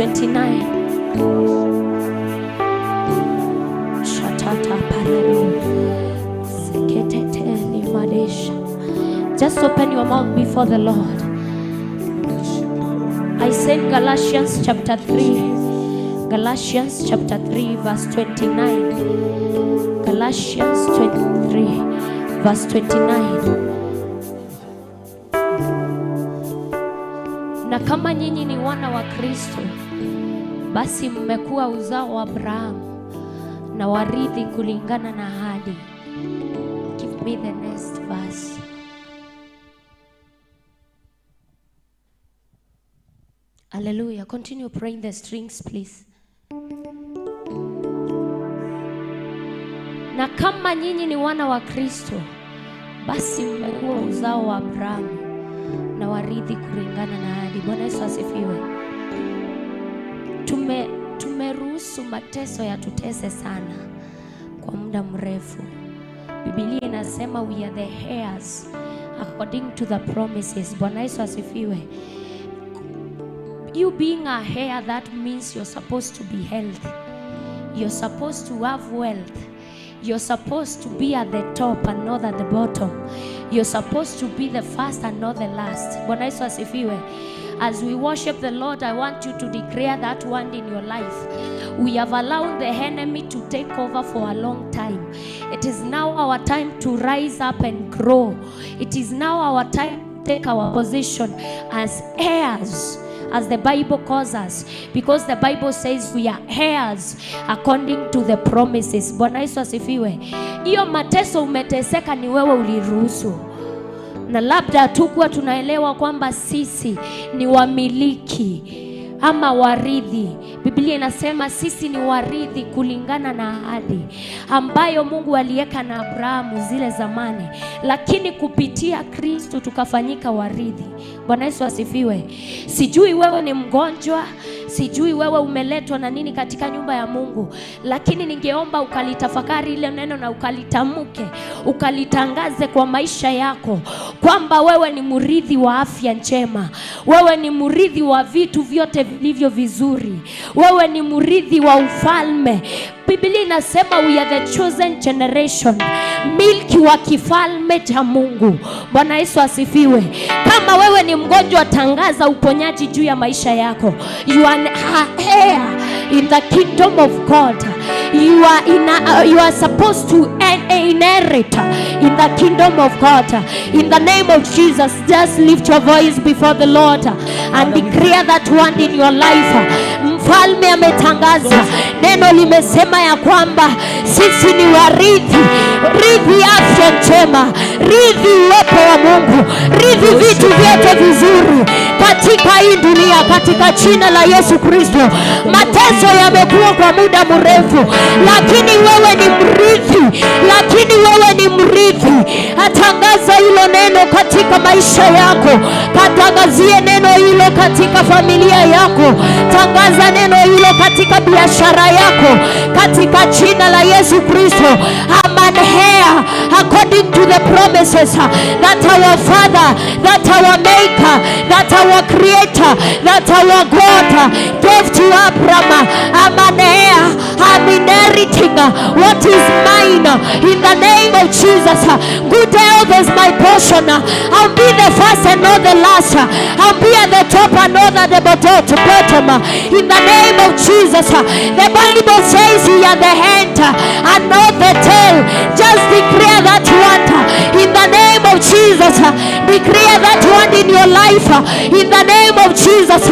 29. Shatata parado. Seketete limadesha. Just open your mouth before the Lord. I said Galatians chapter 3. Galatians chapter 3 verse 29. Galatians 23 verse 29. Na kama nyinyi ni wana wa Kristo, basi mmekuwa uzao wa Abrahamu na warithi kulingana na ahadi. Give me the next verse. Hallelujah. Continue praying the strings, please. Na kama nyinyi ni wana wa Kristo, basi mmekuwa uzao wa Abrahamu na warithi kulingana na ahadi. Bwana Yesu asifiwe. Tumeruhusu mateso yatutese sana kwa muda mrefu. Biblia inasema we are the heirs according to the promises. Bwana Yesu asifiwe. You being a heir, that means you're supposed to be healthy. You're supposed to have wealth. You're supposed to be at the top and not at the bottom. You're supposed to be the first and not the last. Bwana Yesu asifiwe. As we worship the Lord, I want you to declare that one in your life. We have allowed the enemy to take over for a long time. It is now our time to rise up and grow. It is now our time to take our position as heirs, as the Bible calls us, because the Bible says we are heirs according to the promises. Bwana Yesu asifiwe. Hiyo mateso umeteseka ni wewe uliruhusu. Na labda hatukuwa tunaelewa kwamba sisi ni wamiliki ama warithi. Biblia inasema sisi ni warithi kulingana na ahadi ambayo Mungu aliweka na Abrahamu zile zamani, lakini kupitia Kristo tukafanyika warithi. Bwana Yesu asifiwe. Sijui wewe ni mgonjwa, sijui wewe umeletwa na nini katika nyumba ya Mungu, lakini ningeomba ukalitafakari ile neno na ukalitamke, ukalitangaze kwa maisha yako kwamba wewe ni mrithi wa afya njema, wewe ni mrithi wa vitu vyote vilivyo vizuri, wewe ni mrithi wa ufalme. Biblia inasema we are the chosen generation, milki wa kifalme cha Mungu. Bwana Yesu asifiwe. Kama wewe ni mgonjwa, tangaza uponyaji juu ya maisha yako. You are an heir in the kingdom of God. You are supposed to inherit in the kingdom of God. In the name of Jesus, just lift your voice before the Lord and declare that one in your life. Mfalme ametangaza, neno limesema ya kwamba sisi ni warithi. Rithi afya njema, rithi uwepo wa Mungu, rithi vitu vyote vizuri katika hii dunia, katika jina la Yesu Kristo. Mateso yamekuwa kwa muda mrefu, lakini wewe ni mrithi, lakini wewe ni mrithi. Atangaza hilo neno katika maisha yako, katangazie neno hilo katika familia yako, tangaza neno hilo katika biashara yako, katika jina la Yesu Kristo. I'm an heir according to the promises that our Father, that our Maker, that our Creator, that our God gave to Abraham. I'm an heir. I'm inheriting what is mine in the name of Jesus. Good health is my portion. I'll be the first and not the last. I'll be at the top and not at the bottom. In the name of Jesus. The Bible says we are the head and not the tail. Just declare that one in the name of Jesus. Declare that one in your life in the name of Jesus.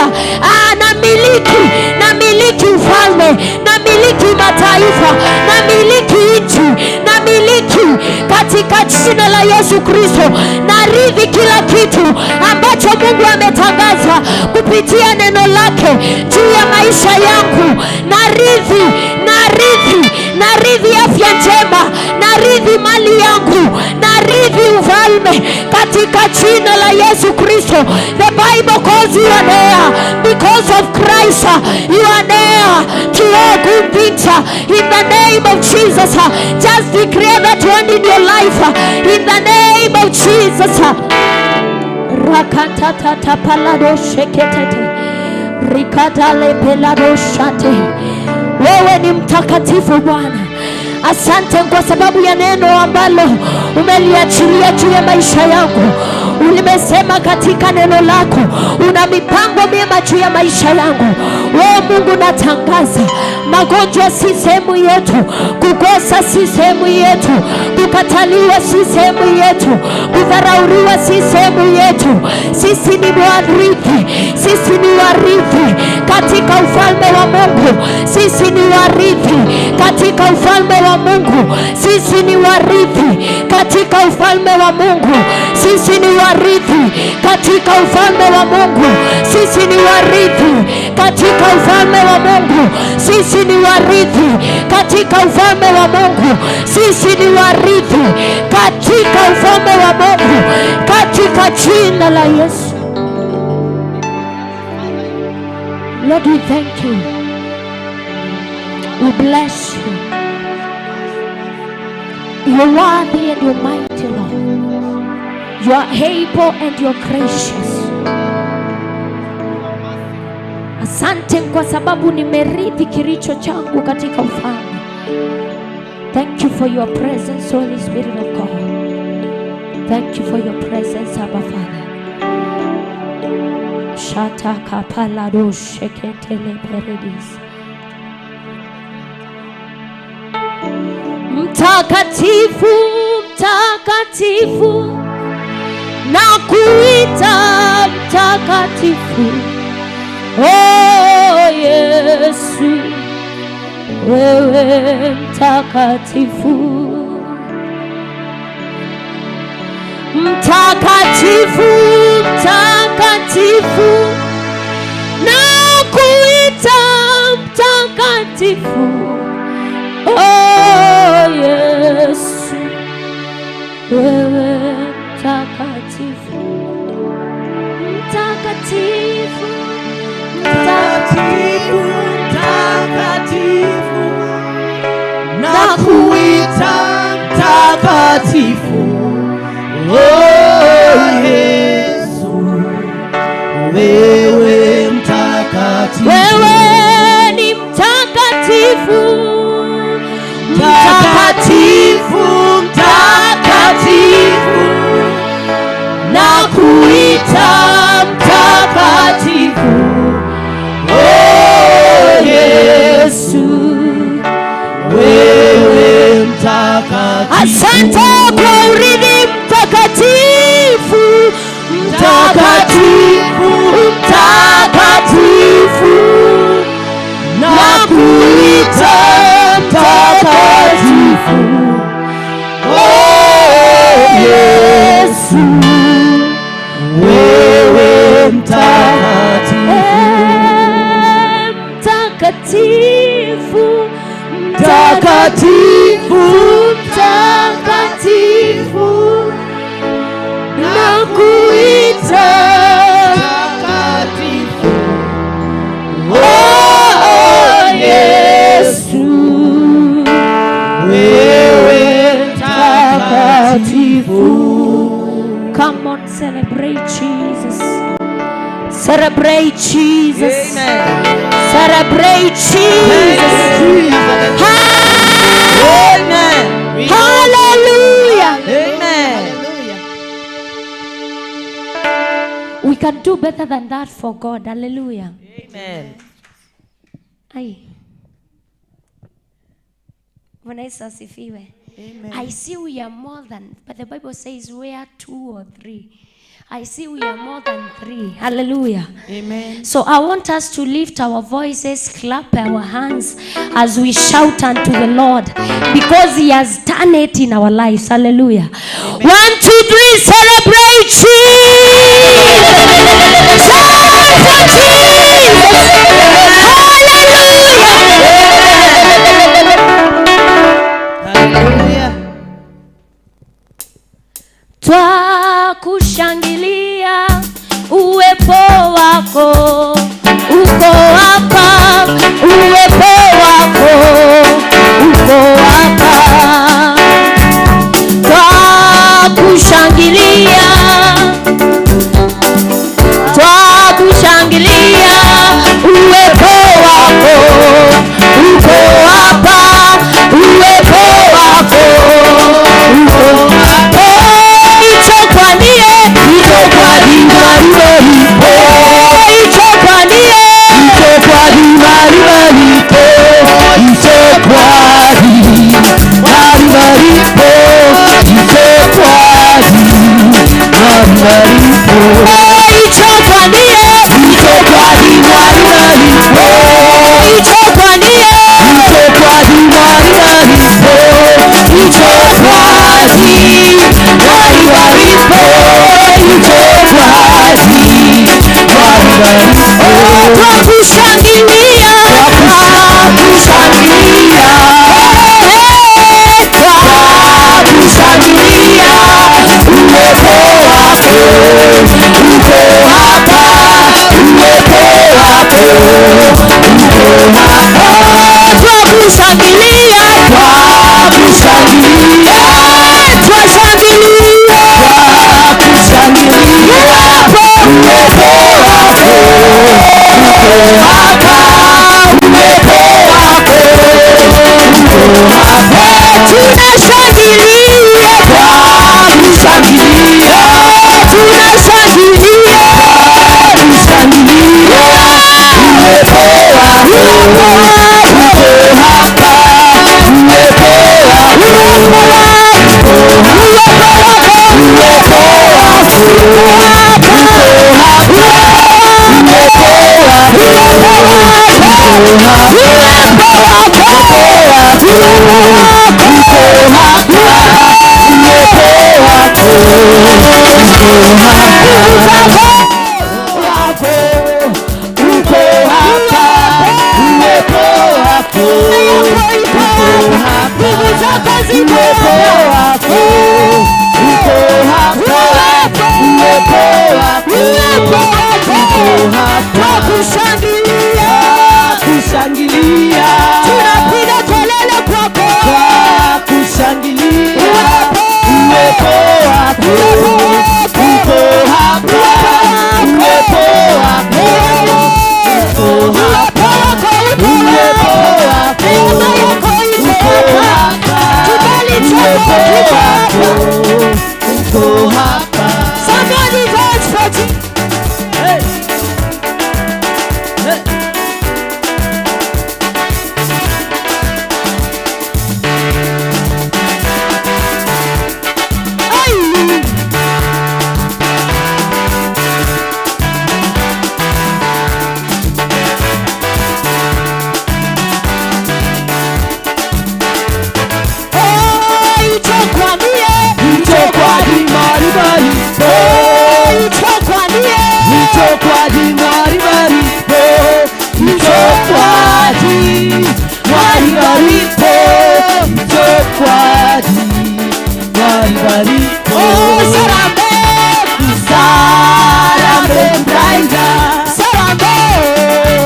Namiliki, namiliki ufalme, namiliki mataifa, namiliki nchi, namiliki katika jina la Yesu Kristo. Narithi kila kitu ambacho Mungu ametangaza kupitia neno lake juu ya maisha yangu. Narithi, narithi, narithi afya njema, narithi mali yangu, narithi ufalme katika jina la Yesu Kristo. The Bible calls you an heir because of Christ. You are an heir to all good things in the name of Jesus. Just declare that one in your life in the name of Jesus. Rakatata palado sheketete. Rikatale pelado shate. Wewe ni mtakatifu Bwana. Asante kwa sababu ya neno ambalo umeliachilia juu ya maisha yangu. Ulimesema katika neno lako una mipango mema juu ya maisha yangu. Wewe Mungu, natangaza magonjwa si sehemu yetu, kukosa si sehemu yetu, kukataliwa si sehemu yetu, kudharauliwa si sehemu yetu. Sisi ni warithi, sisi ni warithi katika ufalme wa Mungu. Sisi ni warithi katika ufalme wa Mungu. Sisi ni warithi katika ufalme wa Mungu. Sisi ni warithi katika ufalme wa Mungu. Sisi ni warithi katika ufalme wa Mungu. Sisi ni warithi katika ufalme wa Mungu. Sisi ni warithi katika ufalme wa Mungu, katika jina la Yesu. Lord, we thank you. We bless you. You're worthy and you're mighty, Lord. You are able and you're gracious. Asante kwa sababu nimerithi kilicho changu katika ufalme. Thank you for your presence, Holy Spirit of God. Thank you for your presence, Abba Father. Shata kapalado sheketele peredis. Mtakatifu, mtakatifu, nakuita mtakatifu. Oh Yesu, wewe mtakatifu. Mtakatifu, mtakatifu, nakuita mtakatifu. Oh Yesu, wewe mtakatifu. Mtakatifu, Mtakatifu, mtakatifu, nakuita mtakatifu. Oh Yesu, wewe mtakatifu. Wewe ni mtakatifu. Mtakatifu, mtakatifu, nakuita mtakatifu. Oh Yesu, wewe mtakatifu. Asante kwa urithi mtakatifu. Mtakatifu, mtakatifu, nakuita mtakatifu. Oh Yesu, wewe mtakatifu. Mtakatifu, Mtakatifu, mtakatifu, nakuita mtakatifu. Oh Yesu, Wewe mtakatifu. Come on, celebrate Jesus. Celebrate Jesus. Amen. Celebrate Jesus. Amen. Hallelujah. Amen. We can do better than that for God. Hallelujah. Amen. Ai. Bwana Yesu asifiwe. Amen. I see we are more than, but the Bible says we are two or three. I see we are more than three. Hallelujah. Amen. So I want us to lift our voices, clap our hands as we shout unto the Lord, because He has done it in our lives. Hallelujah. 1, 2, 3, celebrate Jesus. Shout for Jesus. Hallelujah. Hallelujah. Twakushangilia uwepo wako, uko hapa, uwepo wako, uko hapa. Twakushangilia, twakushangilia Wako uko hapa, uwepo wako uko hapa, uwepo wako uko hapa, uwepo wako uko hapa. Kushangilia, Kushangilia, tunapiga kelele kwako. Kwa kushangilia, uwepo wako uko hapa, uwepo wako uko hapa, uwepo wako uko hapa, uwepo wako uko hapa. Somebody dance for Jesus. Hey. Hey. Ay. Oh, ichokwambie, Ichokwadi maribari, oh, ichokwambie, ichokwadi maribari, ichokwadi maribari, ichokwadi maribari. oh, sarambe, Sarambe kudaida, sarambe,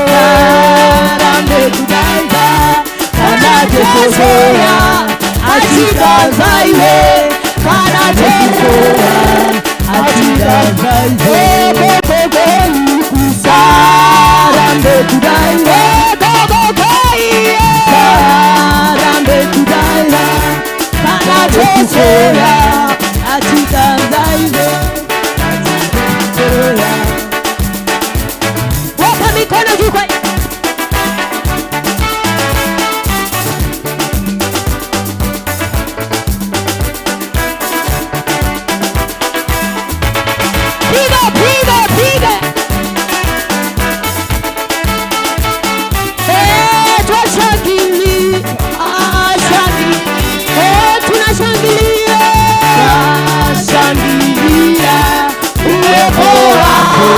sarambe kudaida, kana jesoya, achikanzaiwe, kana jesoya, achikanzaiwe. oh, go, go, go, Sarambe kudaida, oh, go, go, go, yeah. sarambe kudaida, kana jesoya, achikanzaiwe, achikanzaiwe. Weka mikono juu kwa Piga, piga, piga. Eh, twashangilia, ah, eh, tunashangilia. Shangilia uwepo wako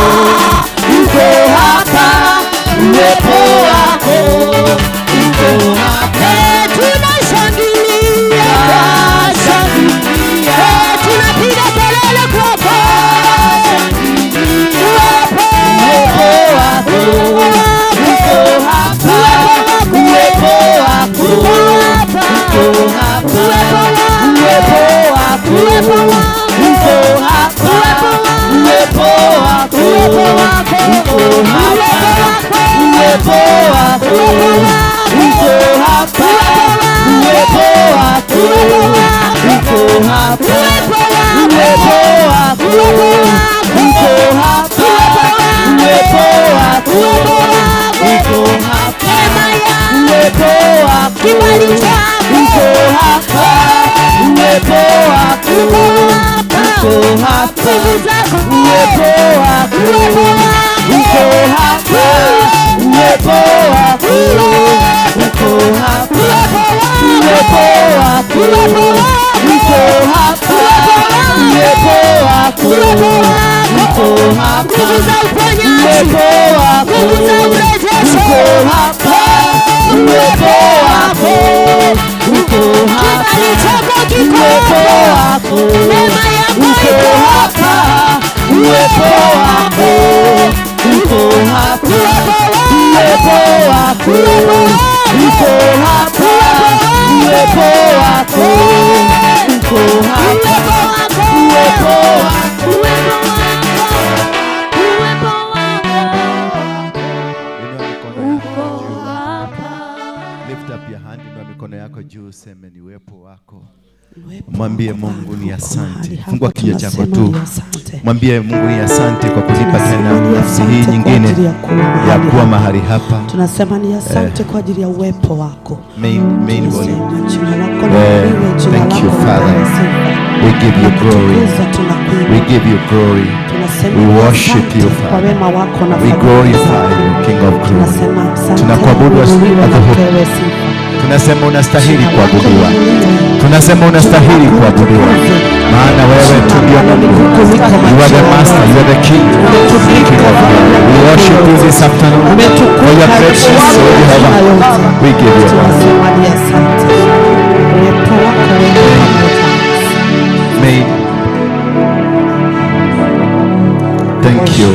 uko hapa, uwepo wako uko hapa. Eh, tunashangilia. Shangilia, Eh, tunapiga kelele kwako. uwepo wako uko hapa, uwepo wako uko hapa, uwepo wako uko hapa, uwepo wako uko hapa, uwepo wako uko hapa, uwepo wako uko hapa, uwepo wako uko hapa, uwepo wako uko hapa, uwepo wako Kibali chako. uko hapa, uwepo wako uko hapa, Nguvu zako. uwepo wako uko hapa, uwepo wako uko hapa, uwepo wako uko hapa, uwepo wako uko hapa, Nguvu za uponyaji. uwepo wako Nguvu za urejesho. uko hapa, uwepo wako uko hapa, Kibali chako kiko uwepo hapa. wako Neema yako uko iko hapa, uwepo wako uko hapa, uwepo wako uko hapa, uwepo wako uko hapa, uwepo wako. Uwepo wako, Inua mikono yako uko juu. hapa. Lift up your hand, inua mikono yako juu, useme ni uwepo wako. Mwambie Mungu ni asante. Fungua kinywa chako tu, mwambie Mungu ni asante kwa kunipa tena nafsi hii nyingine ya kuwa mahali hapa. Tunasema ni asante kwa ajili ya uwepo wako. Main volume. Tunasema jina lako liinuliwe, jina Thank you, lako Father. lipewe sifa. We give you glory. Tukuza, tunakuinua. We give you glory. Tunasema We ni worship asante you, kwa Father. wema wako na We fadhili glorify zako. you, King of glory. Tunasema asante, Tunakuabudu uinuliwe na adhuhuri. upewe sifa. Tunasema unastahili Jina lako kuabudiwa. liinuliwe. Tunasema unastahili kuabudiwa, maana wewe tu ndio Mungu. kuliko You are the macho. Master, you are the King, King of glory. We worship you this afternoon for your Umetukuka greatness, juu O ya Jehovah. majina yote. We give you honor. Tunasema ni asante. Uwepo wako uwe pamoja nasi. May thank you.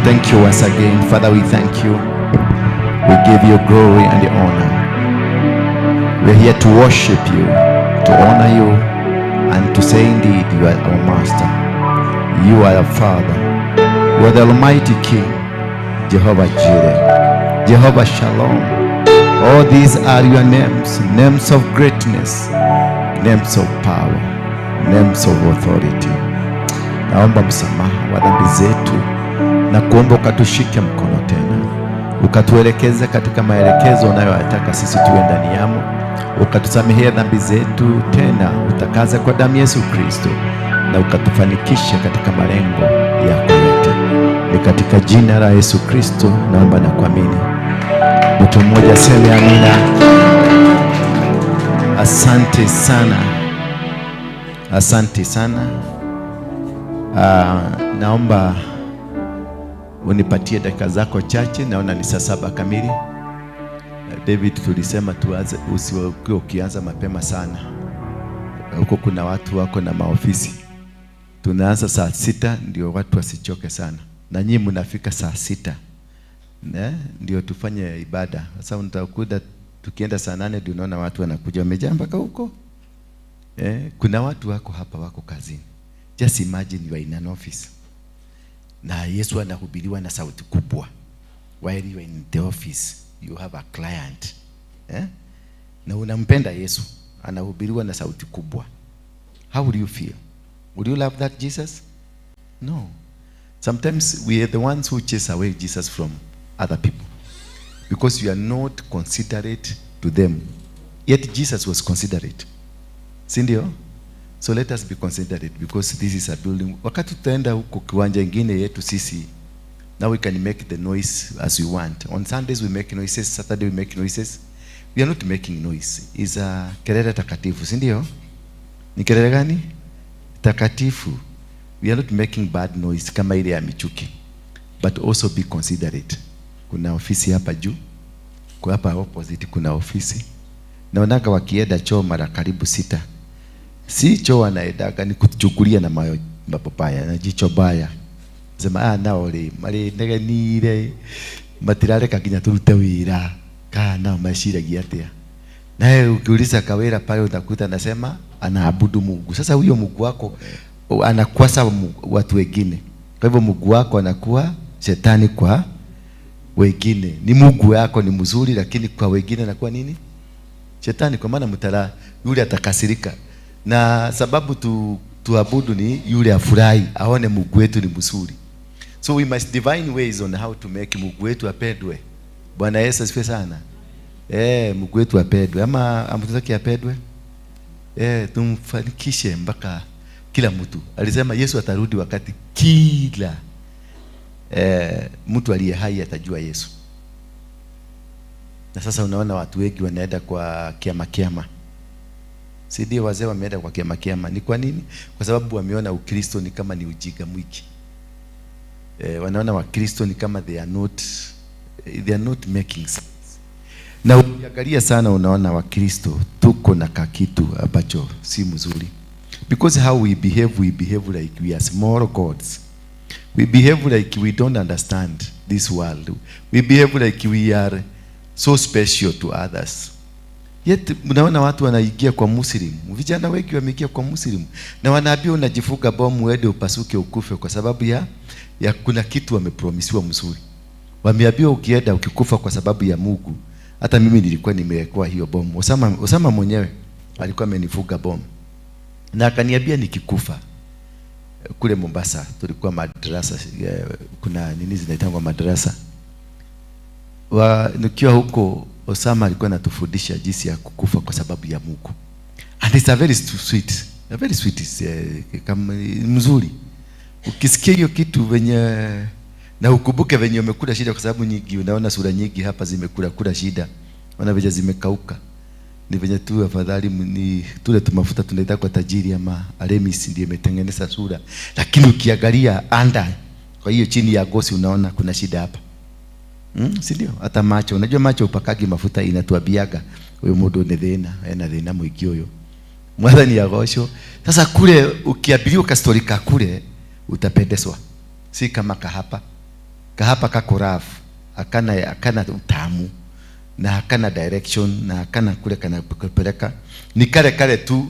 Thank you once again. Father, we thank you. We give you glory and honor. We're here to worship you, to honor you, and to say indeed you are our master. You are our Father. You are the Almighty King, Jehovah Jireh, Jehovah Shalom. All these are your names, names of greatness, names of power, names of authority. Naomba msamaha wa dhambi zetu na kuomba ukatushike mkono tena, ukatuelekeze katika maelekezo unayoyataka sisi tuwe ndani yamo, ukatusamehea dhambi zetu tena, utakaze kwa damu Yesu Kristo na ukatufanikishe katika malengo yako yote. Ni katika jina la Yesu Kristo naomba na kuamini. Mtu mmoja aseme amina. Asante sana, asante sana. Naomba unipatie dakika zako chache, naona ni saa 7 kamili. David, tulisema tuanze, usiwe ukianza mapema sana. Huko kuna watu wako na maofisi. Tunaanza saa 6 ndio watu wasichoke sana, na nyinyi mnafika saa 6, ne? Ndio tufanye ibada. Sasa utakuta tukienda saa 8 ndio unaona watu wanakuja wamejaa mpaka huko. Kuna watu wako hapa wako kazini. Just imagine you are in an office na Yesu anahubiriwa na sauti kubwa while you are in the office, you have a client, eh? Na unampenda Yesu, anahubiriwa na sauti kubwa. How would you feel? Would you love that Jesus? No. Sometimes we are the ones who chase away Jesus from other people because you are not considerate to them. Yet Jesus was considerate, si ndio? So let us be considerate because this is a building. Wakati tutaenda huko kiwanja ingine yetu sisi, now we can make the noise as we want. On Sundays we make noises, Saturday we make noises. We are not making noise. It's a kelele takatifu, si ndio? Ni kelele gani? Takatifu. We are not making bad noise kama ile ya Michuki. But also be considerate. Kuna ofisi hapa juu, kwa hapa opposite kuna ofisi. Naonaga wakienda choo mara karibu sita. Si choo wanaendaga, ni kuchukulia na mayo mabaya na jicho baya. Sema nao rĩ marĩnegenire matirareka nginya turute wĩra, kaa nao meciragia atĩa? Naye ukiuliza kawira pale utakuta anasema anaabudu Mungu. Sasa huyo Mungu wako anakuwa sawa watu wengine. Kwa hivyo Mungu wako anakuwa shetani kwa wengine. Ni Mungu yako ni mzuri, lakini kwa wengine anakuwa nini? Shetani, kwa maana mtala yule atakasirika. Na sababu tuabudu ni yule afurahi, aone Mungu wetu ni mzuri. So we must divine ways on how to make Mungu wetu apendwe. Bwana Yesu asifiwe sana. Mungu wetu apendwe. Ama amtaki apendwe? Tumfanikishe mpaka kila mtu. Alisema Yesu atarudi wakati kila mtu aliye hai atajua Yesu. Na sasa unaona watu wengi wanaenda kwa kiama kiama. Si ndio wazee wameenda kwa kiama kiama? Ni kwa nini? Kwa sababu wameona Ukristo ni kama ni ujinga mwingi. Wanaona Wakristo ni kama they are not making sense. Na ukiangalia sana unaona Wakristo tuko na kakitu ambacho si mzuri. Because how we behave, we behave like we are small gods. We behave like we don't understand this world. We behave like we are so special to others. Yet mnaona watu wanaingia kwa Muslim. Vijana wengi wameingia kwa Muslim. Na wanaambiwa unajifunga bomu uende upasuke ukufe kwa sababu ya kuna kitu wamepromisiwa mzuri. Wameambiwa ukienda ukikufa kwa sababu ya Mungu. Hata mimi nilikuwa nimewekewa hiyo bomu. Osama mwenyewe alikuwa amenifunga bomu. Na akaniambia nikikufa kule Mombasa tulikuwa madrasa, kuna nini zinaitangwa madrasa. Nikiwa huko Osama alikuwa anatufundisha jinsi ya kukufa kwa sababu ya Mungu. And it's a very sweet, a very sweet kama mzuri. Ukisikia hiyo kitu venye na ukumbuke venye umekula shida, kwa sababu nyingi unaona sura nyingi hapa zimekula kula shida. Unaona venye zimekauka. Ni venye tu afadhali ni tule tumafuta tunaita kwa tajiri ama Alemis ndiye imetengeneza sura, lakini ukiangalia anda, kwa hiyo chini ya gosi unaona kuna shida hapa. Si ndio? Hata macho, unajua macho upakagi mafuta inatuabiaga huyu mundu ni thina, ena thina mwingi uyu. Mwathani agocwo. Sasa kule ukiabiliwa ka story ka kule utapendezwa. Si kama kahapa. Kahapa kako rough, akana utamu na hakana direction na hakana kule kana kupeleka. Ni kale kale tu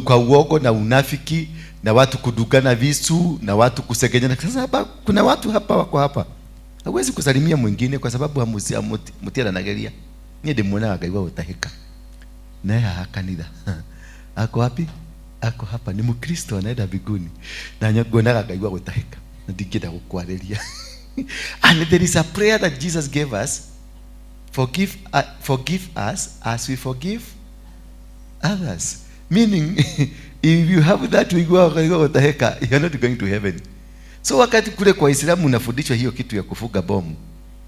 ka uogo na unafiki na watu kudugana visu na watu kusegenyana. Sasa hapa kuna watu hapa wako hapa. Hawezi kusalimia mwingine kwa sababu hamutiana nageria. Nye ndimuonaga ngaigua gutahika. Naye haha kanitha. Ako wapi? Ako hapa, ni Mkristo anaenda mbinguni. Na nguonaga ngaigua gutahika. Na ndingĩenda gũkwarĩria. And there is a prayer that Jesus gave us. Forgive us as we forgive others. Meaning, if you have that uigua gutahika, you are not going to heaven. So wakati kule kwa Islamu unafundishwa hiyo kitu ya kufuga bomu,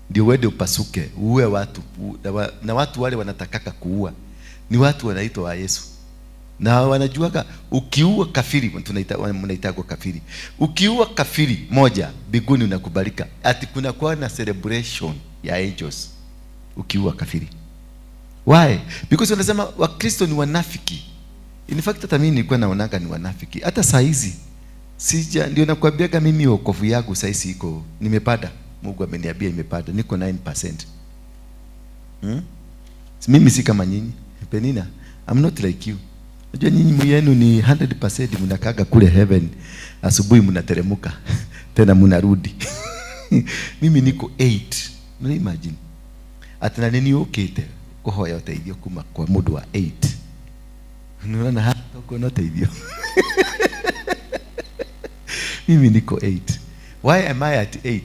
ndio uende upasuke, uue watu, na watu wale wanatakaka kuua ni watu wanaitwa wa Yesu. Na wanajuaga ukiua kafiri, mnaitagwa kafiri. Ukiua kafiri moja, mbinguni unakubalika. Ati kuna kuwa na celebration ya angels ukiua kafiri. Why? Because wanasema Wakristo ni wanafiki. In fact hata mimi nilikuwa naonaga ni wanafiki. Hata saa hizi sija, ndio nakwambiaga mimi wokovu yangu saa hizi iko nimepata. Mungu ameniambia imepata, niko 9%. Mimi si kama nyinyi. Penina, I'm not like you. Unajua nyinyi yenu ni 100% mnakaga kule heaven. Asubuhi mnateremuka tena mnarudi. Mimi niko 8. Mna imagine. Ati na nini ukite kuhoya uteithio kuma kwa mundu wa 8. Unaona hata uko na uteithio. Mimi niko 8. Why am I at 8?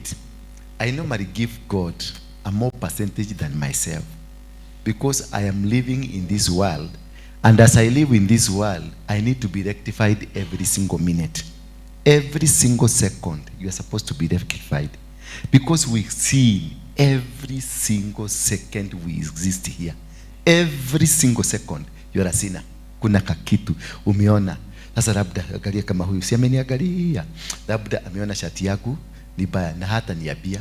I normally give God a more percentage than myself. Because I am living in this world, and as I live in this world, I need to be rectified every single minute. Every single second, you are supposed to be rectified. Because we see every single second we exist here. Every single second, you are a sinner. Kuna kakitu, umeona. Sasa labda, angalia kama huyu, si ameniangalia. Labda ameona shati yangu ni baya, na hata niambia.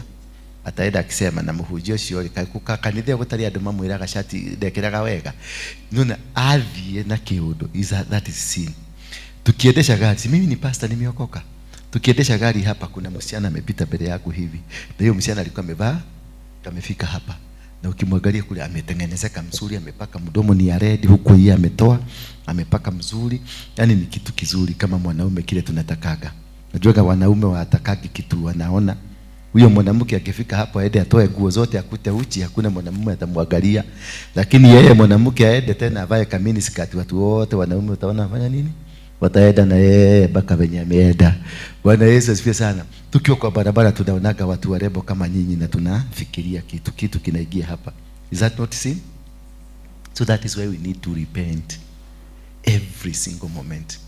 Ataenda akisema na muhunjia ucio rĩ, kaĩ kanitha ĩyo gũtarĩ andũ mamwĩraga shati ndekĩraga wega. Nona athiĩ na kĩũndũ, that is sin. Tukiendesha gari, si mimi ni pastor nimeokoka. Tukiendesha gari hapa kuna msichana amepita mbele yangu hivi. Na hiyo msichana alikuwa amevaa, amefika hapa. Na ukimwangalia kule ametengenezeka mzuri, amepaka mdomo ni ya red huku yeye ametoa, amepaka mzuri. Yaani ni kitu kizuri kama mwanaume kile tunatakaga. Najua wanaume watakagi kitu wanaona. Huyo mwanamke akifika hapo aende atoe nguo zote akute uchi, hakuna mwanamume atamwangalia. Lakini yeye mwanamke aende tena avae kamini skati, watu wote wanaume utaona afanya nini? Wataenda na yeye mpaka venye ameenda. Bwana Yesu asifiwe sana. Tukiwa kwa barabara tunaonaga watu warembo kama nyinyi na tunafikiria kitu kinaingia hapa. Is that not sin? So that is why we need to repent every single moment.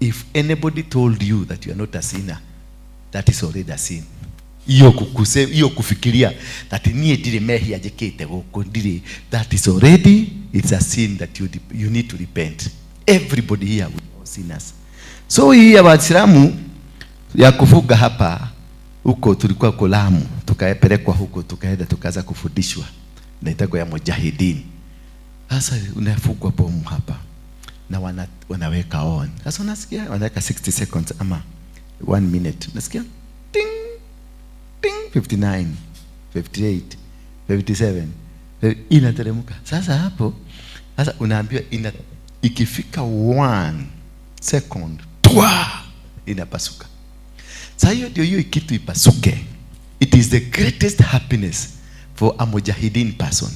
If anybody told you that you are not a sinner, that is already a sin. Hiyo kufikiria that niĩ ndirĩ mehia njĩkĩte gũkũ ndirĩ, that is already, it's a sin that you need to repent. Everybody here we are sinners. So hii ya Waislamu ya kufuga hapa huko tulikuwa Kolamu, tukapelekwa huko, tukaenda tukaanza kufundishwa na itakuwa ya mujahidin. Sasa unafugwa bomu hapa na wanaweka on. Sasa unasikia wanaweka 60 seconds ama 1 minute. Unasikia ting ting 59 58 57 inateremka. Sasa hapo sasa unaambiwa ikifika 1 second twa inapasuka. Sasa hiyo ndio hiyo kitu ipasuke. It is the greatest happiness for a mujahideen person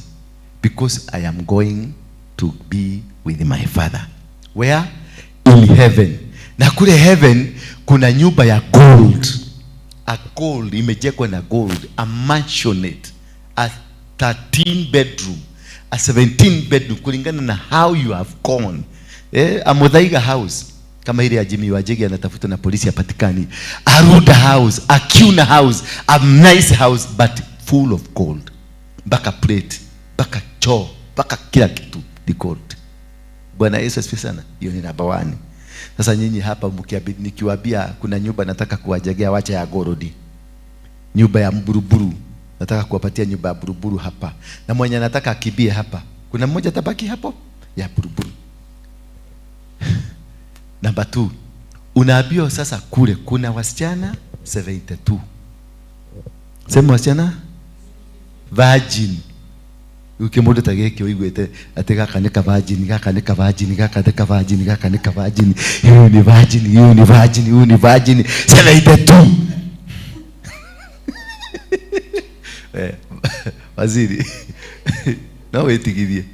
because I am going to be with my father. Where? In heaven. Na kule heaven kuna nyumba ya gold. A gold imejengwa na gold, a mansionette, a 13 bedroom, a 17 bedroom kulingana na how you have gone. A Muthaiga house kama ile ya Jimmy Wanjigi anatafuta na polisi hapatikani. A Ruda house, a Kiuna house, a nice house but full of gold. Mpaka plate, mpaka choo, mpaka kila kitu Ni gold. Bwana Yesu asifiwe sana. Hiyo ni namba 1. Sasa nyinyi hapa mkiabidi, nikiwaambia kuna nyumba nataka kuwajengea, wacha ya gold. Nyumba ya mburuburu. Nataka kuwapatia nyumba ya buruburu hapa. Na mwenye anataka akibie hapa. Kuna mmoja atabaki hapo ya buruburu. Namba 2. Unaambiwa sasa kule kuna wasichana 72. Sema wasichana virgin. Ukimundu ta giki uiguite ati gaka ni ka virgin, gaka ni ka virgin, gaka ni ka virgin, gaka ni ka virgin. Huyu ni virgin, huyu ni virgin, huyu ni virgin. 72. Waziri. No witigithie.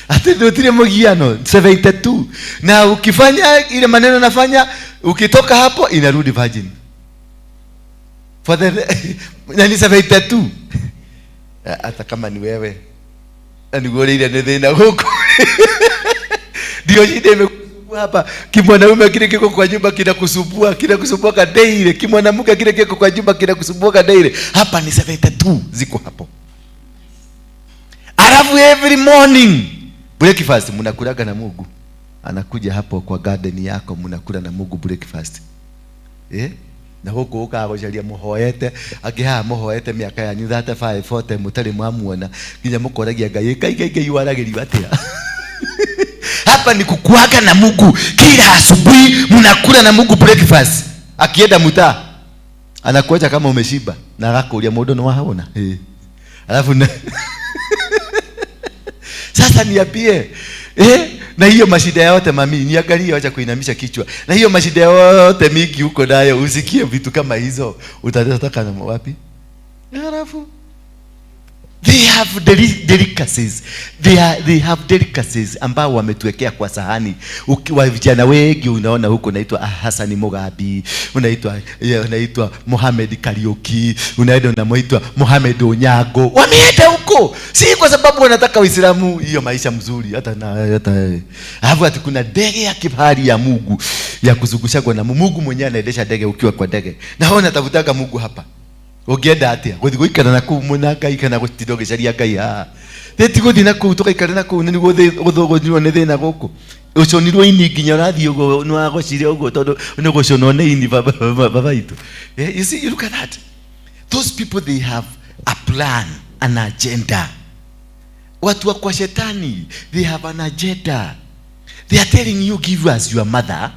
Ati ndutire mugiano 72. Na ukifanya ile maneno nafanya, ukitoka hapo inarudi virgin. For the nani 72. Hata kama ni wewe. Na niguo ile ni thina guku. Ndio shida imekuwa hapa. Kimwanaume kile kiko kwa nyumba kinakusumbua, kinakusumbua kadeire. Kimwanamke kile kiko kwa nyumba kinakusumbua kadeire. Hapa ni 72 ziko hapo. Alafu every morning breakfast mnakulaga na Mungu. Anakuja hapo kwa garden yako mnakula na Mungu breakfast. Na huko ukagocaria muhoete, angĩ haha muhoete mĩaka yanyu 35, 40 mũtarĩ mwamuona nginya mũkoragia Ngai, Ngai, Ngai, Ngai waragĩrio atĩa? Hapa ni kukuaga na Mungu kila asubuhi mnakula na Mungu breakfast. Akienda mtaa anakuacha kama umeshiba na agakuria mundu no wahaona. Alafu na sasa niambie, na hiyo mashida yote mami, niangalie, acha kuinamisha kichwa. Na hiyo mashida yote mingi huko nayo, usikie vitu kama hizo, utataka na wapi? Alafu they have delicacies. They have delicacies ambao wametuwekea kwa sahani. Ukiwa vijana wengi unaona huko unaitwa Hassan Mugabi, unaitwa Mohamed Kariuki, unaenda unaitwa Mohamed Onyago. Wameenda huko si kwa sababu wanataka Uislamu hiyo maisha mzuri, hata na hata alafu ati kuna ndege ya kifahari ya Mungu ya kuzungusha kwa na Mungu mwenyewe anaendesha ndege ukiwa kwa ndege. Na wao wanatafutaga Mungu hapa. Ugienda atia guthi guikara na kuu muna Ngai kana gutinda ugicaria Ngai haha ti guthi na kuu tugaikara na kuu niguo guthũgũnirwo nĩ thĩna gũkũ ũconirwo ini nginya ũrathiĩ ũguo nĩwagocire ũguo tondũ nĩ gũconwo nĩ ini baba itũ. You see, you look at that. Those people, they have a plan, an agenda. Watu wa kwa shetani, they have an agenda. They are telling you, give us your mother,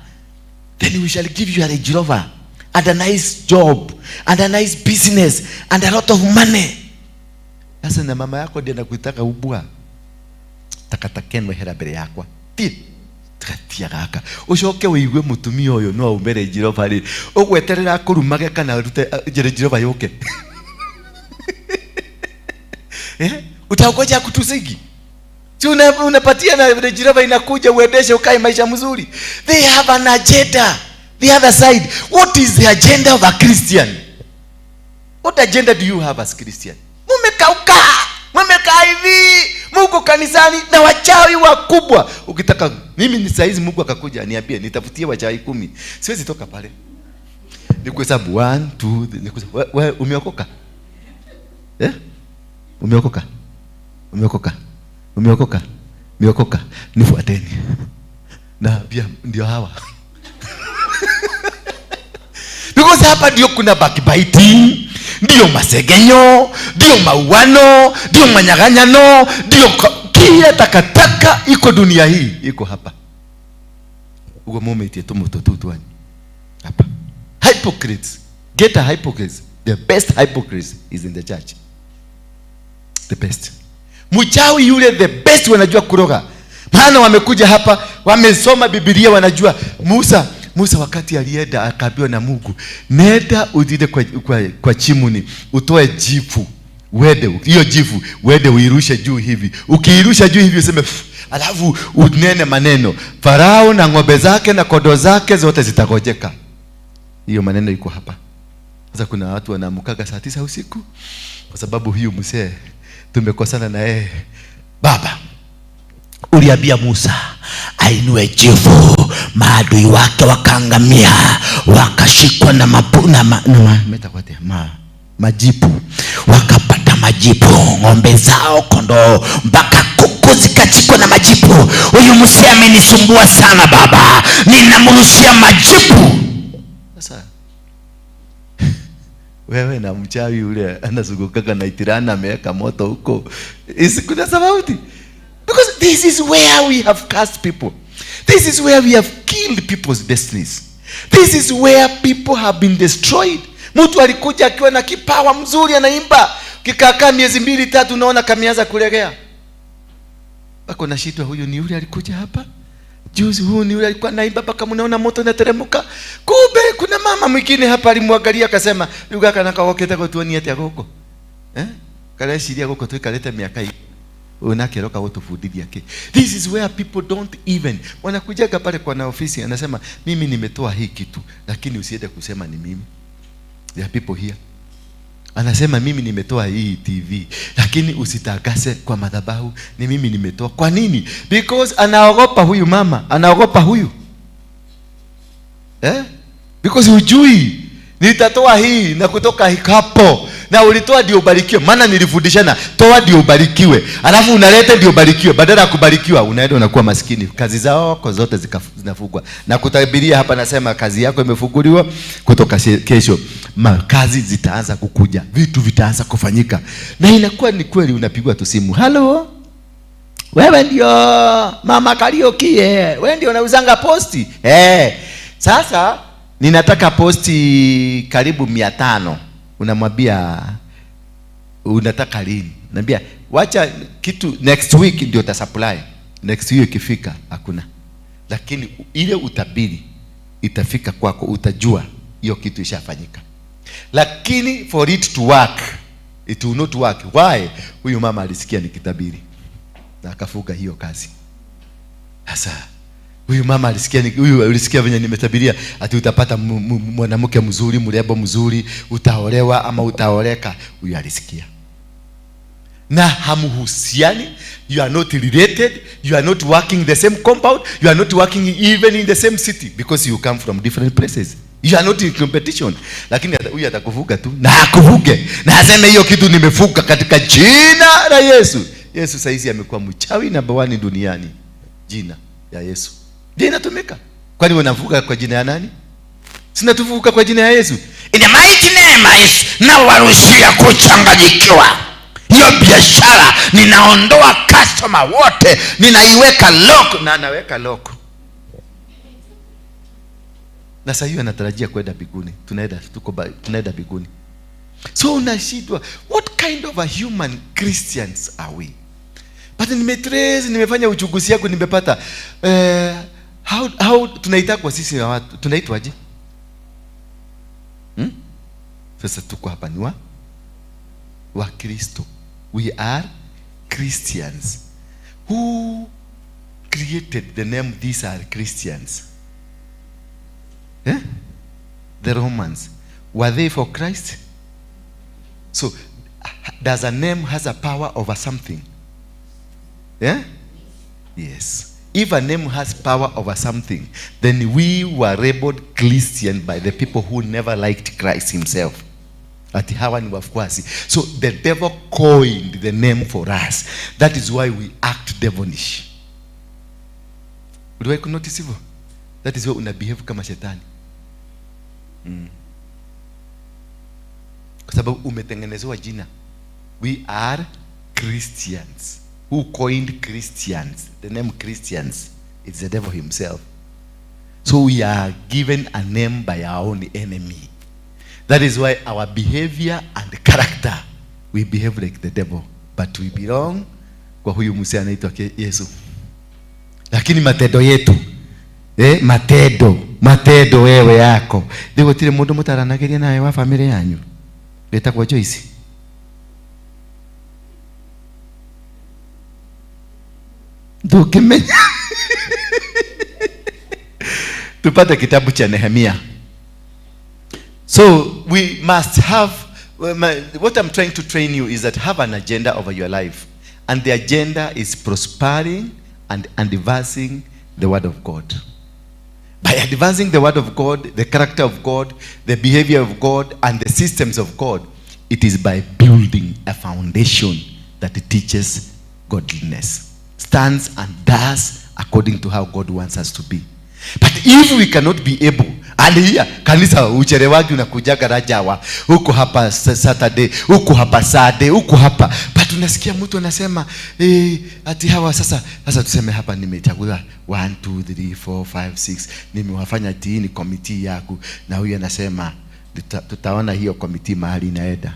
then we shall give you a Range Rover and a nice job and a nice business and a lot of money. Sasa na mama yako ndiye anakuitaka ubwa. Takatakenwe hera mbere yakwa. Ti takatia gaka. Ucoke uigue mutumia uyu no aume Range Rover ri. Ugweterera akurumage kana urute Range Rover yuke. Utaongoja kutusigi. Si unapatia na Range Rover inakuja uendeshe ukae maisha mzuri. They have an agenda. The other side, what is the agenda of a Christian? What agenda do you have as Christian? Mumekauka, mumekaa hivi, muko kanisani na wachawi wakubwa. Ukitaka mimi ni saizi Mungu akakuja niambie nitafutie wachawi 10. Siwezi toka pale. Nikuhesabu 1 2 3, nikuhesabu. Wewe umeokoka? Umeokoka? Umeokoka? Umeokoka? Umeokoka? Nifuateni. Na pia ndio hawa. Because hapa ndio kuna backbiting, ndio masegenyo, ndio mauano, ndio manyang'anyano, ndio kila takataka iko dunia hii iko hapa. Ugo moment yetu mtoto tu hapa. Hypocrites. Get a hypocrites. The best hypocrites is in the church. The best. Mchawi yule the best wanajua kuroga. Maana wamekuja hapa, wamesoma Biblia, wanajua Musa wakati alienda akaambiwa na Mungu, nenda udide kwa chimuni, utoe jifu, uende hiyo jifu, uende uirushe juu hivi. Ukiirusha juu hivi useme alafu unene maneno, Farao na ng'ombe zake na kondoo zake zote zitagojeka. Hiyo maneno iko hapa. Sasa kuna watu wanaamkaga saa 9 usiku kwa sababu huyu mzee tumekosana na yeye. Baba, uliambia Musa ainue jivu, maadui wake wakaangamia, wakashikwa na majipu, wakapata na majipu, ng'ombe zao, kondoo, mpaka kuku zikachikwa na majipu. Huyu mzee amenisumbua sana baba, ninamrushia majipu. Sasa wewe na mchawi yule anazungukaka na itirana ameweka moto huko, kuna tofauti? Because this is where we have cast people. This is where we have killed people's destinies. This is where people have been destroyed. Mtu alikuja akiwa na kipawa mzuri anaimba, kikakaa miezi 2-3 unaona kameanza kulegea. Bako na shida, huyu ni yule alikuja hapa juzi, huyu ni yule alikuwa anaimba mpaka mnaona moto unateremka. Kumbe kuna mama mwingine hapa alimwangalia akasema, "Ruga kana kawokete gotuonie atia goko." Kareshiria goko tuikarete miaka hii. Unakeroka gutubundithia ki. This is where people don't even wanakujaga pale kwa na ofisi anasema, "Mimi nimetoa hii kitu, lakini usiende kusema ni mimi." There are people here. Anasema mimi nimetoa hii TV, lakini usitakase kwa madhabahu, ni mimi nimetoa. Kwa nini? Because anaogopa huyu mama, anaogopa huyu. Because hujui nitatoa hii na kutoka hapo. Na ulitoa ndio ubarikiwe. Maana nilifundishana, toa ndio ubarikiwe. Alafu unaleta ndio ubarikiwe. Badala ya kubarikiwa unaenda unakuwa maskini. Kazi zao zote zinafungwa. Na kutabiria hapa nasema kazi yako imefunguliwa kutoka kesho. Kazi zitaanza kukuja, vitu vitaanza kufanyika. Na inakuwa ni kweli, unapigwa tu simu. Hello? Wewe ndio mama Kariuki, wewe ndio unauzanga posti. Sasa ninataka posti karibu 500. Unamwambia unataka lini? Naambia wacha kitu next week ndio utasupply. Next week ikifika hakuna. Lakini ile utabiri itafika kwako, utajua hiyo kitu ishafanyika. Lakini for it to work, it will not work. Why? Huyu mama alisikia nikitabiri na akafuga hiyo kazi. Sasa huyu mama alisikia, huyu alisikia venye nimetabiria ati utapata mwanamke mzuri, mrembo mzuri, utaolewa ama utaoleka. Huyu alisikia. Na hamuhusiani, you are not related, you are not working the same compound, you are not working even in the same city because you come from different places. You are not in competition. Lakini huyu atakuvuka tu na akuvuke na aseme hiyo kitu nimefuka katika jina la Yesu. Yesu saizi amekuwa mchawi namba 1 duniani. Jina ya Yesu ndio inatumika. Kwani unavuka kwa jina ya nani? Sina tuvuka kwa jina ya Yesu. In the mighty name of Yesu, na warushia kuchanganyikiwa. Hiyo biashara ninaondoa customer wote, ninaiweka lock na anaweka lock. Na sasa hiyo anatarajia kwenda mbinguni. Tunaenda mbinguni. So unashindwa, what kind of a human Christians are we? But nimetrace, nimefanya uchunguzi yangu, nimepata how tunaita kwa sisi na watu tunaitwaje? Sasa tuko hapa ni wa Kristo. We are Christians. Who created the name these are Christians? The Romans. Were they for Christ? So does a name has a power over something? Yeah? Yes. If a name has power over something, then we were labeled Christian by the people who never liked Christ himself. Ati hawa ni wafuasi. So the devil coined the name for us. That is why we act devilish. Uliwahi kunotice hivyo? That is why una behave kama shetani. Kwa sababu umetengenezewa jina. We are Christians. Who coined Christians? The name Christians, it's the devil himself. So we are given a name by our own enemy. That is why our behavior and character, we behave like the devil, but we belong kwa huyu mzee anaitwa Yesu. Lakini matendo yetu, matendo wewe yako. Ndio tire mundu mutaranagiria naye wa familia yanyu. Betagwo Joyce. Ndukimenya. Tupate kitabu cha Nehemia. So we must have, what I'm trying to train you is that have an agenda over your life. And the agenda is prospering and advancing the word of God. By advancing the word of God, the character of God, the behavior of God, and the systems of God, It is by building a foundation that teaches godliness, stands and does according to how God wants us to be. But if we cannot be able, and here kanisa uchelewagi unakujaga rajawa, huko hapa Saturday, huko hapa Sunday, huko hapa, but unasikia mtu anasema ati hawa sasa tuseme hapa nimechagua 1 2 3 4 5 6, nimewafanya tiini committee yangu, na huyu anasema tutaona hiyo committee mahali inaenda.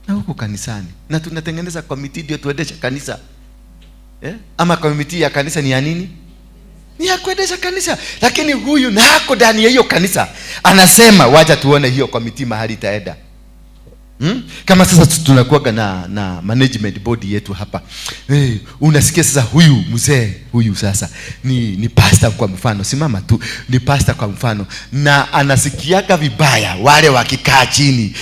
Na huko kanisani, na tunatengeneza committee ndio tuendeshe kanisa. Ama committee ya kanisa ni ya nini? Ni ya kuendesha kanisa. Lakini huyu na hako ndani ya hiyo kanisa anasema wacha tuone hiyo committee mahali itaenda. Kama sasa tunakuwa na management board yetu hapa. Unasikia sasa huyu mzee huyu sasa ni pastor kwa mfano, simama tu, ni pastor kwa mfano, na anasikiaga vibaya wale wakikaa chini.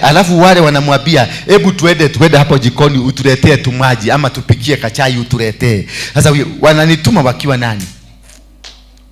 Alafu wale wanamwambia hebu tuende hapo jikoni utuletee tu maji ama tupikie kachai utuletee. Sasa wananituma wakiwa nani?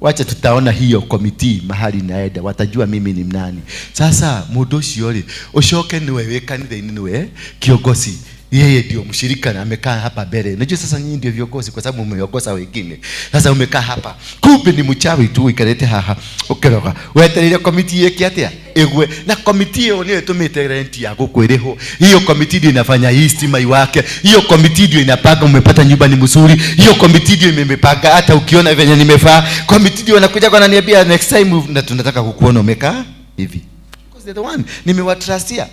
Wacha tutaona hiyo committee mahali inaenda, watajua mimi ni nani. Sasa mudoshi yole oshoke niwe kanitha-inĩ niwe kiongozi, yeye ndio mshirika na amekaa hapa mbele. Unajua sasa nyinyi ndio viongozi kwa sababu mmeongoza wengine. Sasa umekaa hapa, kumbe ni mchawi tu ikarete haha ukiroga. Wetereire committee yake atia? Egwe na committee hiyo ndio itumite rent ya gukwiriho. Hiyo committee ndio inafanya hii stima iwake. Hiyo committee ndio inapanga umepata nyumba ni mzuri. Hiyo committee ndio imepanga hata ukiona venye nimefaa. Committee ndio wanakuja kwa ananiambia next time na tunataka kukuona umekaa hivi. Because they're the one nimewatrustia.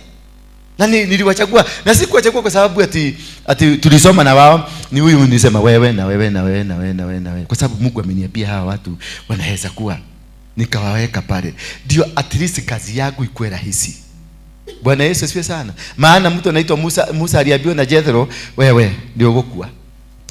Na niliwachagua, na sikuwachagua kwa sababu ati tulisoma na wao, ni huyu nisema wewe na wewe na wewe na wewe na wewe na wewe. Kwa sababu Mungu ameniambia hawa watu wanaweza kuwa, nikawaweka pale. Ndio at least kazi yangu ikuwe rahisi. Bwana Yesu asifiwe sana. Maana mtu anaitwa Musa aliambiwa na Jethro, wewe ndio gukua.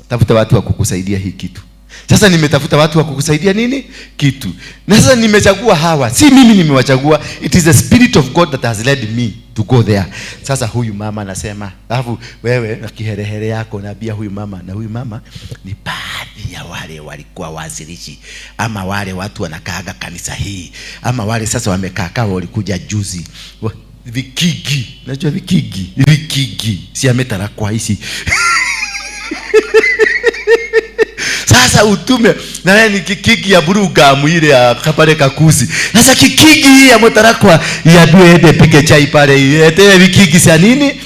Tafuta watu wa kukusaidia hii kitu. Sasa nimetafuta watu wa kukusaidia nini? Kitu. Na sasa nimechagua hawa. Si mimi nimewachagua. It is the spirit of God that has led me to go there. Sasa huyu mama anasema, alafu wewe na kiherehere yako naambia huyu mama, na huyu mama ni baadhi ya wale walikuwa wazirishi, ama wale watu wanakaaga kanisa hii, ama wale sasa wamekaa kaa walikuja juzi. Vikigi. Unajua vikigi? Vikigi. Si ametarakwa hizi. Sasa utume na wewe ni kikigi ya buruga mwile ya kapale kakuzi. Sasa kikigi hii ya mtarakwa ya duende pike chai pale iletee vikigi sia nini?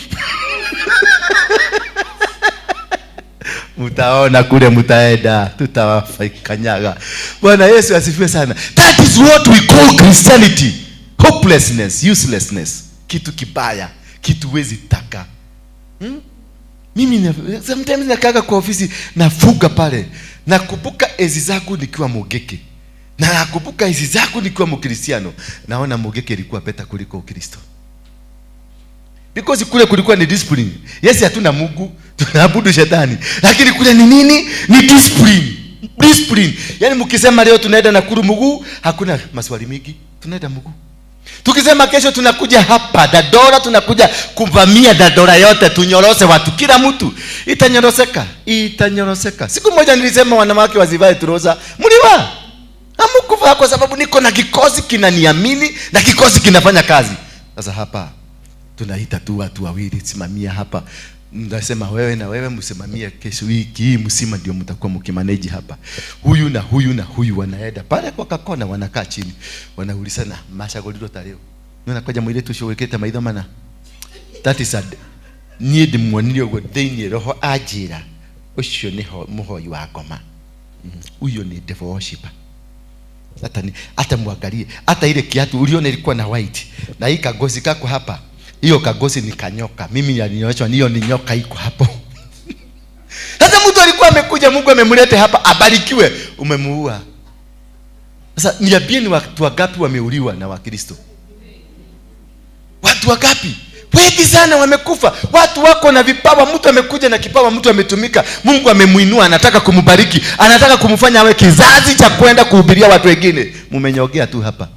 Mtaona kule mtaenda, tutawakanyaga. Bwana Yesu asifiwe sana. That is what we call Christianity. Hopelessness, uselessness. Kitu kibaya, kitu huwezi taka. Mimi sometimes nakaga kwa ofisi nafuga pale. Nakumbuka enzi zangu nikiwa Mugeke. Na nakumbuka enzi zangu nikiwa Mkristiano. Naona Mugeke ilikuwa beta kuliko Ukristo. Because kule kulikuwa ni discipline. Yes, hatuna Mungu, tunaabudu shetani. Lakini kule ni nini? Ni discipline. Discipline. Yaani mkisema leo tunaenda Nakuru mguu, hakuna maswali mingi. Tunaenda mguu. Tukisema kesho tunakuja hapa Dadora, tunakuja kuvamia Dadora yote, tunyorose watu, kila mtu itanyoroseka, itanyoroseka. Siku moja nilisema wanawake wasivae trouser, mliwa hamkuvaa kwa sababu niko na kikosi kinaniamini na kikosi kinafanya kazi. Sasa hapa tunaita tu watu wawili, simamia hapa. Ndasema wewe na wewe msimamie kesho wiki hii msima ndio mtakuwa mkimanage hapa. Huyu na huyu na huyu wanaenda pale kwa kakona, wanakaa chini. Wanaulizana mashagoliro taleo. Nuna kwaja mwile tushoweketa maitho mana. That is a need mwonire go thĩinĩ roho ajira. Ucio ni muhoi wa ngoma. Huyo ni devil worshiper. Hata ni hata muangalie hata ile kiatu uliona ilikuwa na white na hii kagozi kako hapa. Hiyo kagozi ni kanyoka. Mimi nilionyeshwa hiyo ni nyoka iko hapo. Sasa mtu alikuwa amekuja, Mungu amemleta hapa abarikiwe, umemuua. Sasa niambie ni watu wangapi wameuliwa na Wakristo? Watu wangapi? Wengi sana wamekufa. Watu wako na vipawa, mtu amekuja na kipawa, mtu ametumika, Mungu amemuinua, anataka kumbariki, anataka kumfanya awe kizazi cha kwenda kuhubiria watu wengine. Mumenyogea tu hapa.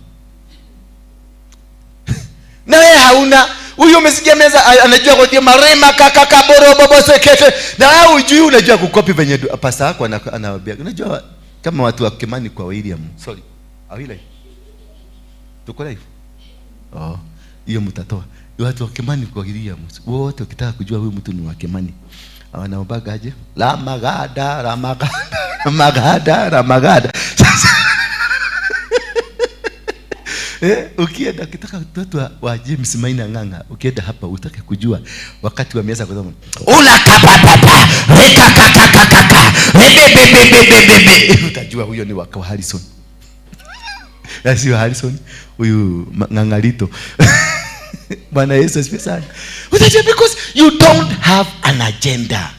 Na wewe hauna. Huyu umesikia meza anajua kutia marema kaka kaboro bobo sekete. Na wewe hujui, unajua kukopi venye pasta yako anawaambia. Unajua kama watu wa Kimani kwa William. Sorry. Are we live? Tuko live? Oh, hiyo mtatoa. Watu wa Kimani kwa Williams wote, ukitaka kujua huyu mtu ni wa Kimani, wanaombaga aje? La magada, la magada, la magada, la magada. Sasa ukienda ukitaka watu wa James Maina Ng'ang'a, ukienda hapa utake kujua wakati wameanza kusema ula kapapapa reka kakakakaka rebebebebebebe, utajua huyo ni wa Harrison. Na sio Harrison, huyu Ng'ang'alito. Bwana Yesu asifiwe sana. Utajua because you don't have an agenda.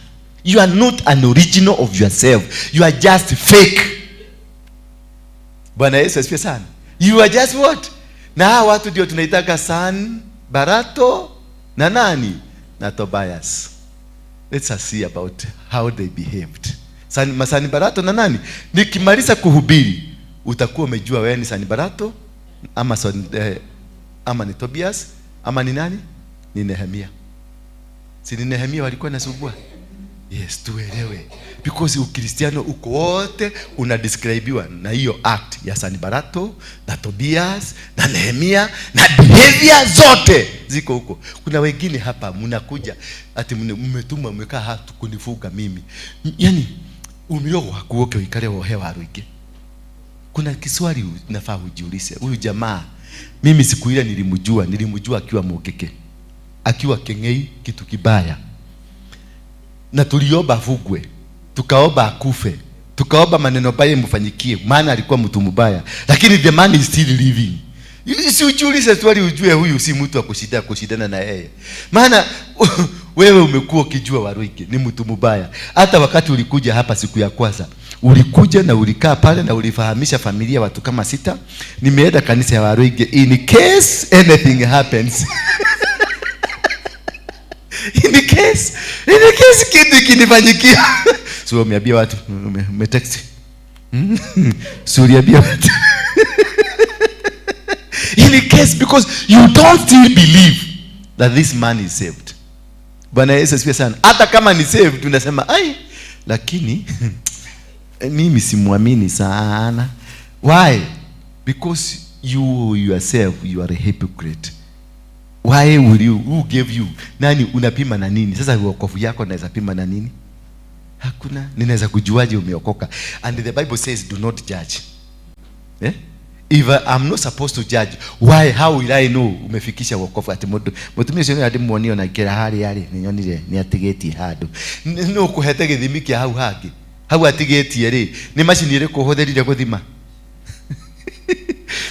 You are not an original of yourself. You are just fake. Bwana Yesu asifiwe sana. You are just what? Na hawa watu ndio tunaitaka San Barato na nani? Na Tobias. Let's us see about how they behaved. San Barato na nani? Nikimaliza kuhubiri utakuwa umejua wewe ni San Barato ama ama ni Tobias ama ni nani? Ni Nehemia. Si ni Nehemia walikuwa nasubua? Yes, tuelewe. Because Ukristiano uko wote unadescribiwa na hiyo act ya San Barato na Tobias na Nehemia na behavior zote ziko huko. Kuna wengine hapa mnakuja ati mmetumwa mmekaa hapa kunifuga mimi. Yaani umiogo hakuoke uikale wohe wa ruige. Kuna kiswali unafaa ujiulize. Huyu jamaa mimi siku ile nilimjua akiwa Mokeke, akiwa Keng'ei, kitu kibaya. Na tuliomba afugwe, tukaomba akufe, tukaomba maneno baya mfanyikie, maana alikuwa mtu mbaya. Lakini the man is still living. Si ujiulize swali ujue huyu si mtu wa kushindana na yeye. Maana wewe umekuwa ukijua Waruike ni mtu mbaya. Hata wakati ulikuja hapa siku ya kwanza, ulikuja na ulikaa pale na ulifahamisha familia watu kama 6. Nimeenda kanisa ya Waruike in case anything happens. In case kitu kinifanyikia. So umeambia watu, umetext. So uliambia watu. In case, because you don't still believe that this man is saved. Bwana Yesu asifiwe sana. Hata kama ni saved unasema ai, lakini mimi simuamini sana. Why? Because you yourself, you are a hypocrite. Why will you? Who gave you? Nani unapima na nini? Sasa wokovu yako naweza pima na nini? Hakuna. Ninaweza kujuaje umeokoka? And the Bible says do not judge. Eh? If I'm not supposed to judge, why, how will I know umefikisha wokovu? Ati mutumia ucio ati muonio na kira hari hari ninyonire ni atigetie handu. No kuhete githimi kia hau hangi. Hau atigetie ri ni machini iriku uhuthirire guthima?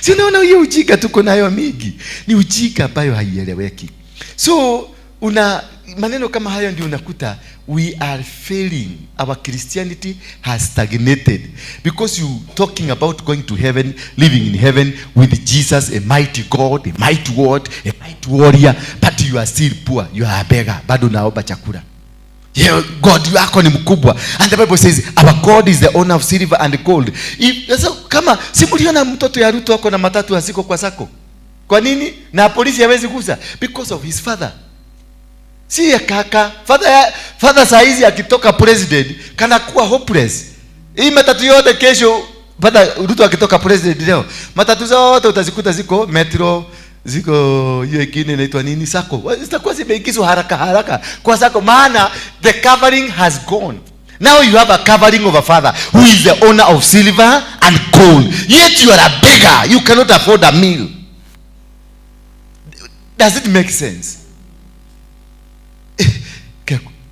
Si unaona hiyo ujinga tuko nayo mingi. Ni ujinga ambayo haieleweki. So una maneno kama hayo ndio unakuta we are failing. Our Christianity has stagnated because you talking about going to heaven, living in heaven with Jesus, a mighty God, a mighty word, a mighty warrior, but you are still poor. You are a beggar. Bado naomba chakula. Yeah, God wako ni mkubwa. And the Bible says our God is the owner of silver and gold. If so, kama simuliona mtoto ya Ruto wako na matatu hasiko kwa sako. Kwa nini? Na polisi hawezi kusa because of his father. Si ya kaka, father saizi akitoka president kana kuwa hopeless. Hii matatu yote kesho father Ruto akitoka president leo, matatu zote utazikuta ziko metro, ziko hiyo ingine inaitwa nini sako. Zitakuwa zimeingizwa haraka haraka kwa sako, maana the covering has gone. Now you have a covering of a father who is the owner of silver and gold. Yet you are a beggar. You cannot afford a meal. Does it make sense?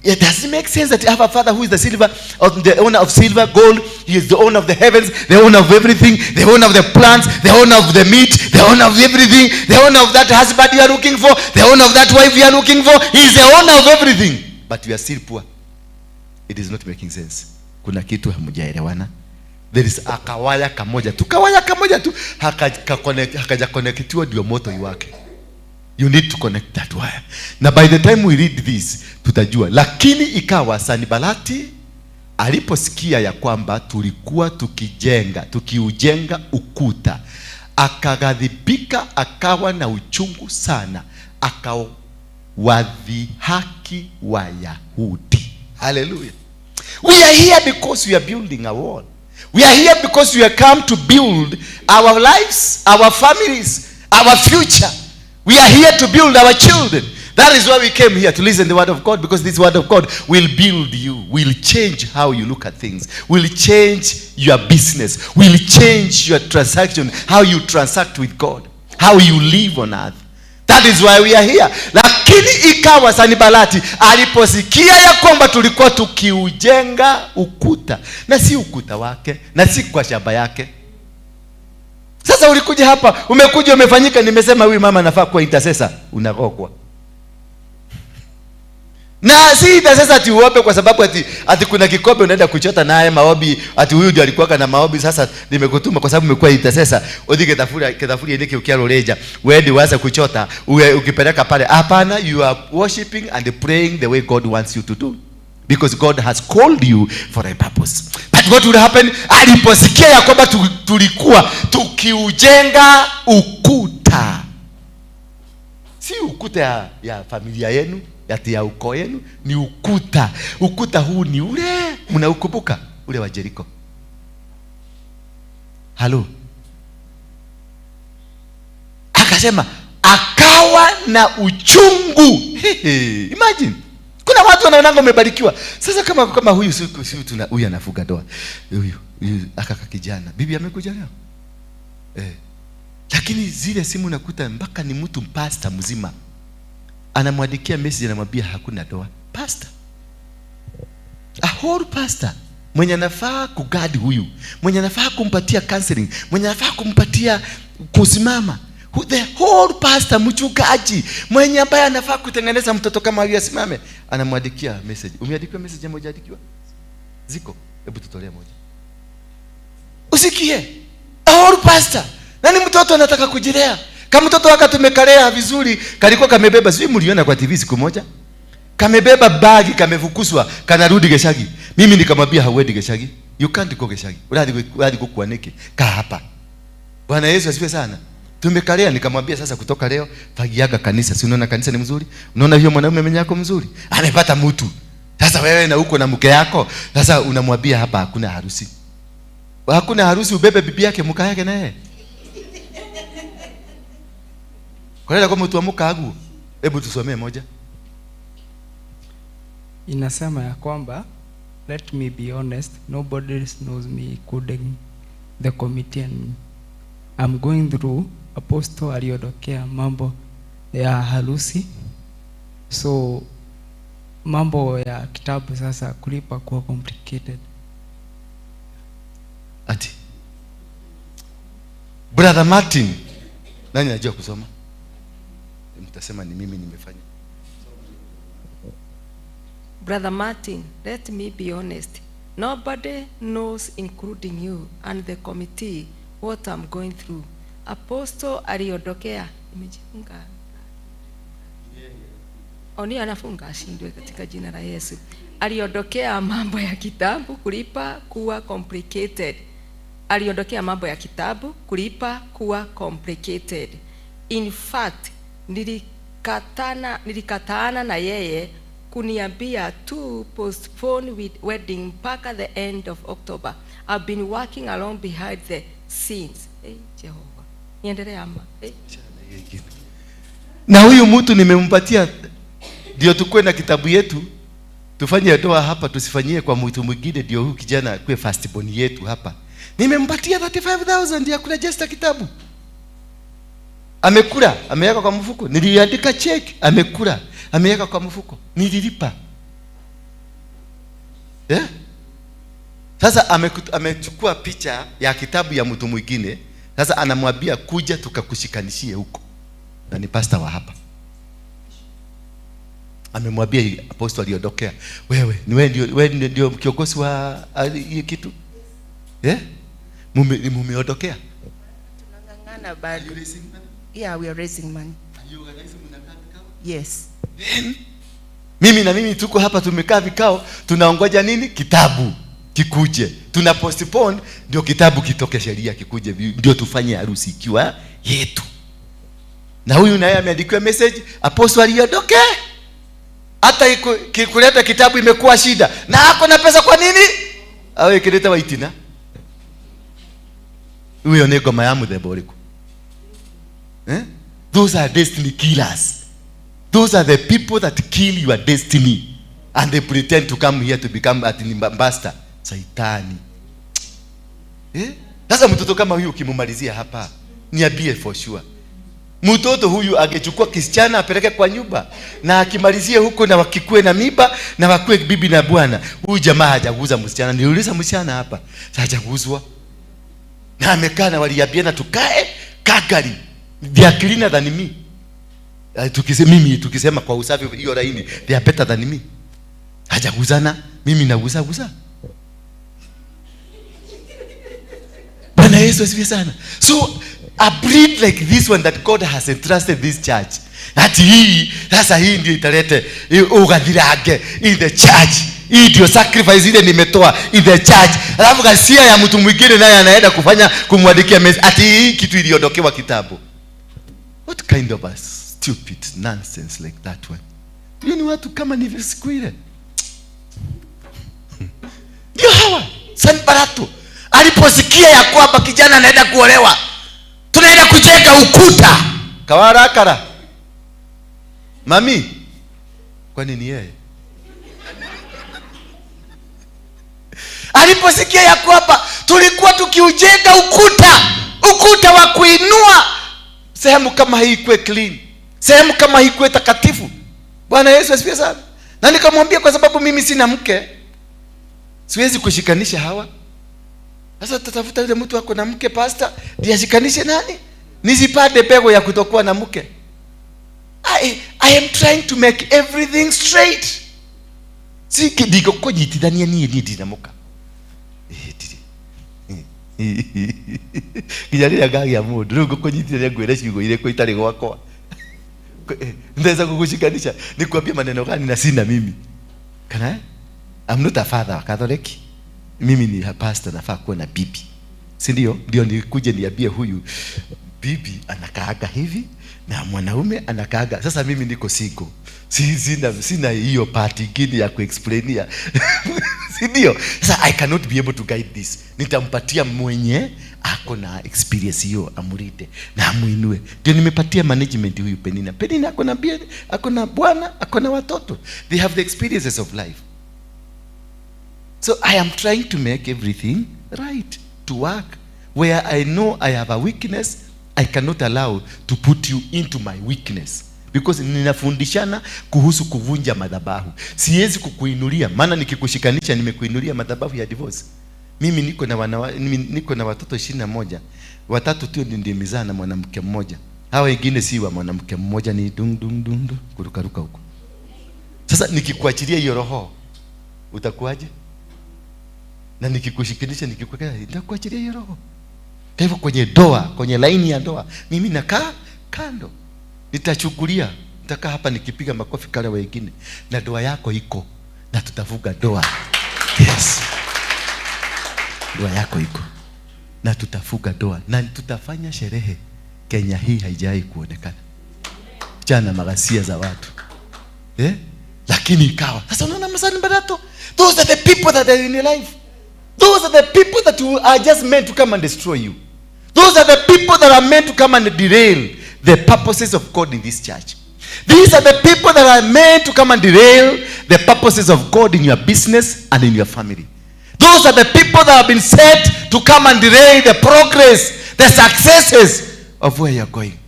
Yeah, does it make sense that you have a father who is the silver of the owner of silver, gold? He is the owner of the heavens, the owner of everything, the owner of the plants, the owner of the meat, the owner of everything, the owner of that husband you are looking for, the owner of that wife you are looking for. He is the owner of everything. But you are still poor. It is not making sense. Kuna kitu hamujaelewana. There is a kawaya kamoja tu. Kawaya kamoja tu hakaja connectiwa ndio moto iwake. You need to connect that wire. Na by the time we read this, tutajua. Lakini ikawa Sanibalati aliposikia ya kwamba tulikuwa tukiujenga ukuta, akaghadhibika, akawa na uchungu sana, akawadhihaki Wayahudi. Hallelujah. We are here because we are building a wall. We are here because we are come to build our lives, our families, our future. We are here to build our children. That is why we came here, to listen to the word of God, because this word of God will build you, will change how you look at things, will change your business, will change your transaction, how you transact with God, how you live on earth. That is why we are here. Lakini ikawa Sanibalati aliposikia ya kwamba tulikuwa tukiujenga ukuta, na si ukuta wake, na si kwa shamba yake. Sasa ulikuja hapa, umekuja umefanyika, nimesema huyu mama anafaa kuwa intercessor, unarogwa. Na si intercessor ati uombe kwa sababu ati kuna kikombe unaenda kuchota naye maombi, ati huyu ndiye alikuwa na maombi, sasa nimekutuma kwa sababu umekuwa intercessor, uthige kithafuria niki ukiaroreja, wewe uanze kuchota, uwe ukipeleka pale. Hapana, you are worshiping and praying the way God wants you to do, because God has called you for a purpose. But what will happen? Aliposikia ya kwamba tulikuwa tukiujenga ukuta, si ukuta ya familia yenu, ati ya ukoo yenu, ni ukuta. Ukuta huu ni ule mnaukumbuka, ule wa Jericho. Halo. Akasema akawa na uchungu. Imagine. Kuna watu wanaonanga umebarikiwa. Sasa kama huyu si tuna huyu anafuga ndoa. Huyu akaka kijana. Bibi amekuja leo. Lakini zile simu nakuta mpaka ni mtu pastor mzima. Anamwandikia message, anamwambia hakuna ndoa. Pastor. A whole pastor mwenye anafaa kugadi huyu, mwenye anafaa kumpatia counseling, mwenye anafaa kumpatia kusimama. The whole pastor, mchungaji, mwenye ambaye anafaa kutengeneza mtoto kama huyu asimame, anamwandikia message. Umeandikiwa message ama hujaandikiwa? Ziko. Hebu tutolee moja. Usikie. A whole pastor. Nani mtoto anataka kujilea? Kama mtoto wake tumekalea vizuri, kalikuwa kamebeba, sijui mliona kwa TV siku moja. Kamebeba bagi, kamefukuzwa, kanarudi Geshagi. Mimi nikamwambia hauendi Geshagi. You can't go Geshagi. Uradi kukuanike. Kaa hapa. Bwana Yesu asifiwe sana. Tumekalea, nikamwambia sasa kutoka leo fagiaga kanisa. Si unaona kanisa ni mzuri? Unaona hiyo mwanaume mwenye yako mzuri? Amepata mtu. Sasa wewe na uko na mke yako, sasa unamwambia hapa hakuna harusi. Hakuna harusi, ubebe bibi yake mka yake naye. Kwa nini kama mtu amuka agu? Hebu tusomee moja. Inasema ya kwamba let me be honest, nobody knows me including the committee and me. I'm going through. Apostle aliondokea mambo ya harusi, so mambo ya kitabu sasa kulipa kuwa complicated. Ati Brother Martin, nani anajua kusoma? Mtasema ni mimi nimefanya. Brother Martin, let me be honest. Nobody knows, including you and the committee, what I'm going through. Apostle aliondokea. Imejifunga. Oni anafunga ashindwe katika jina la Yesu. Aliondokea mambo ya kitabu kulipa kuwa complicated. Aliondokea mambo ya kitabu kulipa kuwa complicated. In fact, nilikatana na yeye kuniambia to postpone with wedding mpaka the end of October. I've been working along behind the scenes. Hey, Jehovah. Niendelee ama? Hey. Na huyu mtu nimempatia ndio tukue na kitabu yetu, tufanye ndoa hapa, tusifanyie kwa mtu mwingine, ndio huyu kijana akue first born yetu hapa. Nimempatia 35,000 ya kuregister kitabu. Amekula, ameweka kwa mfuko. Niliandika check, amekula, ameweka kwa mfuko. Nililipa. Sasa amechukua picha ya kitabu ya mtu mwingine. Sasa anamwambia kuja tukakushikanishie huko. Na ni pastor wa hapa. Amemwambia apostle aliondokea, wewe ni wewe ndio kiongozi wa hii kitu? Mumeondokea? Tunang'ang'ana bado. Yeah, we are raising money. Are you organizing mnakaa vikao? Yes. Then, mimi na mimi tuko hapa tumekaa vikao, tunaongoja nini? Kitabu kikuje. Tuna postpone ndio kitabu kitoke, sheria kikuje, ndio tufanye harusi ikiwa yetu. Na huyu naye ameandikiwa message, apostle aliondoke. Hata kuleta kitabu imekuwa shida. Na ako na pesa kwa nini? Awe kileta waitina. Huyo ni ngoma ya muthemba ũrĩkũ? Those are destiny killers. Those are the people that kill your destiny and they pretend to come here to become an ambassador. Saitani. Eh? Sasa mtoto kama huyu ukimumalizia hapa, niambie for sure. Mtoto huyu angechukua kisichana apeleke kwa nyumba na akimalizie huko na wakikue na miba na wakue bibi na bwana. Huyu jamaa hajaguza msichana. Niliuliza msichana hapa, hajaguzwa. Na amekaa na waliambiana tukae kagari. They are cleaner than me. Tukisema tukisema kwa usafi hiyo laini, they are better than me. Hajaguzana, mimi naguza guza. Bwana Yesu asifiwe sana. So a breed like this one that God has entrusted this church. Ati hii sasa hii ndio italete ugathirange in the church. Hii ndio sacrifice ile nimetoa in the church. Alafu ghasia ya mtu mwingine naye anaenda kufanya kumwandikia message ati hii kitu iliondokewa kitabu. What kind of a stupid nonsense like that one? Hiyo ni watu kama ni siku ile. Ndio hawa Sanbarato aliposikia ya kwamba kijana anaenda kuolewa, tunaenda kujenga ukuta. Kawarakara. Mami, kwani ni yeye? Aliposikia ya kwamba tulikuwa tukiujenga ukuta, ukuta wa kuinua sehemu kama hii ikuwe clean, sehemu kama hii ikuwe takatifu. Bwana Yesu asifiwe sana. Na nikamwambia kwa sababu mimi sina mke, siwezi kushikanisha hawa. Sasa tatafuta yule mtu ako na mke pastor, ndiye ashikanishe nani? Nisipate pego ya kutokuwa na mke. I am trying to make everything straight. Si kidigo kujitidania ni ndinamuka. Nginya rĩrĩa ngagĩa mũndũ rĩu ngũkũnyitithania ngwĩre ciugo irĩkũ itarĩ gwakwa. Ndaweza kukushikanisha nikuambie maneno gani na sina mimi. Kana? I'm not a father Catholic. Mimi ni pastor, nafaa kuwa na bibi. Si ndio? Ndio nikuje niambie huyu bibi anakaaga hivi na mwanaume anakaaga. Sasa mimi niko single. Sina hiyo part ingine ya kuexplainia. Si ndio? Sasa I cannot be able to guide this. Nitampatia mwenye ako na experience hiyo amurite na amuinue. Ndio nimepatia management huyu Penina. Penina ako na bibi, ako na bwana, ako na watoto. They have the experiences of life. So I am trying to make everything right, to work. Where I know I have a weakness, I cannot allow to put you into my weakness. Because ninafundishana kuhusu kuvunja madhabahu. Siwezi kukuinulia, maana nikikushikanisha nimekuinulia madhabahu ya divorce. Mimi niko na watoto 21. Watatu tu ndio nimezaa na mwanamke mmoja. Hawa wengine si wa mwanamke mmoja, ni dung dung dung kurukaruka huko. Sasa nikikuachilia hiyo roho, utakuaje? Na nikikushikilisha nikikuweka, nitakuachilia hiyo roho. Kwa hivyo kwenye doa, kwenye laini ya doa, mimi nakaa kando. Nitachukulia, nitakaa hapa nikipiga makofi kale wengine. Na doa yako iko, na tutavuga doa. Yes. Doa yako iko. Na tutafuga doa, na tutafanya sherehe. Kenya hii haijai kuonekana. Chana magasia za watu. Eh? Lakini ikawa. Sasa unaona Sanbarato? Those are the people that are in your life. Those are the people that are just meant to come and destroy you. Those are the people that are meant to come and derail the purposes of God in this church. These are the people that are meant to come and derail the purposes of God in your business and in your family. Those are the people that have been set to come and derail the progress, the successes of where you're going.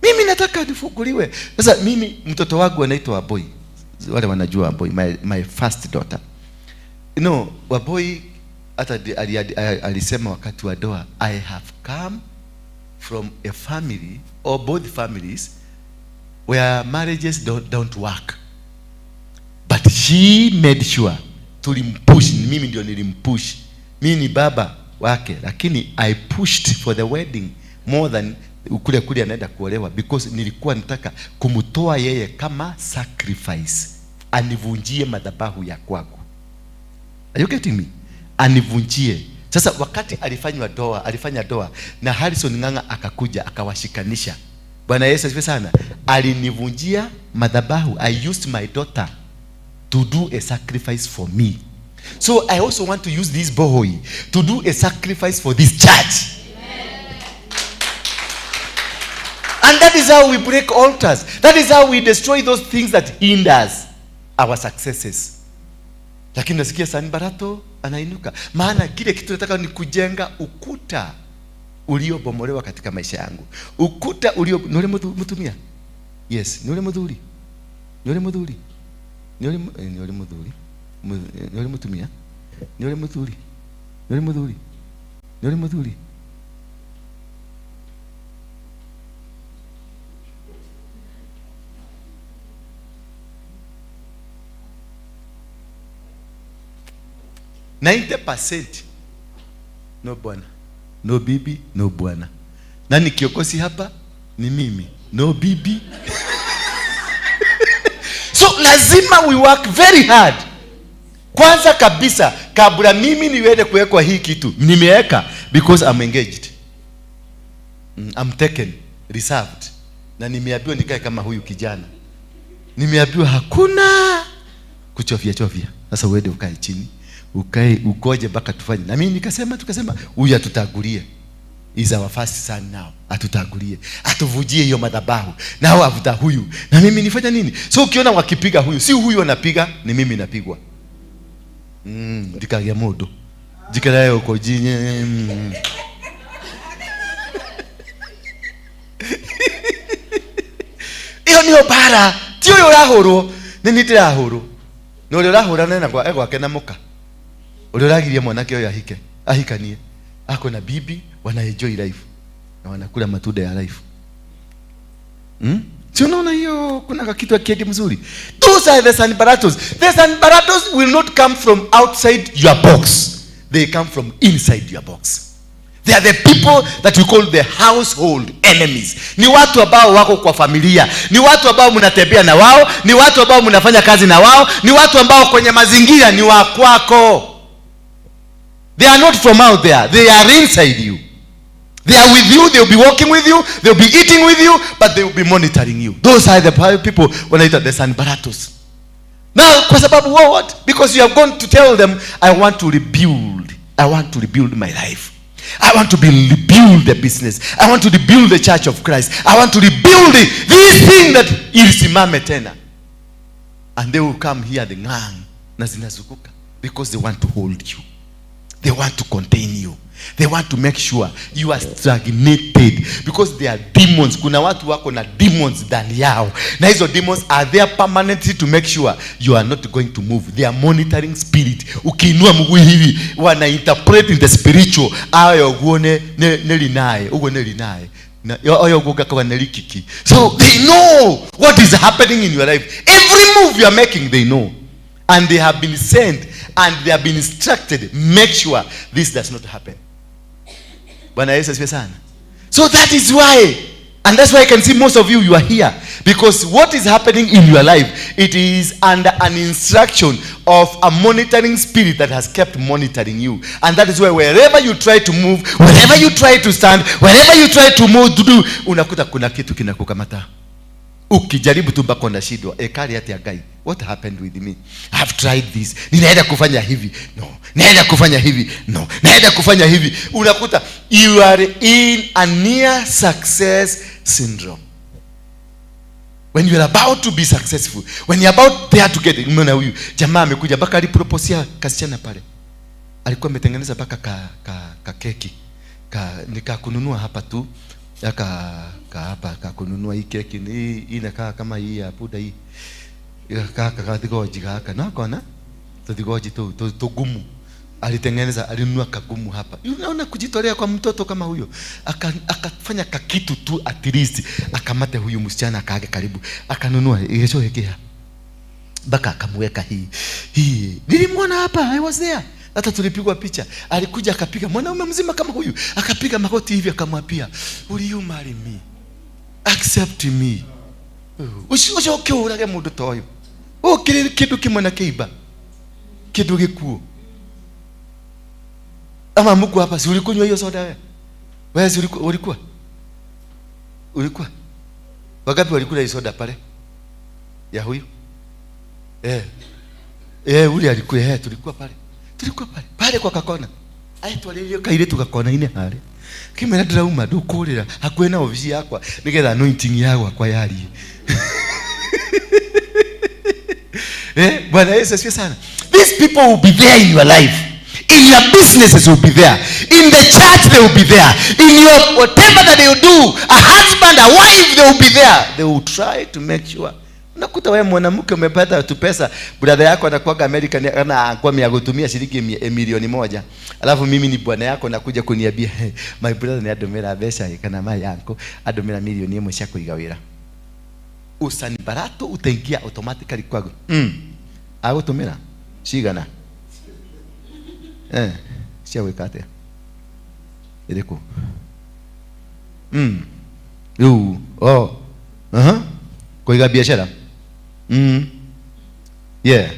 Mimi nataka nifunguliwe. Sasa mimi mtoto wangu anaitwa Waboi. Wale wanajua Waboi, my first daughter. You know, Waboi hata alisema wakati wa doa, I have come from a family or both families where marriages don't work. But she made sure tulimpush, mimi ndio nilimpush. Mimi ni baba wake, lakini I pushed for the wedding more than kule kule anaenda kuolewa, because nilikuwa nataka kumtoa yeye kama sacrifice, anivunjie madhabahu ya kwangu. Are you getting me? Anivunjie. Sasa wakati alifanya doa na Harrison Ng'ang'a akakuja akawashikanisha. Bwana Yesu asifiwe sana. Alinivunjia madhabahu. I used my daughter to do a sacrifice for me. So I also want to use this boy to do a sacrifice for this church. Amen. And that is how we break altars. That is how we destroy those things that hinders our successes. Lakini nasikia Sanbarato anainuka. Maana kile kitu nataka ni kujenga ukuta uliobomolewa katika maisha yangu. Ukuta ulio ni ule mtumia. Yes, ni ule mudhuri. Ni ule mudhuri. Ni ule ni ule mudhuri. Ni ule mtumia. Ni ule mudhuri. Ni ule mudhuri. Ni ule mudhuri. %90 no bwana, no bibi, no bwana. Nani kiokosi hapa? Ni mimi. No bibi. So lazima we work very hard. Kwanza kabisa kabla mimi niweze kuwekwa hii kitu, nimeweka because I'm engaged. I'm taken, reserved. Na nimeambiwa nikae kama huyu kijana. Nimeambiwa hakuna kuchofia chofia. Sasa uende ukae chini. Ukae ukoje mpaka tufanye. Na mimi nikasema tukasema huyu atutagulie. Is our first son now. Atutagulie. Atuvujie hiyo madhabahu. Nao avuta huyu. Na mimi nifanya nini? So ukiona wakipiga huyu, si huyu anapiga, ni mimi napigwa. Ndikagia modo. Jikalayo uko jinye. Iyo niyo bara. Ti uyu urahurwo. Ni ni ndirahurwo. Na uri urahura nena kwa egwake na muka. Uri uragirie mwanake uyu ahike. Ahikanie. Ako na bibi wana enjoy life. Na wanakula matunda ya life. Si unaona hiyo kuna kitu akiendi mzuri. Those are the Sanbaratos. The Sanbaratos will not come from outside your box. They come from inside your box. They are the people that we call the household enemies. Ni watu ambao wako kwa familia. Ni watu ambao mnatembea na wao. Ni watu ambao mnafanya kazi na wao. Ni watu ambao kwenye mazingira ni wa kwako. They are not from out there. They are inside you. They are with you. They will be walking with you. They will be eating with you. But they will be monitoring you. Those are the people when I tell the Sanbaratos. Now, kwa sababu what? Because you have gone to tell them, I want to rebuild. I want to rebuild my life. I want to rebuild the business. I want to rebuild the church of Christ. I want to rebuild it. This thing that ilisimame tena. And they will come here, the ngang, na zinazukuka. Because they want to hold you. They want to contain you. They want to make sure you are stagnated. Because they are demons. Kuna watu wako na demons ndani yao. Na hizo demons are there permanently to make sure you are not going to move. They are monitoring spirit. Ukiinua mguu hivi, wana interpret in the spiritual. Ayo uone nelinae, ugo nelinae. Na ayo ugo kwa nelikiki. So they know what is happening in your life. Every move you are making, they know. And they have been sent and they have been instructed. Make sure this does not happen. Bwana Yesu asifiwe sana. So that is why, and that's why I can see most of you, you are here. Because what is happening in your life, it is under an instruction of a monitoring spirit that has kept monitoring you. And that is why wherever you try to move, wherever you try to stand, wherever you try to move, to do, unakuta kuna kitu kinakukamata. Ukijaribu tu mpaka unashindwa. Ekari hati ya Ngai. What happened with me? I've tried this. Ninaenda kufanya hivi. No. Naenda kufanya hivi. No. Naenda kufanya hivi. Unakuta you are in a near success syndrome. When you are about to be successful, when you are about there to get it. Umeona huyu jamaa amekuja mpaka aliproposia kasichana pale. Alikuwa ametengeneza mpaka ka keki. Nika kununua hapa tu. Ka hapa ka kununua hii keki ni inakaa kama hii ya puda hii. Ka thigoji gaka na kona thigoji tu tugumu. Alitengeneza, alinunua kagumu hapa. Unaona kujitolea kwa mtoto kama huyo. Akafanya kakitu tu at least akamate huyu msichana akaage karibu. Akanunua hicho hekea. Baka akamweka hii. Hii nilimwona hapa, I was there. Hata tulipigwa picha. Alikuja akapiga mwanaume mzima kama huyu, akapiga magoti hivi akamwapia, "Will you marry me? Accept me." Ucoke urage mundu ta uyu. Ukiri kindu kimwe na kiiba. Kindu gikuo. Ama Mungu hapa si ulikunywa hiyo soda wewe? Wewe si ulikuwa? Ulikuwa? Wangapi walikula hiyo soda pale? Ya huyu? Ule alikuwa tulikuwa pale. Tulikuwa pale. Pale kwa kakona. Ai twalilio kaire tukakona ine hale. Kimera ndirauma ndukurira hakuhi na ofici yakwa nigetha anointing ya gwakwa yarie. Bwana Yesu asifiwe sana. These people will be there in your life. In your businesses will be there. In the church they will be there. In your whatever that they will do, a husband, a wife, they will be there. They will try to make sure. Unakuta wewe mwanamke umepata tu pesa, brother yako anakuaga America na kwa kutumia shilingi 1,000,000. Alafu mimi ni bwana yako nakuja kuniambia, hey, my brother ni adomera pesa kana my uncle adomera 1,000,000 cia kuiga wira. Usanibarato utaingia automatically kwago. Agutumira cigana? Cia gwika atia? Iriku? Riu, oh. Kuiga biashara? Yeah.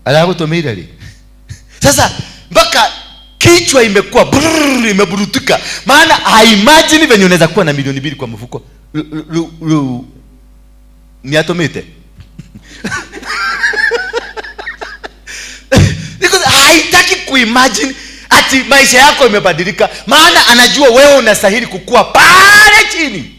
Aragutumira ri. Sasa mpaka kichwa imekuwa brrr, imeburutika. Maana I imagine venye unaweza kuwa na 2,000,000 kwa mfuko. Ni atomete. Because haitaki kuimagine ati maisha yako imebadilika. Maana anajua wewe unastahili kukua pale chini.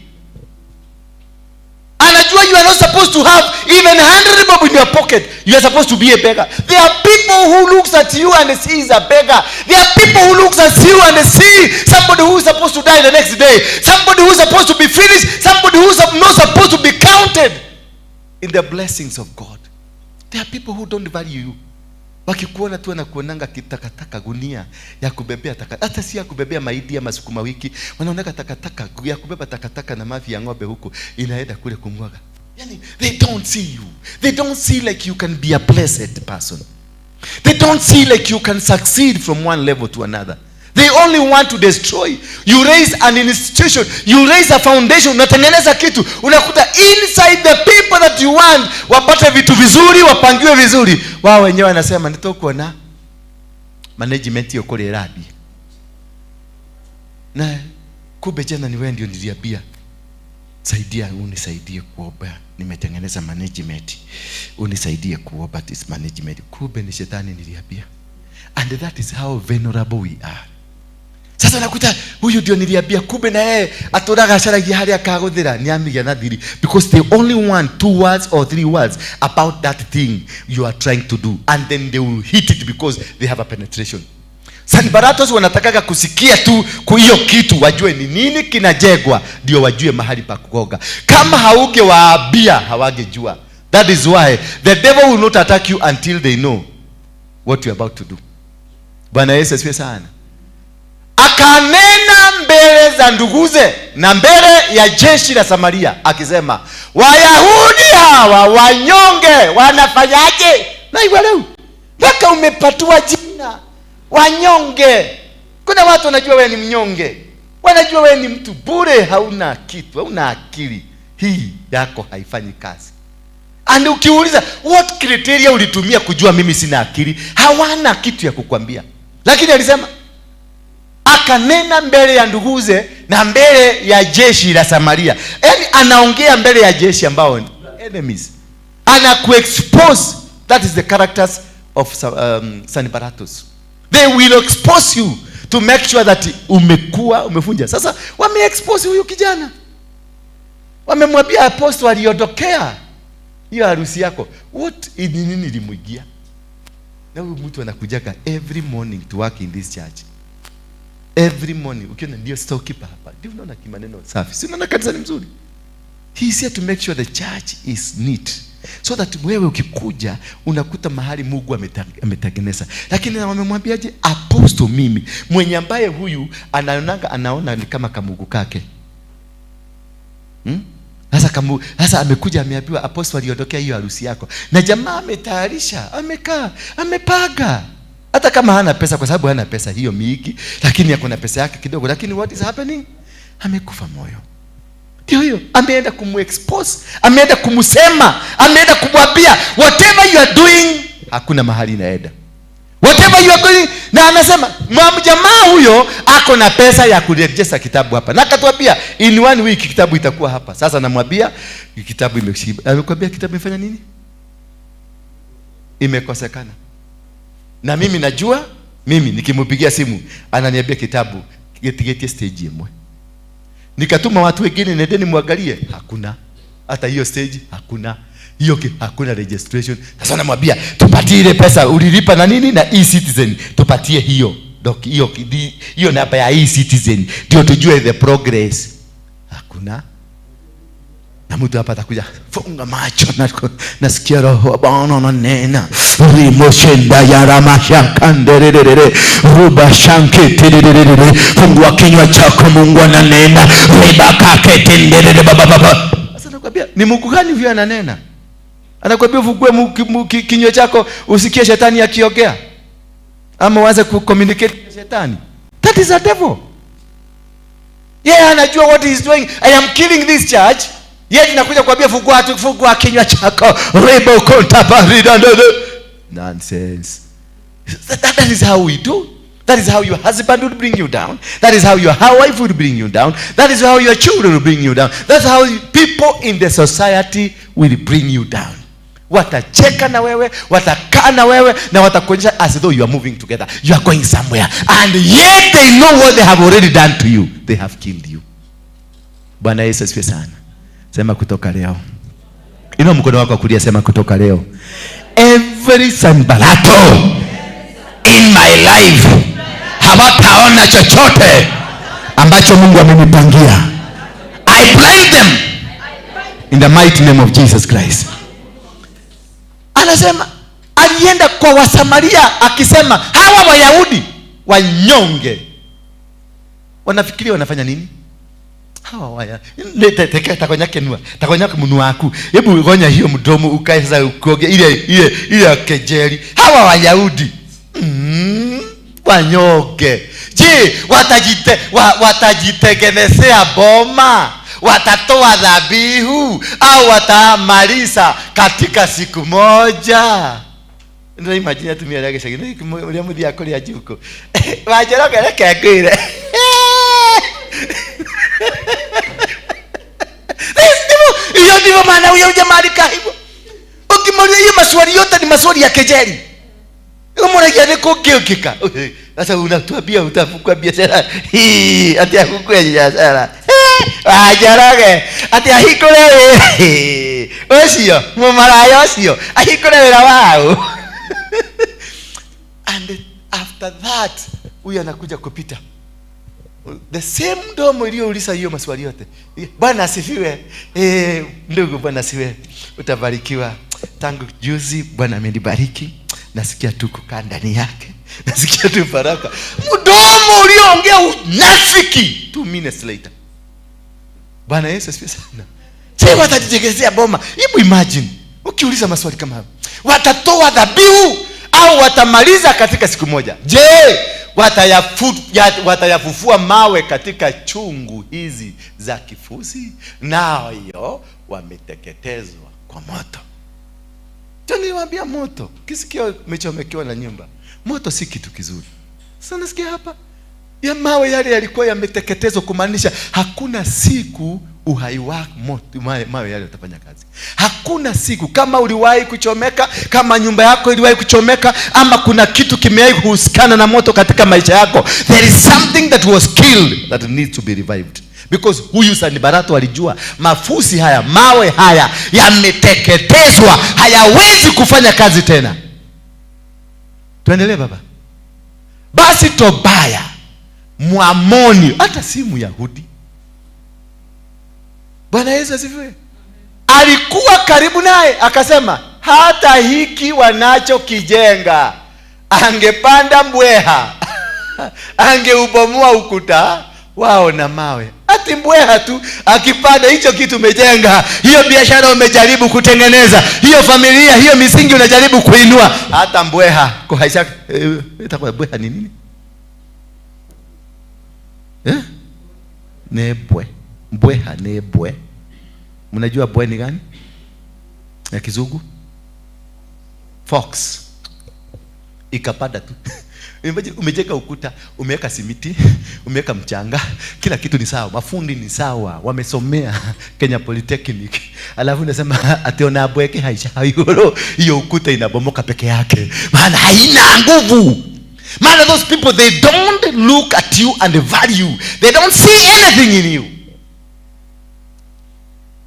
Anajua you are not supposed to have even 100 bob in your pocket. You are supposed to be a beggar. There are people who looks at you and sees a beggar. There are people who looks at you and see somebody who is supposed to die the next day. Somebody who is supposed to be finished. Somebody who is not supposed to be counted in the blessings of God. There are people who don't value you. Wakikuona tu wanakuonanga kitakataka, gunia ya kubebea takataka, hata si ya kubebea mahindi ya masukuma wiki, wanaonanga takataka ya kubeba takataka na mavi ya ng'ombe huko inaenda kule kumwaga. Yani they don't see you. They don't see like you can be a blessed person. They don't see like you can succeed from one level to another. They only want to destroy. You raise an institution, you raise a foundation, unatengeneza kitu, unakuta inside the people that you want wapate vitu vizuri, wapangiwe vizuri. Wao wenyewe wanasema nitakuwa na management hiyo kule rabi. Na kumbe jana ni wewe ndio niliambia, saidia, unisaidie kuomba, nimetengeneza management, unisaidie kuomba this management. Kumbe ni shetani niliambia. And that is how vulnerable we are. Sasa nakuta huyu ndio niliambia, kumbe na yeye aturaga acaragia haria akaguthira ni amigia na thiri, because they only want 2 words or 3 words about that thing you are trying to do, and then they will hit it because they have a penetration. Sanbaratos wanatakaga kusikia tu hiyo kitu, wajue ni nini kinajengwa, ndio wajue mahali pa kugoga. Kama haugewaambia hawangejua. That is why the devil will not attack you until they know what you are about to do. Bwana Yesu asifiwe sana. Akanena mbele za nduguze na mbele ya jeshi la Samaria akisema, Wayahudi hawa wanyonge wanafanyaje? Na leo mpaka umepatiwa jina wanyonge. Kuna watu wanajua wewe ni mnyonge, wanajua wewe ni mtu bure, hauna kitu, hauna akili, hii yako haifanyi kazi. And ukiuliza what criteria ulitumia kujua mimi sina akili, hawana kitu ya kukwambia. Lakini alisema, akanena mbele ya nduguze na mbele ya jeshi la Samaria. Yaani anaongea mbele ya jeshi ambao enemies. Anakuexpose. That is the characters of Sanbaratos. They will expose you to make sure that umekuwa umefunja. Sasa wameexpose huyu kijana. Wamemwambia apostle aliondokea hiyo harusi yako. What ni nini ilimuingia? Na huyu mtu anakujaga every morning to work in this church. Every morning ukiona ndio storekeeper hapa. Ndio unaona kimaneno safi. Si unaona kanisa ni mzuri. He is here to make sure the church is neat. So that wewe ukikuja unakuta mahali Mungu ametengeneza. Lakini wamemwambiaje apostle mimi mwenye ambaye huyu anaonanga, anaona ni kama kamungu kake. Sasa amekuja ameambiwa apostle aliondokea hiyo harusi yako. Na jamaa ametayarisha, amekaa, amepaga. Hata kama hana pesa, kwa sababu hana pesa hiyo mingi, lakini ako na pesa yake kidogo. Lakini what is happening? Amekufa moyo. Ndio hiyo, ameenda kumuexpose, ameenda kumusema, ameenda kumwambia whatever you are doing hakuna mahali inaenda. Whatever you are going, na anasema jamaa huyo ako na pesa ya kurejesha kitabu hapa. Na akatuambia in 1 week kitabu itakuwa hapa. Sasa namwambia kitabu imeshiba. Amekwambia kitabu imefanya nini? Imekosekana. Na mimi najua, mimi nikimpigia simu ananiambia kitabu Getigetie stage imwe. Nikatuma watu wengine, nendeni muangalie, hakuna. Hata hiyo stage hakuna. Hiyo hakuna registration. Sasa namwambia tupatie ile pesa ulilipa na nini na e-citizen, tupatie hiyo doc, hiyo namba ya e-citizen ndio tujue the progress. Hakuna. Na mtu hapa atakuja, funga macho, nasikia roho Bwana ananena. Rimoshinda ya ramashakandererere ruba shanketererere, fungua kinywa chako, Mungu ananena. Ribakaketenderere baba baba. Sasa nakwambia ni Mungu gani huyo ananena? Anakwambia ufungue kinywa chako usikie shetani akiongea, ama uanze kucommunicate na shetani. That is a devil. Yeye anajua what he is doing. I am killing this church. Yeye anakuja kuambia fungua kinywa chako. Rebo konta barida. Nonsense. That is how we do. That is how your husband would bring you down. That is how your wife would bring you down. That is how your children will bring you down. That's how people in the society will bring you down. Watacheka na wewe, watakaa na wewe, na watakuonyesha as though you are moving together. You are going somewhere. And yet they know what they have already done to you. They have killed you. Bwana Yesu asifiwe sana. Sema kutoka leo. Inua mkono wako wa kulia, sema kutoka leo. Every Sanbalato in my life hawataona chochote ambacho Mungu amenipangia. I blind them in the mighty name of Jesus Christ. Anasema alienda kwa Wasamaria akisema hawa Wayahudi wanyonge wanafikiria wanafanya nini? Hawa waya takonya takonya munu waku, hebu gonya hiyo mdomo ukae sasa ukoge ile ile ile kejeli. Hawa Wayahudi wanyonge, je, watajitengenezea boma? Watatoa dhabihu au watamaliza katika siku moja? Ndio imagine atumia yake shagini ulia muthi akoria juko wajoroge reke ngwire. Hiyo ndivyo maana huyo jamaa alikaa hivyo. Ukimuuliza hiyo maswali yote ni maswali ya kejeli. Umeona ni kukiukika. Sasa unatuambia utafukua biashara. Hii ati akukue biashara. Wajoroge ati ahikure ucio mumaraya ucio ahikure wira wao. And after that huyu anakuja kupita the same mdomo iliyouliza hiyo maswali yote. Bwana asifiwe. Ndugu, Bwana asifiwe. Utabarikiwa. Tangu juzi Bwana amenibariki. Nasikia tu kukaa ndani yake. Nasikia tu baraka. Mdomo ulioongea unafiki 2 minutes later. Bwana Yesu asifiwe sana. Sasa watajitengenezea boma. Hebu imagine ukiuliza maswali kama hayo. Watatoa dhabihu au watamaliza katika siku moja? Je, watayafufua mawe katika chungu hizi za kifusi? Nayo wameteketezwa kwa moto. Niliwaambia moto, kisikia umechomekewa na nyumba, moto si kitu kizuri. Sasa nasikia hapa ya mawe yale yalikuwa yameteketezwa, kumaanisha hakuna siku uhai wa moto, mawe yale utafanya kazi. Hakuna siku kama uliwahi kuchomeka, kama nyumba yako iliwahi kuchomeka, ama kuna kitu kimewahi kuhusikana na moto katika maisha yako, there is something that was killed that needs to be revived. Because huyu Sanbalato alijua mafusi haya, mawe haya yameteketezwa, hayawezi kufanya kazi tena. Tuendelee baba. Basi Tobaya Mwamoni, hata si Myahudi, Bwana Yesu asifiwe, alikuwa karibu naye akasema hata hiki wanachokijenga angepanda mbweha angeubomoa ukuta wao na mawe. Ati mbweha tu akipanda hicho kitu umejenga, hiyo biashara umejaribu kutengeneza, hiyo familia, hiyo misingi unajaribu kuinua, hata mbweha kuhaisha. Itakuwa mbweha ni nini? Nebwe. Mbweha nebwe. Mnajua bwe ni gani? Ya kizungu? Fox. Ikapanda tu. Imagine umejenga ukuta, umeweka simiti, umeweka mchanga, kila kitu ni sawa, mafundi ni sawa, wamesomea Kenya Polytechnic. Alafu unasema ati ona bweke haisha igoro, hiyo ukuta inabomoka peke yake. Maana haina nguvu. Maana those people, they don't look at you and value. They don't see anything in you.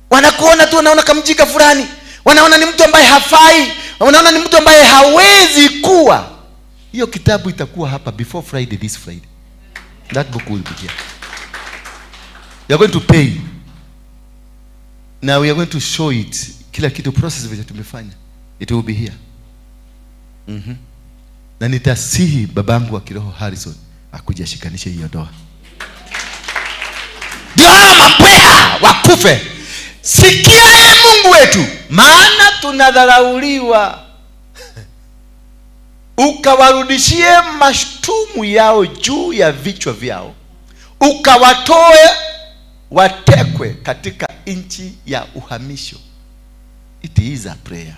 Wanakuona tu, wanaona kamjika fulani, wanaona ni mtu ambaye hafai, wanaona ni mtu ambaye hawezi kuwa. Hiyo kitabu itakuwa hapa before Friday, this Friday. That book will be here. You are going to pay. Now we are going to show it. Kila kitu process vile tumefanya. It will be here. Na nitasihi babangu wa kiroho Harrison akuje ashikanishe hiyo ndoa. Ndio hawa mabweha wakufe. Sikia ye Mungu wetu, maana tunadharauliwa. Ukawarudishie mashtumu yao juu ya vichwa vyao, ukawatoe watekwe katika nchi ya uhamisho. It is a prayer.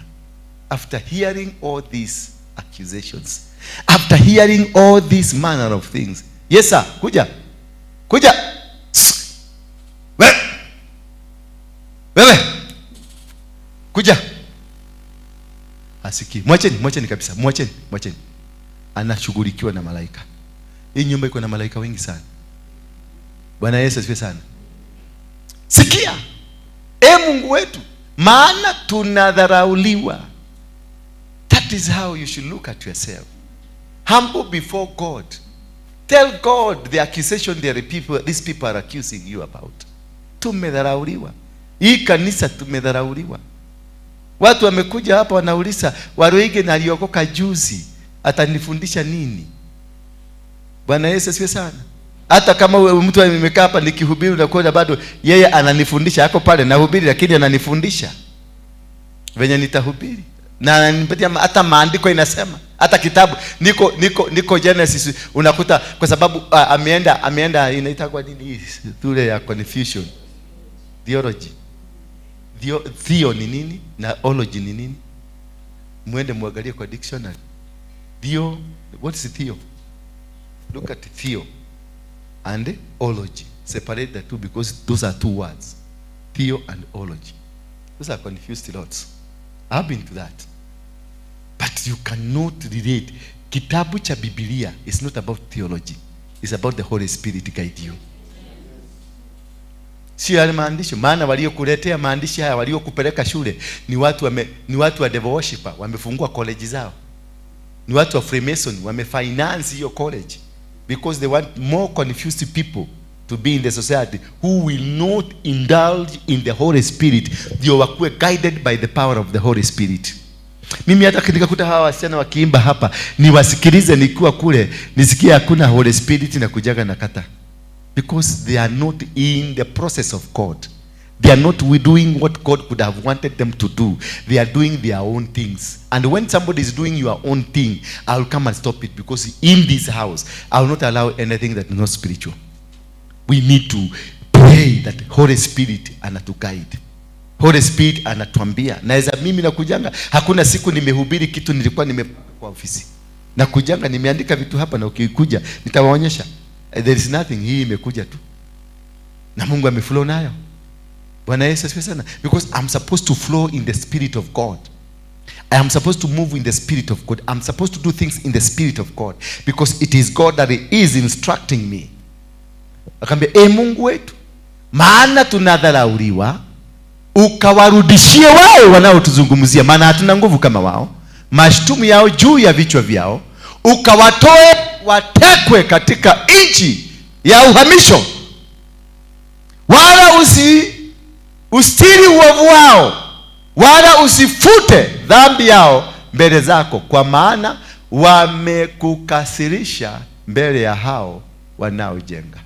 After hearing all these accusations, after hearing all these manner of things. Yes sir, kuja. Kuja. Wewe. Wewe. Kuja. Asiki. Mwacheni, mwacheni kabisa. Mwacheni, mwacheni. Anashughulikiwa na malaika. Hii nyumba iko na malaika wengi sana. Bwana Yesu asifiwe sana. Sikia, e Mungu wetu, maana tunadharauliwa. That is how you should look at yourself. Humble before God. Tell God the accusation these people are accusing you about. Tumedharauliwa. Hii kanisa tumedharauliwa. Watu wamekuja hapa wanauliza, Waruige na aliokoka juzi, atanifundisha nini? Bwana Yesu asifiwe sana. Hata kama mtu amekaa hapa nikihubiri na kuona bado yeye ananifundisha, ako pale nahubiri lakini ananifundisha venye nitahubiri. Na ananipatia hata maandiko inasema, hata kitabu niko Genesis unakuta kwa sababu ameenda inaitwa nini hii shule ya confusion. Theology. Theo ni nini na ology ni nini? Muende muangalie kwa dictionary. Theo, what is theo? Look at theo and ology. Separate the two because those are two words. Theo and ology. Those are confused lots. I've been to that. But you cannot relate. Kitabu cha Biblia is not about theology. It's about the Holy Spirit guide you. Sio yale maandishi, maana waliokuletea maandishi haya, waliokupeleka shule ni watu ni watu wa devil worshiper, wamefungua college zao. Ni watu wa Freemason, wamefinance hiyo college because they want more confused people to be in the society who will not indulge in the Holy Spirit. Ndio wakuwe guided by the power of the Holy Spirit. Mimi hata nikakuta hawa wasichana wakiimba hapa, niwasikilize nikiwa kule, nisikie hakuna Holy Spirit na kujaga na kata. Because they are not in the process of God. They are not doing what God could have wanted them to do. They are doing their own things. And when somebody is doing your own thing, I will come and stop it, because in this house, I will not allow anything that is not spiritual. We need to pray that Holy Spirit anatuguide. Holy Spirit anatuambia. Naweza mimi nakujanga, hakuna siku nimehubiri kitu nilikuwa nime kwa ofisi. Nakujanga nimeandika vitu hapa na ukikuja nitawaonyesha. There is nothing, hii imekuja tu. Na Mungu ameflow nayo. Bwana Yesu asifiwe sana. Because I'm supposed to flow in the Spirit of God. I am supposed to move in the Spirit of God. I'm supposed to do things in the Spirit of God. Because it is God that is instructing me. Akamwambia, e Mungu wetu, maana tunadharauliwa, ukawarudishie wao wanaotuzungumzia, maana hatuna nguvu kama wao, mashtumu yao juu ya vichwa vyao, ukawatoe watekwe katika nchi ya uhamisho, wala usitiri uovu wao, wala usifute dhambi yao mbele zako, kwa maana wamekukasirisha mbele ya hao wanaojenga.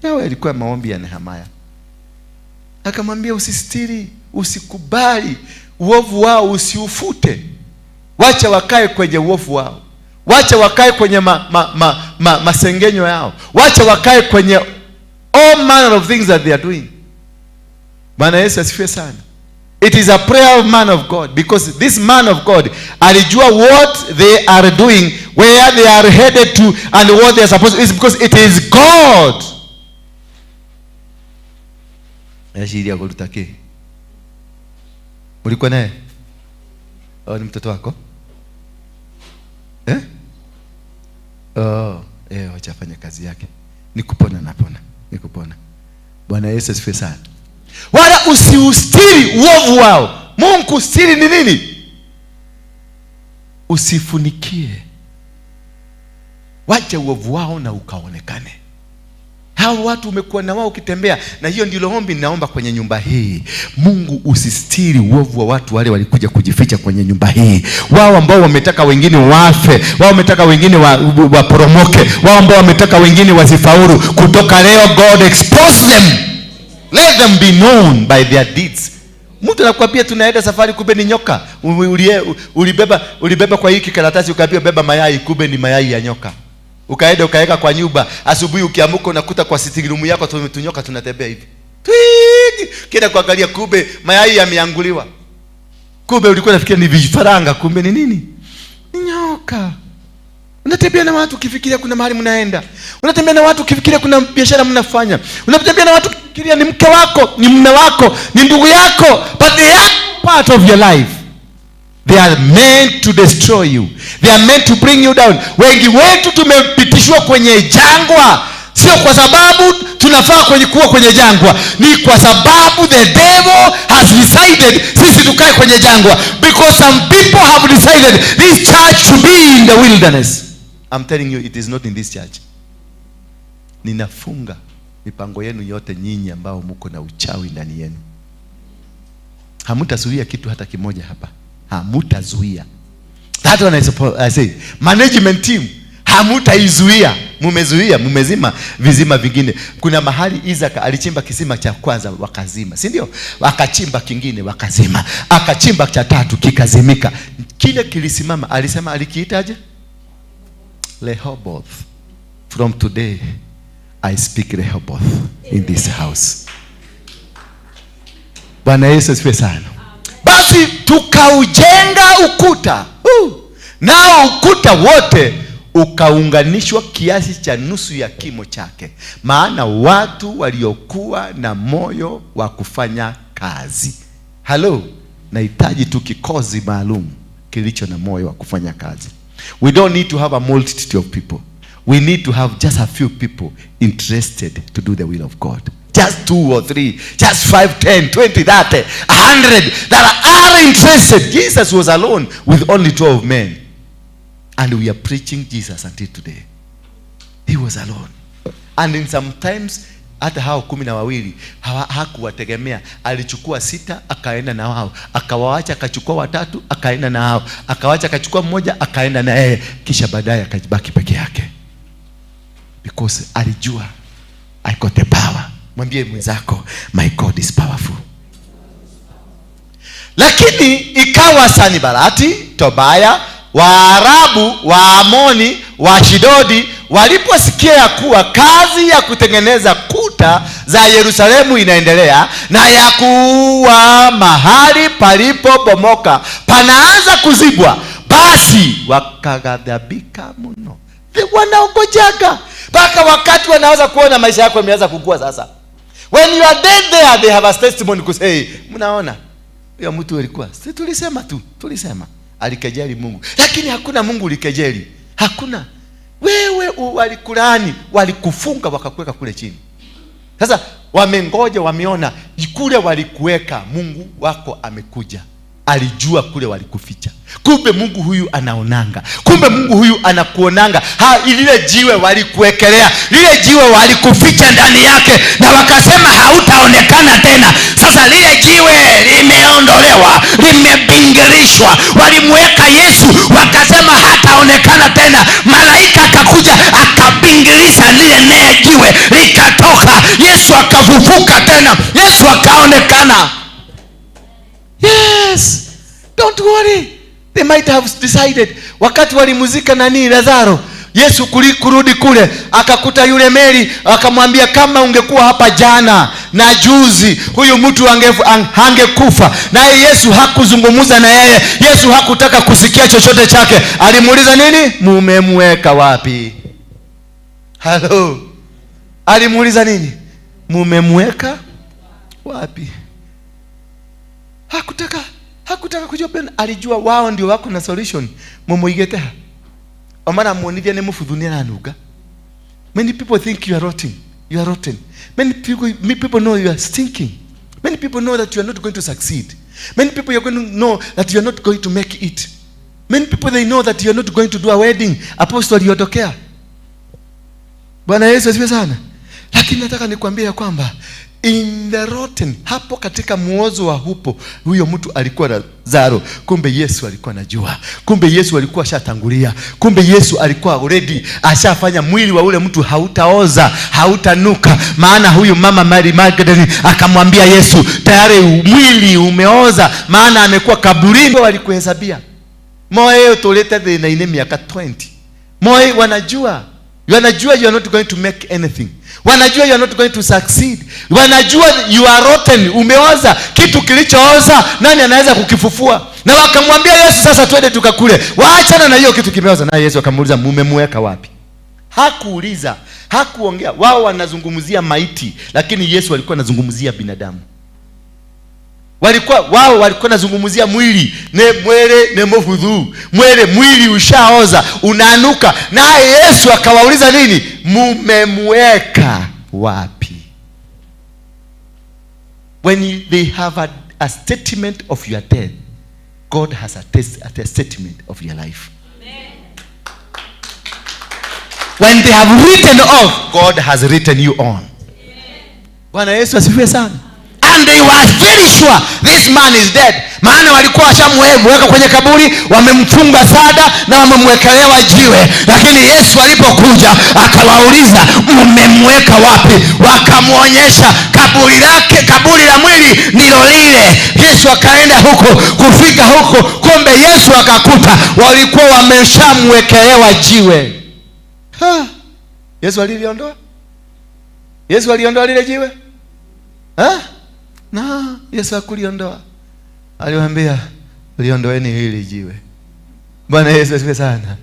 Yao ilikuwa maombi ya Nehemia. Akamwambia usistiri, usikubali uovu wao, usiufute. Wacha wakae kwenye uovu wao. Wacha wakae kwenye masengenyo yao. Wacha wakae kwenye all manner of things that they are doing. Bwana Yesu asifiwe sana. It is a prayer of man of God, because this man of God alijua what they are doing, where they are headed to, and what they are supposed to. It's because it is God. Ashiria golutake. Ulikuwa naye? Au ni mtoto wako? Eh? Oh, wacha afanye kazi yake. Nikupona napona, nikupona. Bwana Yesu asifiwe sana. Wala usiustiri uovu wao. Mungu kustiri ni nini? Usifunikie. Wacha uovu wao na ukaonekane. Hao watu umekuwa na wao ukitembea, na hiyo ndilo ombi ninaomba kwenye nyumba hii. Mungu usistiri uovu wa watu wale walikuja kujificha kwenye nyumba hii. Wao ambao wametaka wengine wafe, wao wametaka wengine waporomoke, wao ambao wametaka wengine wasifaulu. Kutoka leo, God expose them. Let them be known by their deeds. Mtu anakuambia tunaenda safari, kumbe ni nyoka. Ulibeba kwa hiki karatasi ukaambiwa beba mayai, kumbe ni mayai ya nyoka. Ukaenda ukaweka kwa nyumba, asubuhi ukiamka unakuta kwa sitting room yako tunyoka tunatembea hivi. Twigi! Kenda kuangalia, kumbe mayai yameanguliwa. Kumbe ulikuwa unafikiria ni vifaranga, kumbe ni nini? Ni nyoka. Unatembea na watu ukifikiria kuna mahali mnaenda. Unatembea na watu ukifikiria kuna biashara mnafanya. Unatembea na watu ukifikiria ni mke wako, ni mume wako, ni ndugu yako, but they are part of your life. They are meant to destroy you. They are meant to bring you down. Wengi wetu tumepitishwa kwenye jangwa, sio kwa sababu tunafaa kuwa kwenye jangwa, ni kwa sababu the devil has decided sisi tukae kwenye jangwa, because some people have decided this church to be in the wilderness. I'm telling you, it is not in this church. Ninafunga mipango yenu yote nyinyi ambao mko na uchawi ndani yenu. Hamtazuia kitu hata kimoja hapa. Hamutazuia. That one I say, management team, hamutaizuia. Mumezuia, mumezima vizima vingine. Kuna mahali Isaka alichimba kisima cha kwanza wakazima, si ndio? Akachimba kingine wakazima. Akachimba cha tatu kikazimika. Kile kilisimama, alisema alikiitaje? Rehoboth. From today I speak Rehoboth in this house. Bwana Yesu asifiwe sana. Basi tukaujenga ukuta. Nao ukuta wote ukaunganishwa kiasi cha nusu ya kimo chake, maana watu waliokuwa na moyo wa kufanya kazi. Hello, nahitaji tu kikozi maalum kilicho na moyo wa kufanya kazi. We don't need to have a multitude of people. We need to have just a few people interested to do the will of God. Just 2 or 3, just 5, 10, 20, 30, 100 that are interested. Jesus was alone with only 12 men. And we are preaching Jesus until today. He was alone. And in sometimes, hata hao 12 hakuwategemea. Alichukua 6 akaenda na wao, akawaacha akachukua 3 akaenda na hao, akawaacha akachukua 1 akaenda na yeye, kisha baadaye akajibaki peke yake. Because alijua I got the power. Mwambie mwenzako, my God is powerful. Lakini ikawa Sanibalati, Tobaya, Waarabu, Waamoni, Washidodi waliposikia ya kuwa kazi ya kutengeneza kuta za Yerusalemu inaendelea, na ya kuwa mahali palipobomoka panaanza kuzibwa, basi wakaghadhabika mno. Wanaongojaga mpaka wakati wanaanza kuona maisha yako yameanza kukua sasa. When you are dead there, they have a testimony to say, mnaona huyo mtu alikuwa, si tulisema tu, tulisema alikejeli Mungu. Lakini hakuna Mungu ulikejeli. Hakuna. Wewe walikulaani, walikufunga wakakuweka kule chini. Sasa wamengoja, wameona kule walikuweka, Mungu wako amekuja. Alijua kule walikuficha. Kumbe Mungu huyu anaonanga. Kumbe Mungu huyu anakuonanga. Lile jiwe walikuwekelea, lile jiwe walikuficha ndani yake, na wakasema hautaonekana tena. Sasa lile jiwe limeondolewa, limebingirishwa. Walimweka Yesu, wakasema hataonekana tena. Malaika akakuja akabingirisha lile jiwe, likatoka. Yesu akafufuka tena. Yesu akaonekana. Yes, don't worry. They might have decided. Wakati walimuzika nani, Lazaro, Yesu kurudi kule akakuta yule Mary, akamwambia kama ungekuwa hapa jana na juzi, huyu mtu angekufa. Naye Yesu hakuzungumza na yeye. Yesu hakutaka kusikia chochote chake. Alimuuliza nini? Mumemweka wapi? Hello. Alimuuliza nini? Mumemweka wapi? Hakutaka kujua. Alijua wao ndio wako na solution. Mumuigete. Omana muonithia ni mubuthu ni aranunga. Many people think you are rotten. You are rotten. Many people know you are stinking. Many people know that you are not going to succeed. Many people are going to know that you are not going to make it. Many people, they know that you are not going to do a wedding. Apostle aliyotokea. Bwana Yesu asifiwe sana. Lakini nataka nikwambie ya kwamba in the rotten, hapo katika muozo wa hupo, huyo mtu alikuwa Lazaro. Kumbe Yesu alikuwa anajua. Kumbe Yesu alikuwa ashatangulia. Kumbe Yesu alikuwa already ashafanya mwili wa ule mtu hautaoza, hautanuka. Maana huyu mama Mary Magdalene akamwambia Yesu, tayari mwili umeoza, maana amekuwa kaburini. Walikuhesabia moyo tulete thina-inĩ miaka 20. Moyo wanajua. Wanajua you are not going to make anything. Wanajua you are not going to succeed. Wanajua you are rotten, umeoza. Kitu kilichooza nani anaweza kukifufua? Na wakamwambia Yesu, sasa twende tukakule, waachana na hiyo kitu kimeoza. Na Yesu akamuuliza, mumemweka wapi? Hakuuliza, hakuongea. Wao wanazungumzia maiti, lakini Yesu alikuwa anazungumzia binadamu. Wao walikuwa nazungumzia mwili, ne mwele ne mofudhu, mwele mwili ushaoza, unanuka. Naye Yesu akawauliza nini? Mumemweka wapi? When they have a statement of your death, God has a statement of your life. Amen. When they have written off, God has written you on. Bwana Yesu asifiwe sana. And they were very sure this man is dead. Maana walikuwa washamweka kwenye kaburi, wamemfunga sada na wamemwekelewa jiwe. Lakini Yesu alipokuja akawauliza, mmemweka wapi? Wakamuonyesha kaburi lake, kaburi la mwili ndilo lile. Yesu akaenda huko, kufika huko kumbe Yesu akakuta walikuwa wameshamwekelewa jiwe. Ha! Yesu aliliondoa? Yesu aliondoa lile jiwe? Ha? Na Yesu hakuliondoa. Aliwaambia, liondoeni hili jiwe. Bwana Yesu asifiwe sana.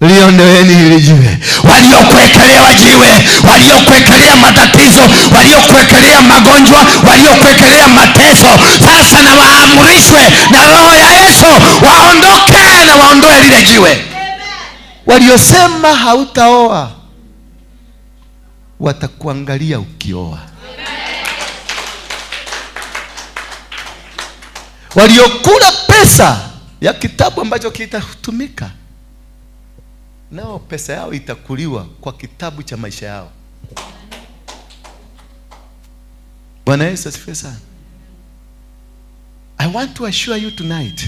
Liondoeni hili jiwe. Waliokuwekelewa jiwe, waliokuwekelea matatizo, waliokuwekelea magonjwa, waliokuwekelea mateso, sasa na waamrishwe na roho ya Yesu waondoke na waondoe lile jiwe. Waliosema hautaoa watakuangalia ukioa. Waliokula pesa ya kitabu ambacho kitatumika, nao pesa yao itakuliwa kwa kitabu cha maisha yao. Bwana Yesu asifiwe sana. I want to assure you tonight,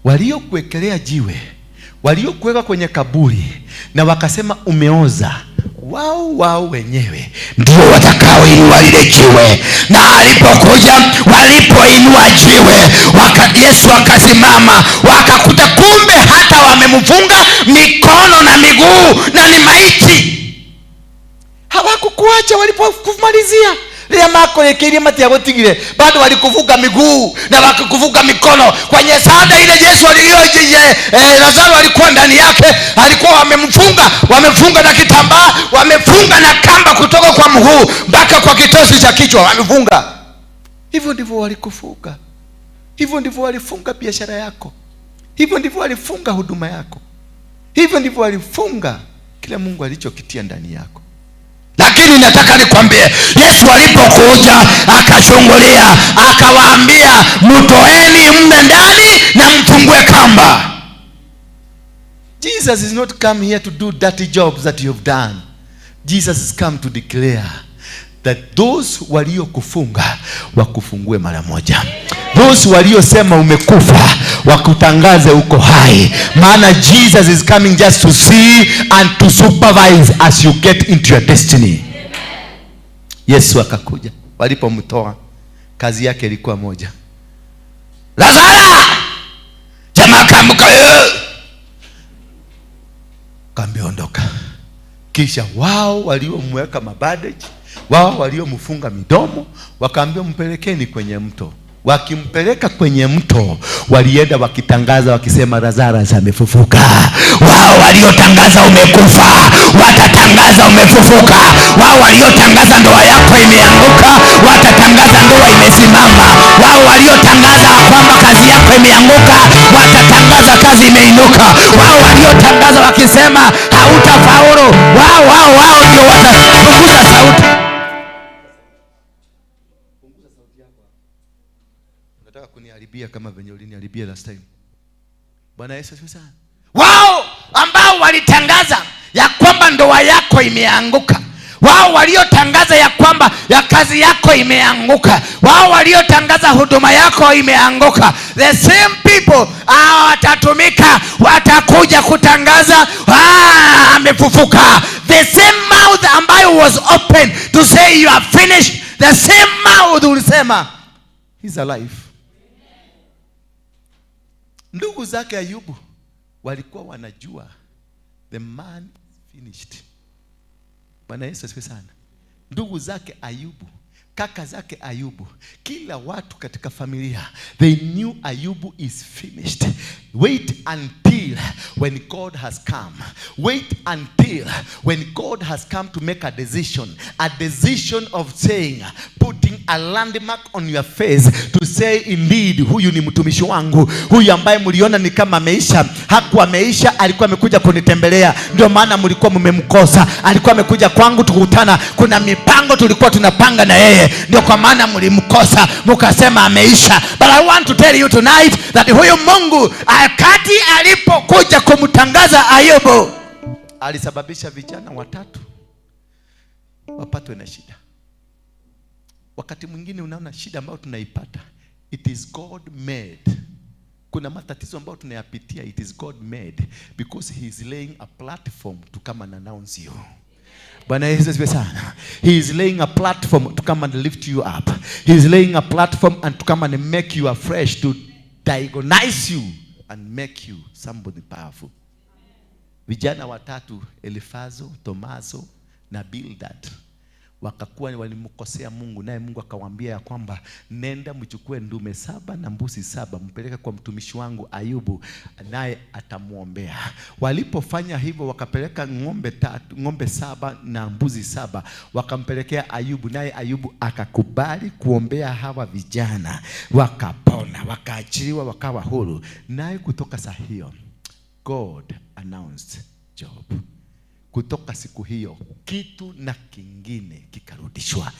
waliokuwekelea jiwe, waliokuweka kwenye kaburi na wakasema umeoza, wao wenyewe ndio watakaoinua lile jiwe. Na alipokuja, walipoinua jiwe, Yesu akasimama, wakakuta kumbe hata wamemfunga mikono na miguu na ni maiti. Hawakukuacha walipokumalizia ria makorekeire matiagotigire, bado walikuvuka miguu na wakakuvuka mikono. Kwenye sada ile Yesu Lazaro alikuwa ndani yake, alikuwa wamemfunga, wamefunga na kitambaa, wamefunga na kamba kutoka kwa mguu mpaka kwa kitosi cha kichwa, wamefunga. Hivyo ndivyo walikufunga. Hivyo ndivyo walifunga biashara yako. Hivyo ndivyo walifunga huduma yako. Hivyo ndivyo walifunga kila Mungu alichokitia ndani yako. Lakini nataka nikwambie, Yesu alipokuja akachungulia, akawaambia, mtoeni mle ndani na mfungue kamba. Jesus is not come here to do dirty jobs that you have done. Jesus has come to declare that those waliokufunga wakufungue mara moja. Those waliosema umekufa wakutangaze uko hai. Maana Jesus is coming just to see and to supervise as you get into your destiny. Yesu akakuja. Walipomtoa, kazi yake ilikuwa moja. Lazaro! Jamaa kaamka, kaambia ondoka. Kisha wao waliomweka mabandage, wao waliomfunga midomo, wakaambia mpelekeni kwenye mto. Wakimpeleka kwenye mto, walienda wakitangaza wakisema Lazaro amefufuka. Wao waliotangaza umekufa watatangaza umefufuka. Wao waliotangaza ndoa yako imeanguka watatangaza ndoa imesimama. Wao waliotangaza kwamba kazi yako imeanguka watatangaza kazi limeinuka. Wao waliotangaza wakisema hautafaulu, wao ndio watapunguza sauti. Punguza sauti yako. Unataka kuniharibia kama venye uliniharibia last time. Bwana Yesu asifiwe sana. Wao ambao walitangaza ya kwamba ndoa yako imeanguka, wao waliotangaza ya kwamba ya kazi yako imeanguka, wao waliotangaza huduma yako imeanguka, the same people watatumika, watakuja kutangaza amefufuka. The same mouth ambayo was open to say you are finished, the same mouth ulisema he's alive. Ndugu zake Ayubu walikuwa wanajua the man is finished. Bwana Yesu asifiwe sana. Ndugu zake Ayubu, kaka zake Ayubu, kila watu katika familia, they knew Ayubu is finished. Wait until when God has come. Wait until when God has come to make a decision. A decision of saying, putting a landmark on your face to say indeed huyu ni mtumishi wangu. Huyu ambaye mliona ni kama ameisha, hakuwa ameisha, alikuwa amekuja kunitembelea. Ndio maana mlikuwa mmemkosa. Alikuwa amekuja kwangu tukutana. Kuna mipango tulikuwa tunapanga na yeye. Ndio kwa maana mlimkosa, mkasema ameisha. But I want to tell you tonight that huyu Mungu wakati alipokuja kumtangaza Ayubu alisababisha vijana watatu wapatwe na shida. Wakati mwingine unaona shida ambayo tunaipata, it is God made. Kuna matatizo ambayo tunayapitia, it is God made because he is laying a platform to come and announce you. Bwana Yesu asifiwe sana. He is laying a platform to come and lift you up. He is laying a platform and to come and make you afresh, to diagnose you and make you somebody powerful. Vijana watatu, Elifazo, Tomaso na Bildad, wakakuwa walimkosea Mungu, naye Mungu akawaambia ya kwamba nenda mchukue ndume 7 na mbuzi 7 mpeleke kwa mtumishi wangu Ayubu, naye atamuombea. Walipofanya hivyo wakapeleka ng'ombe 3, ng'ombe 7 na mbuzi 7, wakampelekea Ayubu, naye Ayubu akakubali kuombea hawa vijana, wakapona, wakaachiliwa, wakawa huru. Naye kutoka saa hiyo God announced Job. Kutoka siku hiyo kitu na kingine kikarudishwa.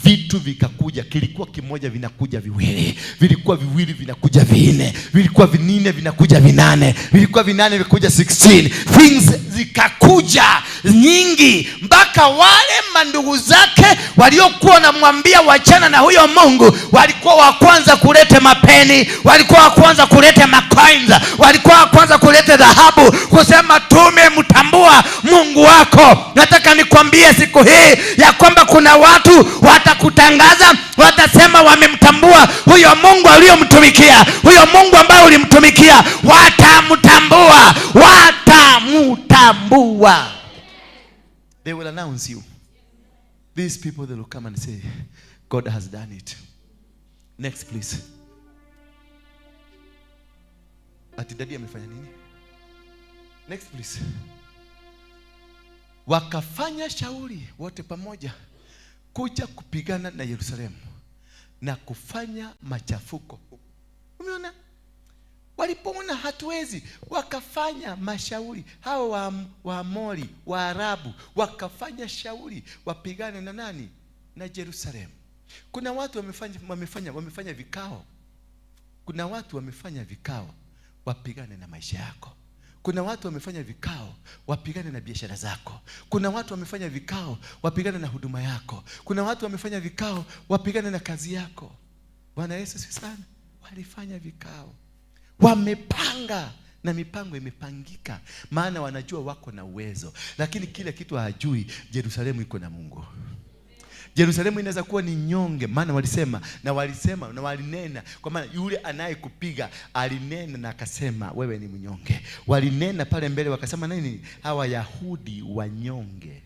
Vitu vikakuja, kilikuwa kimoja vinakuja viwili, vilikuwa viwili vinakuja vinne, vilikuwa vinne vinakuja vinane, vilikuwa vinane vinakuja 16. Things zikakuja nyingi mpaka wale mandugu zake waliokuwa wanamwambia wachana na huyo Mungu walikuwa wa kwanza kuleta mapeni, walikuwa wa kwanza kuleta macoins, walikuwa wa kwanza kuleta dhahabu, kusema tumemtambua Mungu wako. Nataka nikwambie siku hii ya kwamba kuna watu watakutangaza, watasema wamemtambua huyo Mungu aliyomtumikia, huyo Mungu ambaye ulimtumikia, watamtambua, watamtambua. They will announce you. These people, they will come and say, God has done it. Next please. Ati daddy amefanya nini? Next please. Wakafanya shauri wote pamoja kuja kupigana na Yerusalemu na kufanya machafuko. Umeona? Walipoona hatuwezi, wakafanya mashauri. Hao Waamori, Waarabu wakafanya shauri wapigane na nani? Na Yerusalemu. Kuna watu wamefanya vikao. Kuna watu wamefanya vikao wapigane na maisha yako. Kuna watu wamefanya vikao wapigane na biashara zako. Kuna watu wamefanya vikao wapigane na huduma yako. Kuna watu wamefanya vikao wapigane na kazi yako. Bwana Yesu asifiwe sana. Walifanya vikao, wamepanga, na mipango imepangika, maana wanajua wako na uwezo. Lakini kile kitu hajui, Yerusalemu iko na Mungu. Yerusalemu inaweza kuwa ni nyonge, maana walisema na walisema na walinena, kwa maana yule anayekupiga alinena na akasema wewe ni mnyonge. Walinena pale mbele wakasema nini? Hawa Yahudi wanyonge.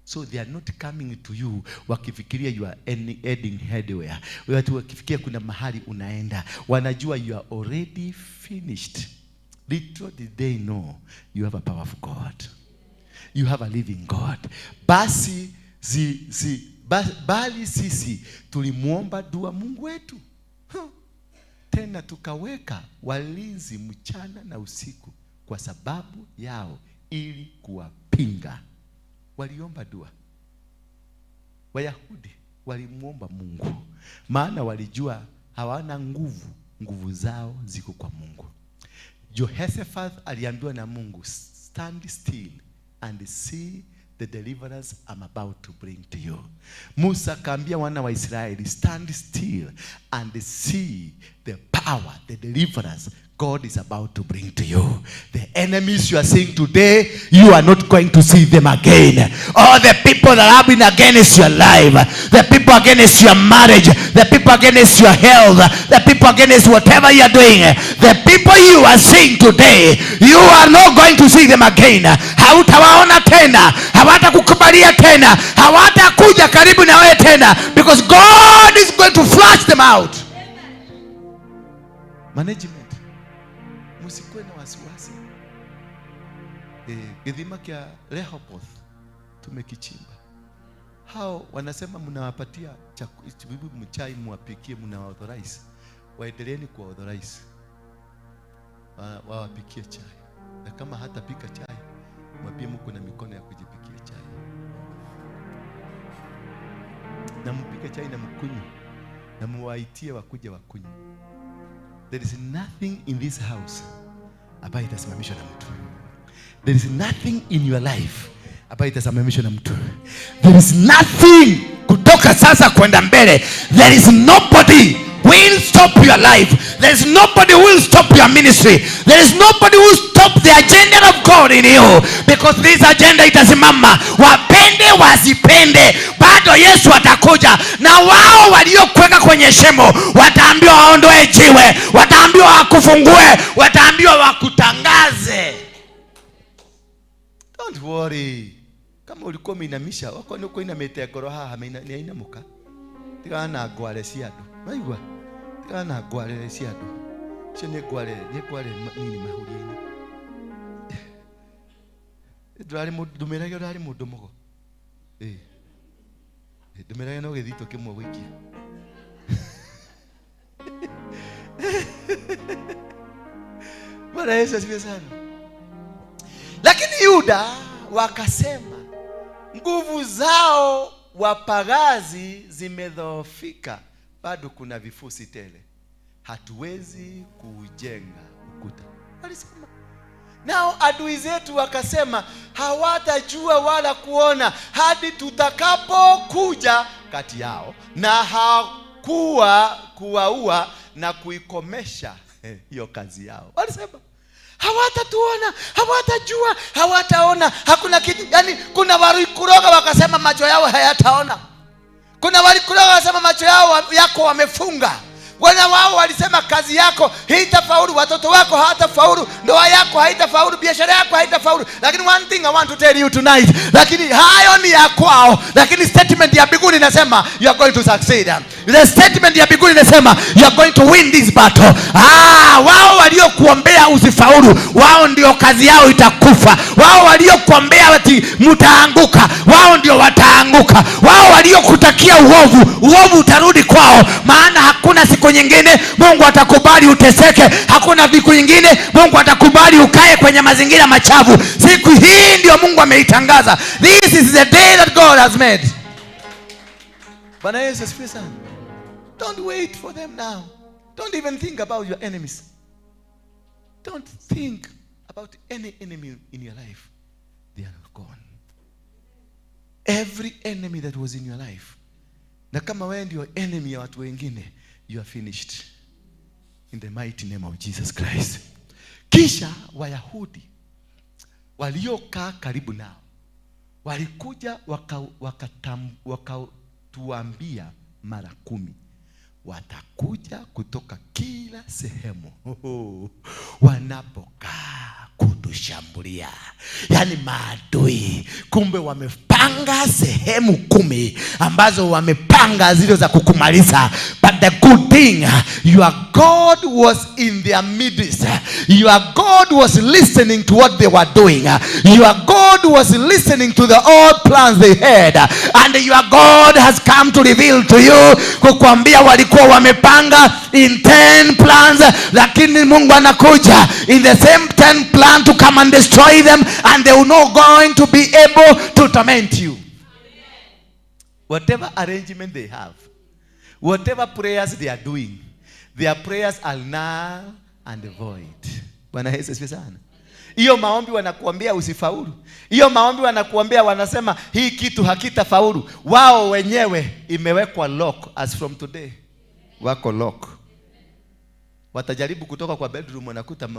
So they are not coming to you wakifikiria you are heading anywhere. Watu wakifikiria kuna mahali unaenda, wanajua you are already finished. Little did they know you have a powerful God. You have a living God. Basi bali sisi tulimuomba dua Mungu wetu. Tena tukaweka walinzi mchana na usiku kwa sababu yao, ili kuwapinga. Waliomba dua. Wayahudi walimuomba Mungu, maana walijua hawana nguvu, nguvu zao ziko kwa Mungu. Jehoshaphat aliambiwa na Mungu, stand still and see the deliverance I'm about to bring to you. Musa akaambia wana wa Israeli, stand still and see the power, the deliverance God is about to bring to you. The enemies you are seeing today, you are not going to see them again. All the people that have been against your life, the people against your marriage, the people against your health, the people against whatever you are doing, the people you are seeing today, you are not going to see them again. Hautawaona tena, hawatakukubalia tena, hawatakuja karibu na wewe tena, because God is going to flush them out. Management, msikuwe na wasiwasi. Kithima kia Rehoboth tumekichimba. Hao wanasema mnawapatia mchai muwapikie, mnawaauthorize. Waendeleeni kuwaauthorize. Wawapikie chai. Na kama hatapika chai, mwambie mko na mikono ya kujipikia chai. Na mpike chai na mkunywe. Na muwaitie wakuje wakunywe. There is nothing in this house ambayo itasimamishwa na mtu. There is nothing in your life ambayo itasimamishwa na mtu. There is nothing kutoka sasa kwenda mbele. There is nobody will stop your life. There is nobody who will stop your ministry. There is nobody who will stop the agenda of God in you, because this agenda itasimama. Wapende wasipende, bado Yesu atakuja. Na wao waliokuweka kwenye shimo wataambiwa waondoe jiwe, wataambiwa wakufungue, wataambiwa wakutangaze. Don't worry. Kama ulikuwa umeinamisha, wako ni uko inamete ngoro haha inainamuka. Tigana na ngware cia andu. Waigua? Tigana na ngware cia andu. Cio nĩ ngware, nĩ ngware nini mahuria-inĩ. Ndũrarĩ mũndũ, ndũmĩrage ũrarĩ mũndũ mũgo. Ndũmĩrage no gĩthito kĩmwe gũikia. Bwana Yesu asifiwe sana. Lakini Yuda wakasema nguvu zao wapagazi zimedhoofika, bado kuna vifusi tele, hatuwezi kujenga ukuta. Walisema. Nao adui zetu wakasema hawatajua wala kuona hadi tutakapokuja kati yao na hakuwa kuwaua na kuikomesha hiyo kazi yao. Walisema hawatatuona, hawatajua, hawataona, hakuna kitu. Yani kuna walikuroga wakasema macho yao hayataona. Kuna walikuroga wakasema macho yao yako wamefunga. Wana wao walisema kazi yako haitafaulu, watoto wako hawatafaulu, ndoa yako haitafaulu, biashara yako haitafaulu. Lakini one thing I want to tell you tonight, lakini hayo ni ya kwao, lakini statement ya mbinguni inasema you are going to succeed. The statement ya mbinguni inasema you are going to win this battle. Wao waliokuombea usifaulu, wao ndio kazi yao itakufa. Wao waliokuombea ati mtaanguka, wao ndio wataanguka. Wao waliokutakia uovu, uovu utarudi kwao. Maana hakuna siku nyingine Mungu atakubali uteseke. Hakuna siku nyingine Mungu atakubali ukae kwenye mazingira machafu. Siku hii ndio Mungu ameitangaza. This is the day that God has made. Bwana Yesu asifiwe sana. Don't wait for them now. Don't even think about your enemies. Don't think about any enemy in your life. They are gone. Every enemy that was in your life. Na kama wewe ndio enemy ya watu wengine, you are finished. In the mighty name of Jesus Christ. Kisha Wayahudi waliokaa karibu nao walikuja wakatuambia mara 10 watakuja kutoka kila sehemu wanapokaa kutushambulia. Yani maadui kumbe wamepanga sehemu 10 ambazo wamepanga Wamepanga zile za kukumaliza. But the good thing, your God was in their midst. Your God was listening to what they were doing. Your God was listening to the old plans they had. And your God has come to reveal to you, kukwambia walikuwa wamepanga in 10 plans, lakini Mungu anakuja in the same 10 plan to come and destroy them, and they will not going to be able to torment you. Whatever arrangement they have, whatever prayers they are doing, their prayers are null and void. Bwana Yesu asifiwe sana. Hiyo maombi wanakuambia usifaulu, hiyo maombi wanakuambia, wanasema hii kitu hakitafaulu, wao wenyewe imewekwa lock. As from today wako lock. Watajaribu kutoka kwa bedroom, wanakuta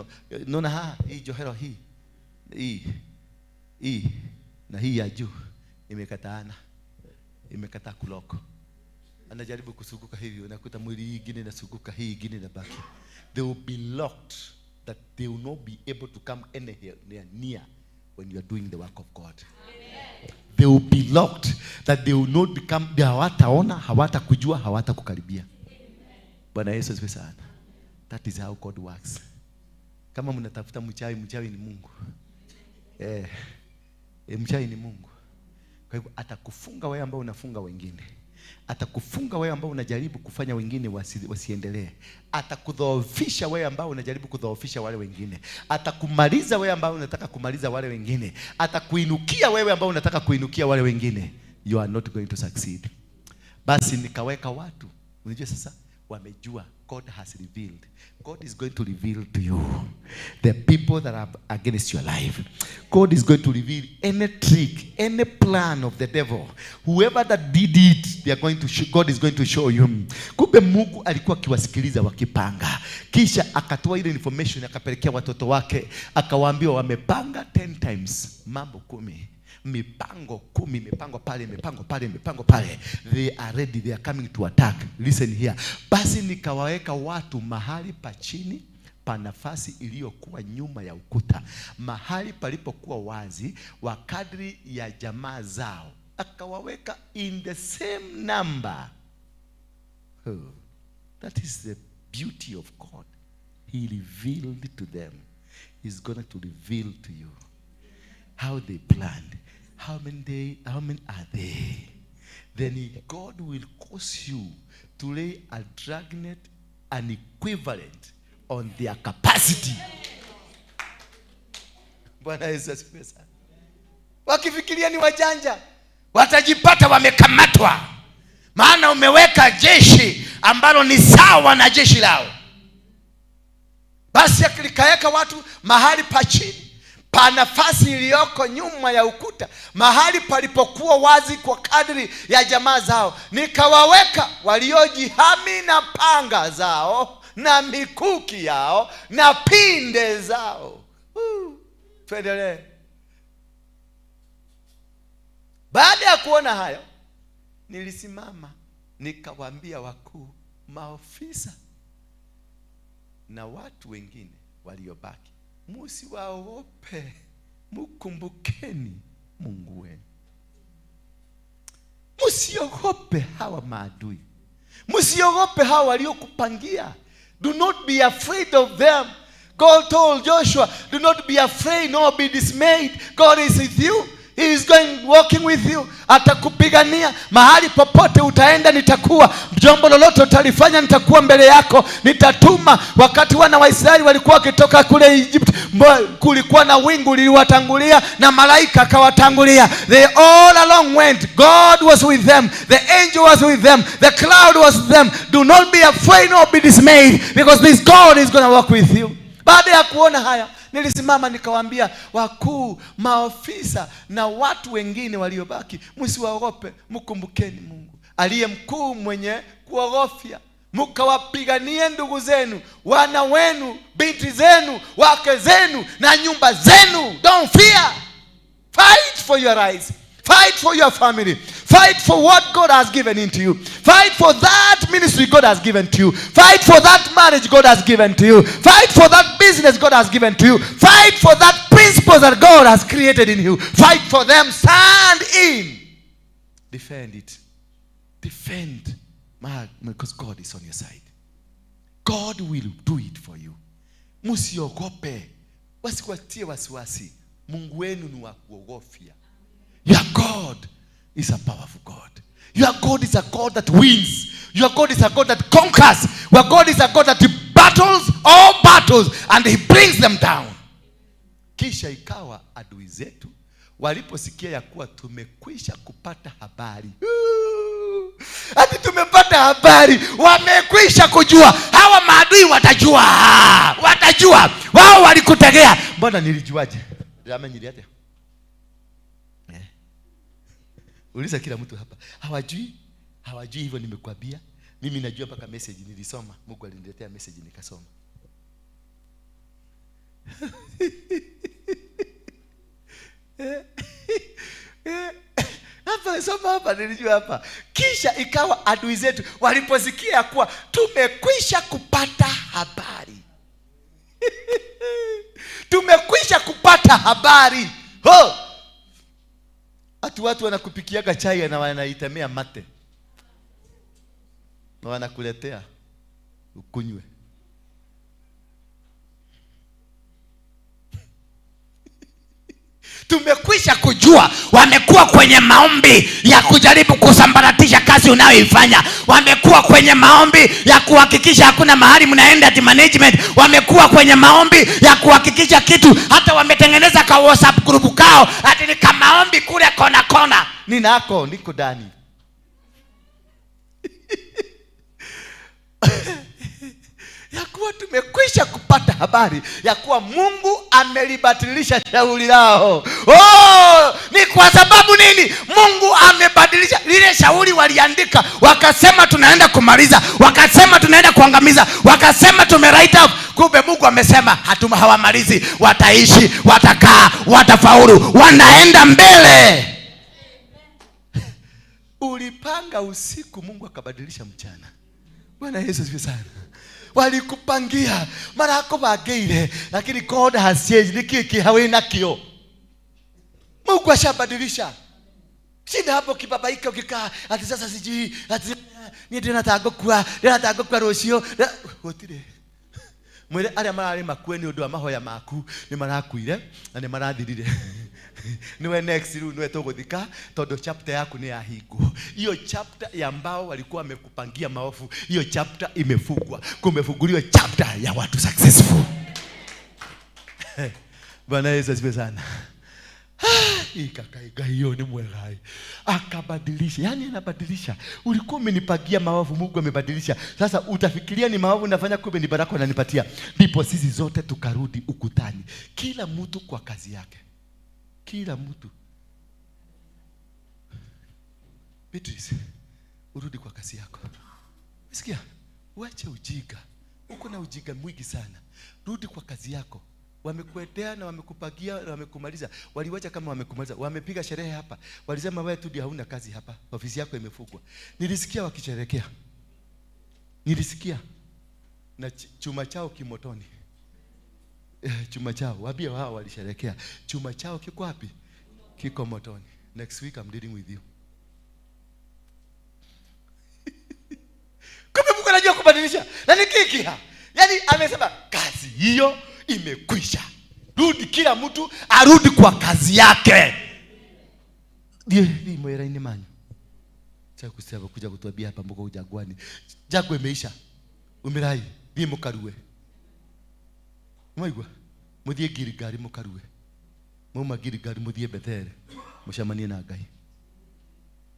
naona ha hii johero hii hii hii na hii ya juu imekataana, imekataa kulock. Anajaribu kusunguka hivi, unakuta mwili hii ingine inazunguka, hii ingine inabaki. They will be locked that they will not be able to come anywhere near when you are doing the work of God. They will be locked that they will not become, hawataona, hawatakujua, hawatakukaribia. Bwana Yesu asifiwe sana. That is how God works. Kama mnatafuta mchawi, mchawi ni Mungu. Mchawi ni Mungu. Kwa hivyo atakufunga wewe ambao unafunga wengine. Atakufunga wewe ambao unajaribu kufanya wengine wasiendelee. Atakudhoofisha wewe ambao unajaribu kudhoofisha wale wengine. Atakumaliza wewe ambao unataka kumaliza wale wengine. Atakuinukia wewe ambao unataka kuinukia wale wengine. You are not going to succeed. Basi nikaweka watu. Unajua sasa wamejua God has revealed. God is going to reveal to you the people that are against your life. God is going to reveal any trick, any plan of the devil. Whoever that did it, they are going to God is going to show you. Kumbe Mungu alikuwa akiwasikiliza wakipanga. Kisha akatoa ile information akapelekea watoto wake, akawaambia wamepanga 10 times, mambo 10. Mipango 10, mipango pale, mipango pale, mipango pale. They are ready, they are coming to attack. Listen here. Basi nikawaweka watu mahali pa chini pa nafasi iliyokuwa nyuma ya ukuta, mahali palipokuwa wazi, wa kadri ya jamaa zao. Akawaweka in the same number. Oh, that is the beauty of God. He revealed to them. He's going to reveal to you how they planned. How many how many are they? Then God will cause you to lay a dragnet, an equivalent on their capacity. Bwana Yesu asifiwe sana. Wakifikiria ni wajanja, watajipata wamekamatwa. Maana umeweka jeshi ambalo ni sawa na jeshi lao. Basi akilikaeka watu mahali pa chini pa nafasi iliyoko nyuma ya ukuta, mahali palipokuwa wazi kwa kadri ya jamaa zao, nikawaweka waliojihami na panga zao na mikuki yao na pinde zao. Tuendelee. Baada ya kuona hayo, nilisimama nikawaambia wakuu, maofisa na watu wengine waliobaki, msiwaogope, mkumbukeni Mungu wenu. Msiogope hawa maadui, msiogope hawa waliokupangia. Do not be afraid of them. God told Joshua, do not be afraid nor be dismayed. God is with you. He is going walking with you. Atakupigania mahali popote utaenda, nitakuwa. Jambo lolote utalifanya, nitakuwa mbele yako, nitatuma. Wakati wana wa Israeli walikuwa wakitoka kule Egypt, kulikuwa na wingu liliwatangulia na malaika akawatangulia. They all along went. God was with them. The angel was with them. The cloud was with them. Do not be afraid nor be dismayed, because this God is going to walk with you. Baada ya kuona haya, nilisimama nikawaambia wakuu, maofisa na watu wengine waliobaki, msiwaogope, mkumbukeni Mungu aliye mkuu mwenye kuogofya, mkawapiganie ndugu zenu, wana wenu, binti zenu, wake zenu na nyumba zenu. Don't fear. Fight for your rights. Fight for your family. Fight for what God has given into you. Fight for that ministry God has given to you. Fight for that marriage God has given to you. Fight for that business God has given to you. Fight for that principles that God has created in you. Fight for them. Stand in. Defend it. Defend, because God is on your side. God will do it for you. Msiogope, wasikuwatie wasiwasi. Mungu wenu ni wa kuogofya. Your God is a powerful God. Your God is a God that wins. Your God is a God that conquers. Your God is a God that battles all battles and he brings them down. Kisha ikawa adui zetu waliposikia ya kuwa tumekwisha kupata habari. Ati tumepata habari, wamekwisha kujua. Hawa maadui watajua. Watajua. Wao walikutegea. Mbona nilijuaje? Niliaje? Uliza kila mtu hapa. Hawajui? Hawajui hivyo nimekuambia. Mimi najua mpaka message nilisoma. Mungu aliniletea message nikasoma. Hapa soma hapa, nilijua hapa. Kisha ikawa adui zetu waliposikia kuwa tumekwisha kupata habari. Tumekwisha kupata habari. Ho! Atu watu wanakupikiaga chai na wanaitemea mate. Na wanakuletea ukunywe. Tumekwisha kujua wamekuwa kwenye maombi ya kujaribu kusambaratisha kazi unayoifanya. Wamekuwa kwenye maombi ya kuhakikisha hakuna mahali mnaenda ati management. Wamekuwa kwenye maombi ya kuhakikisha kitu. Hata wametengeneza ka WhatsApp group kao ati ni kama maombi kule kona kona. Ninako niko ndani. Ya kuwa tumekwisha kupata habari ya kuwa Mungu amelibadilisha shauri lao. Oh, ni kwa sababu nini? Mungu amebadilisha lile shauri waliandika, wakasema tunaenda kumaliza, wakasema tunaenda kuangamiza, wakasema tume write off. Kumbe Mungu amesema hawamalizi, wataishi, watakaa, watafaulu, wanaenda mbele. Ulipanga usiku, Mungu akabadilisha mchana. Bwana Yesu asifiwe sana. Walikupangia mara yako bageire, lakini God has changed. Nikiki hawina kio. Mungu ashabadilisha. Shinda hapo kibabaika ukikaa ati sasa sijui ati ni ndinataka gukua, ndinataka gukua rucio. Gutire. Mwire aria marari makue ni undu wa mahoya maku ni marakuire na ni marathirire. Niwe next rĩu niwe tũgũthika tondũ chapter yaku ni yahingwo. Hiyo chapter ya ambao walikuwa wamekupangia maovu, hiyo chapter imefungwa. Kumefunguliwa chapter ya watu successful. Bwana Yesu asifiwe sana. Ikakaiga hiyo ni mwegai. Akabadilisha. Yaani anabadilisha. Ulikuwa umenipangia maovu, Mungu amebadilisha. Sasa utafikiria ni maovu nafanya, kumbe ni baraka unanipatia. Ndipo sisi zote tukarudi ukutani. Kila mtu kwa kazi yake. Kila mtu. Beatrice, urudi kwa kazi yako. Sikia, uache ujinga. Uko na ujinga mwingi sana. Rudi kwa kazi yako. Wamekuetea na wamekupagia na wamekumaliza. Waliwacha kama wamekumaliza. Wamepiga sherehe hapa. Walisema wewe tu ndio hauna kazi hapa. Ofisi yako imefungwa. Nilisikia wakisherehekea. Nilisikia. Na chuma chao kimotoni. Chuma chao, waambie wao walisherehekea. Chuma chao kiko wapi? Kiko motoni. Next week I'm dealing with you. Kumbe Mungu anajua kubadilisha. Na ni kiki ha. Yaani amesema kazi hiyo imekwisha. Rudi, kila mtu arudi kwa kazi yake. Ndiye mwera ni manyu. Cha kusema kuja kutuambia hapa mko jangwani. Jangwa imeisha. Umerai, thiĩ mũkarue. Mwaigua? Mũthiĩ Gilgali mũkarue. Mwauma Gilgali mũthiĩ Bethel. Mũcemanie na Ngai.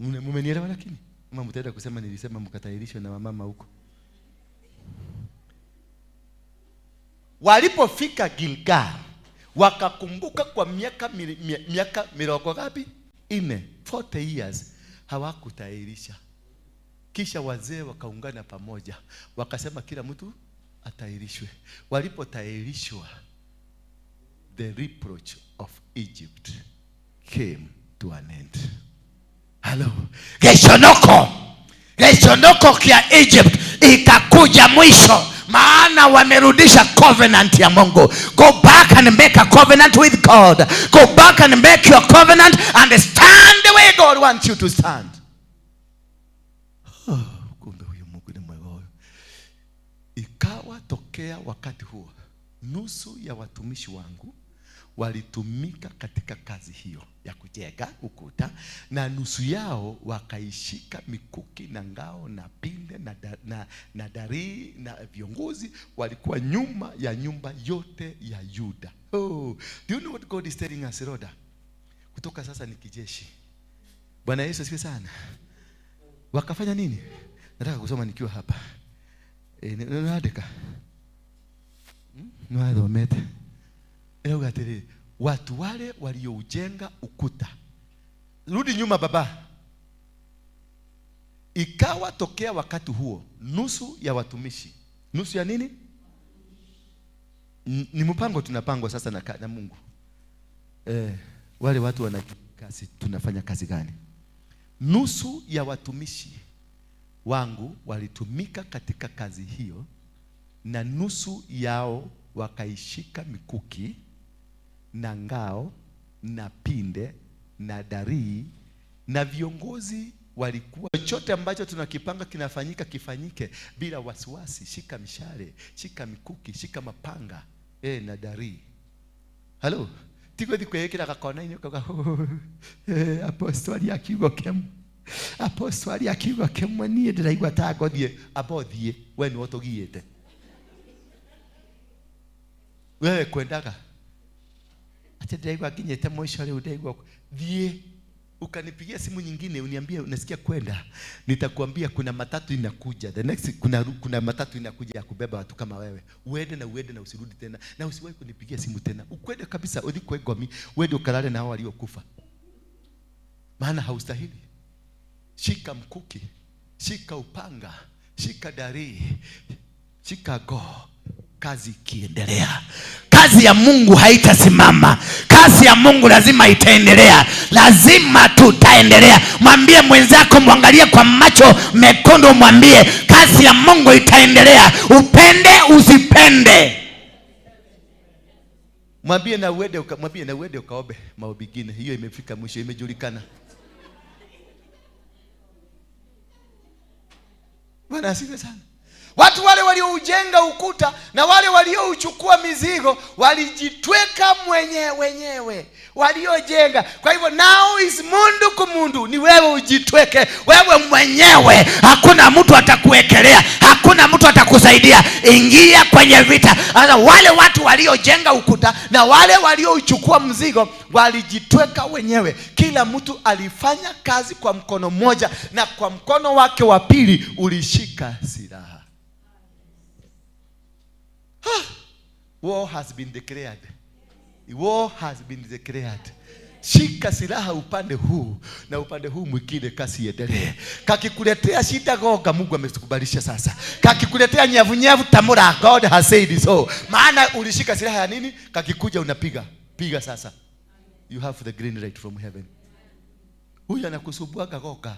Mumenielewa lakini? Mama mtaenda kusema nilisema mkatahirishwe na wamama huko. Walipofika Gilgal wakakumbuka kwa miaka mirongo ngapi? 4, 40 years hawakutahirisha. Kisha wazee wakaungana pamoja, wakasema kila mtu atahirishwe. Walipotahirishwa, the reproach of Egypt came to an end. Hello. Geshonoko kia Egypt ikakuja mwisho. Maana wamerudisha covenant ya Mungu. Go back and make a covenant with God. Go back and make your covenant and stand the way God wants you to stand. Oh, kumbe huyu Mungu ni mwema huyu. Ikawa tokea wakati huo nusu ya watumishi wangu walitumika katika kazi hiyo ya kujenga ukuta, na nusu yao wakaishika mikuki na ngao na pinde na darii, na viongozi walikuwa nyuma ya nyumba yote ya Yuda. Oh, do you know what God is telling us, Roda? Kutoka sasa ni kijeshi. Bwana Yesu asifiwe sana. Wakafanya nini? Nataka kusoma nikiwa hapa. Naandika. Nwathomete. Erauga atĩrĩrĩ, watu wale walioujenga ukuta. Rudi nyuma baba. Ikawa tokea wakati huo nusu ya watumishi. Nusu ya nini? Ni mpango tunapangwa sasa na Mungu. Wale watu wana kazi, tunafanya kazi gani? Nusu ya watumishi wangu walitumika katika kazi hiyo, na nusu yao wakaishika mikuki na ngao na pinde na darii, na viongozi walikuwa. Chochote ambacho tunakipanga kinafanyika kifanyike bila wasiwasi. Shika mishale, shika mikuki, shika mapanga na darii. Halo, tiko thikwikira gakona inyo kauga apostoli akiugo kemwe, apostoli akiugo kemwe, niĩ ndĩraigua ta ngothiĩ. Amba ũthiĩ, we nĩwe ũtũgiĩte. Wewe kwendaga ati ndĩraigua nginyĩte mwisho rĩu, ndĩraigua thiĩ. Ukanipigia simu nyingine uniambie unasikia kwenda, nitakwambia kuna matatu inakuja. The next kuna matatu inakuja ya kubeba watu kama wewe. Uende na uende na usirudi tena, na usiwahi kunipigia simu tena. Ukwende kabisa, uthikwe ngomi, uende ukalale na hao waliokufa. Maana haustahili. Shika mkuki, shika upanga, shika darii, shika go. Kazi ikiendelea, kazi ya Mungu haitasimama. Kazi ya Mungu lazima itaendelea. Lazima tutaendelea. Mwambie mwenzako, mwangalie kwa macho mekundu, mwambie kazi ya Mungu itaendelea, upende usipende. Mwambie na uende, mwambie na uende ukaombe maombi mengine. Hiyo imefika mwisho, imejulikana. Bwana asifiwe sana. Watu wale walioujenga ukuta na wale waliouchukua mizigo walijitweka wenyewe waliojenga. Kwa hivyo now is mundu kumundu, ni wewe ujitweke wewe mwenyewe. Hakuna mtu atakuwekelea, hakuna mtu atakusaidia. Ingia kwenye vita. Sasa wale watu waliojenga ukuta na wale waliouchukua mzigo walijitweka wenyewe. Kila mtu alifanya kazi kwa mkono mmoja, na kwa mkono wake wa pili ulishika silaha. War has been declared. War has been declared. Shika silaha upande huu na upande huu mwingine, kasi iendelee. Kakikuletea shida goga, Mungu amekubalisha sasa. Kakikuletea nyavu nyavu tamura, God has said so. Maana ulishika silaha ya nini? Kakikuja unapiga. Piga sasa. You have the green light from heaven. Huyu anakusumbua goga.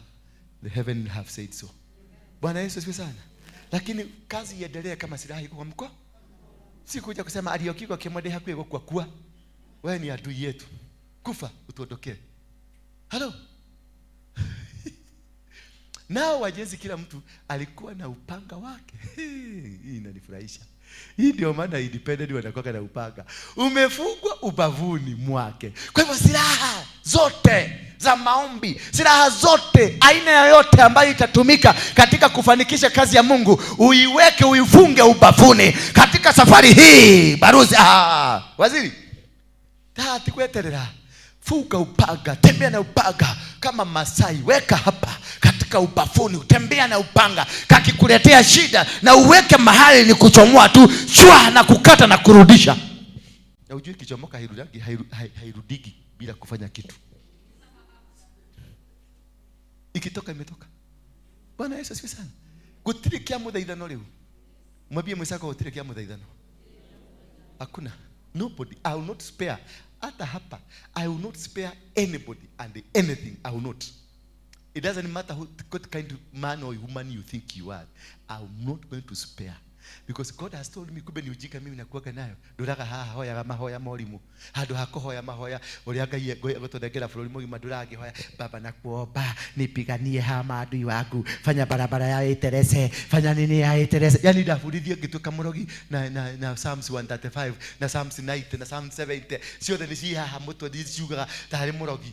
The heaven have said so. Bwana Yesu asifiwe sana. Lakini kazi iendelee kama silaha iko kwa mkono. Si kuja kusema aliokigwa kimwende hakuwa kwa kuwa. Wewe ni adui yetu. Kufa utuondokee. Hello. Nao wajenzi kila mtu alikuwa na upanga wake. Hii inanifurahisha. Hii ndio maana independent wanakuwa na upanga. Umefungwa ubavuni mwake. Kwa hivyo silaha zote za maombi, silaha zote aina yoyote ambayo itatumika katika kufanikisha kazi ya Mungu, uiweke, uifunge ubavuni katika safari hii. Baruzi, waziri tati kweterera, fuka upanga, tembea na upanga kama Masai, weka hapa katika ubavuni, utembea na upanga. Kakikuletea shida na uweke mahali ni kuchomoa tu, shwa na kukata na kurudisha. Na ujue kichomoka hairudigi bila kufanya kitu. Ikitoka imetoka. Bwana Yesu asifiwe sana. Gutiri kia muthaithano riu. Mwambie mwenzako gutiri kia muthaithano. Hakuna. Nobody. I will not spare. Hata hapa I will not spare anybody and anything. I will not. It doesn't matter what kind of man or woman you think you are. I'm not going to spare. Because God has told me, kumbe ni ujinga mimi nakuaga nayo. Nduraga haha hoyaga mahoya morimu. Handu ha kuhoya mahoya uria Ngai egũtũnengera bũrũri mũgima ndũrangĩhoya. Baba nakuomba nipiganie haha maadui wangu. Fanya barabara ya iterese, fanya nini ya iterese. Yani ndabundithio ngĩtuĩka mũrogi na Psalms 135 na Psalms 90 na Psalms 70. Ciothe nĩ ci haha mũtwe ndiciugaga tarĩ mũrogi.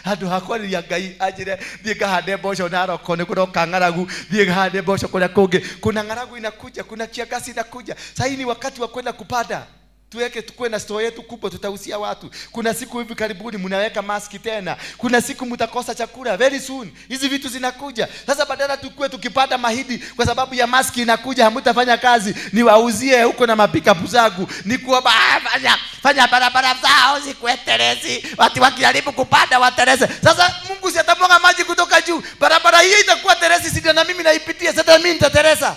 Handu ha kwarĩria Ngai anjĩre thiĩ ngahande mboco Narok nĩ kũroka ng'aragu, thiĩ ngahande mboco kũrĩa kũngĩ. Kuna ng'aragu inakuja, kuna kiangazi inakuja. Sasa ni wakati wa kwenda kupanda. Tuweke tukue na store yetu kubwa, tutausia watu. Kuna siku hivi karibuni mnaweka maski tena. Kuna siku mtakosa chakula very soon. Hizi vitu zinakuja. Sasa badala tukue tukipanda mahindi kwa sababu ya maski inakuja, hamtafanya kazi. Niwauzie huko na mapikapu zangu. Nikuomba fanya barabara zao zikuwe terezi. Watu wakijaribu kupanda watereze. Sasa Mungu si atamwaga maji kutoka juu. Barabara hiyo itakuwa terezi, si ndio na mimi naipitia. Sasa mimi nitatereza.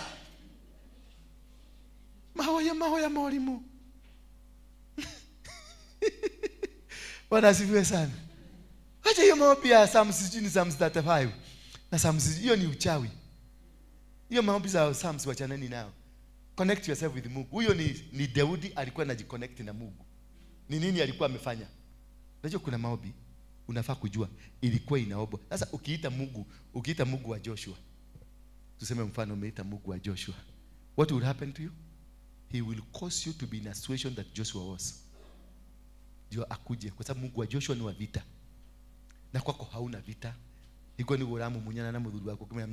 Mahoya mahoya mwalimu. Bwana asifiwe sana. Acha hiyo maombi ya Psalms 60, Psalms 35 na Psalms, hiyo ni uchawi. Hiyo maombi za Psalms wachaneni nao. Connect yourself with Mungu. Huyo ni Daudi alikuwa anajiconnect na Mungu. Ni nini alikuwa amefanya? Unajua kuna maombi unafaa kujua ilikuwa inaomba. Sasa ukiita Mungu, ukiita Mungu wa Joshua. Tuseme mfano umeita Mungu wa Joshua. What will happen to you? He will cause you to be in a situation that Joshua was. Ndio akuje kwa sababu Mungu wa Joshua ni wa vita. Na kwako hauna vita. Iko ni uramu munyana na mudhuru wako kama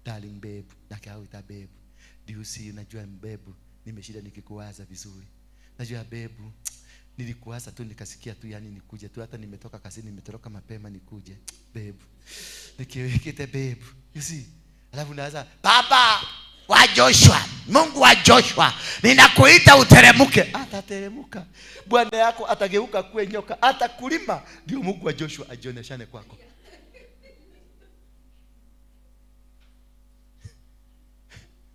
darling babe, na kaita babe. Do you see, najua babe, nimeshinda nikikuwaza vizuri. Najua babe, nilikuwaza tu nikasikia tu yani nikuje tu, hata nimetoka kazini nimetoroka mapema nikuje babe. Nikiwekete babe. You see? Alafu unaanza Baba wa Joshua, Mungu wa Joshua, ninakuita uteremuke. Atateremuka. Bwana yako atageuka kuwe nyoka, atakulima. Ndio Mungu wa Joshua ajioneshane kwako.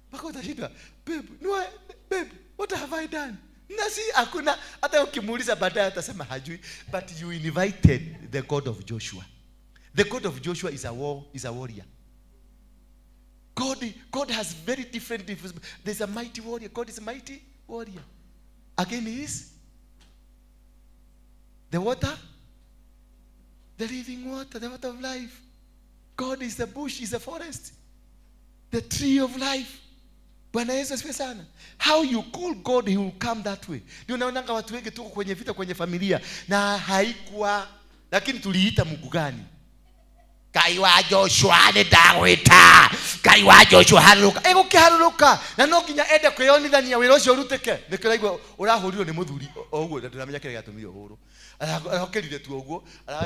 Mpaka utashindwa, babe, no, babe, what have I done? Na si hakuna, hata ukimuuliza baadaye atasema hajui. But you invited the God of Joshua. The God of Joshua is a warrior. God has very different. There's a mighty warrior. God is a mighty warrior. Again, he is the water, the living water, the water of life. God is the bush, is the forest, the tree of life. Bwana Yesu asifiwe sana. How you call God, he will come that way. Ndio unaona watu wengi tuko kwenye vita kwenye familia na haikuwa, lakini tuliita Mungu gani? Ngai wa Joshua ni ndagwita. Ngai wa Joshua haruruka. Egũkĩharũrũka. Na no nginya ende kwĩyonithania wĩra ũcio ũrutĩke. Nĩkĩo ũraigua ũrahũrirwo nĩ mũthuri o ũguo, na ndũramenya kĩrĩa gĩatũmire ũhũrwo. Arokĩrire tu ũguo,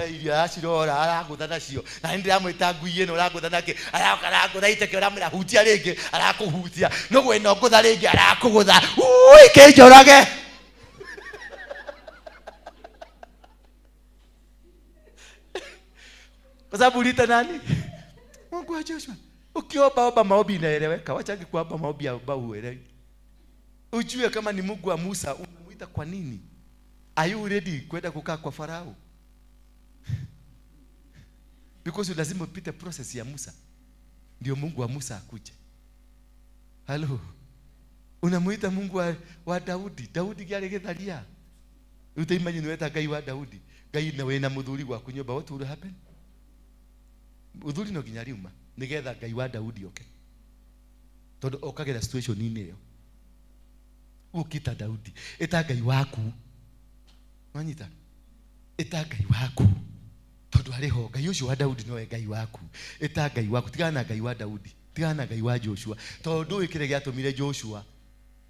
irio aracirora, aragũtha nacio. Na nĩ ndĩramwĩta ngui ĩno ũragũtha nake, aroka aragũtha iteke, ũramwĩra hutia rĩngĩ, arakũhutia. Nũgũ ĩno ngũtha rĩngĩ, arakũgũtha. Ui, kĩnjũrage. Kwa sababu uliita nani? Mungu wa Joshua. Ukiomba omba maombi inaeleweka. Wacha kuomba maombi ambao huelewi. Ujue kama ni Mungu wa Musa, unamuita kwa nini? Are you ready kwenda kukaa kwa Farao? Because lazima upite process ya Musa. Ndio Mungu wa Musa akuje. Hello. Unamuita Mungu wa Daudi. Daudi gari githaria. Utaimagine weta Ngai wa Daudi. Ngai na wena muthuri gwaku nyumba, what will happen? Uthuri no nginya riuma nigetha Ngai wa Daudi oke. Tondu okagera situation inĩ ĩyo. Ukita Daudi, ita Ngai waku. Wanyita? Ita Ngai waku. Tondu arĩ ho Ngai ũcio wa Daudi nowe Ngai waku. Ita Ngai waku, tigana na Ngai wa Daudi, tigana na Ngai wa Joshua. Tondu ũĩ kĩrĩa gĩatũmire Joshua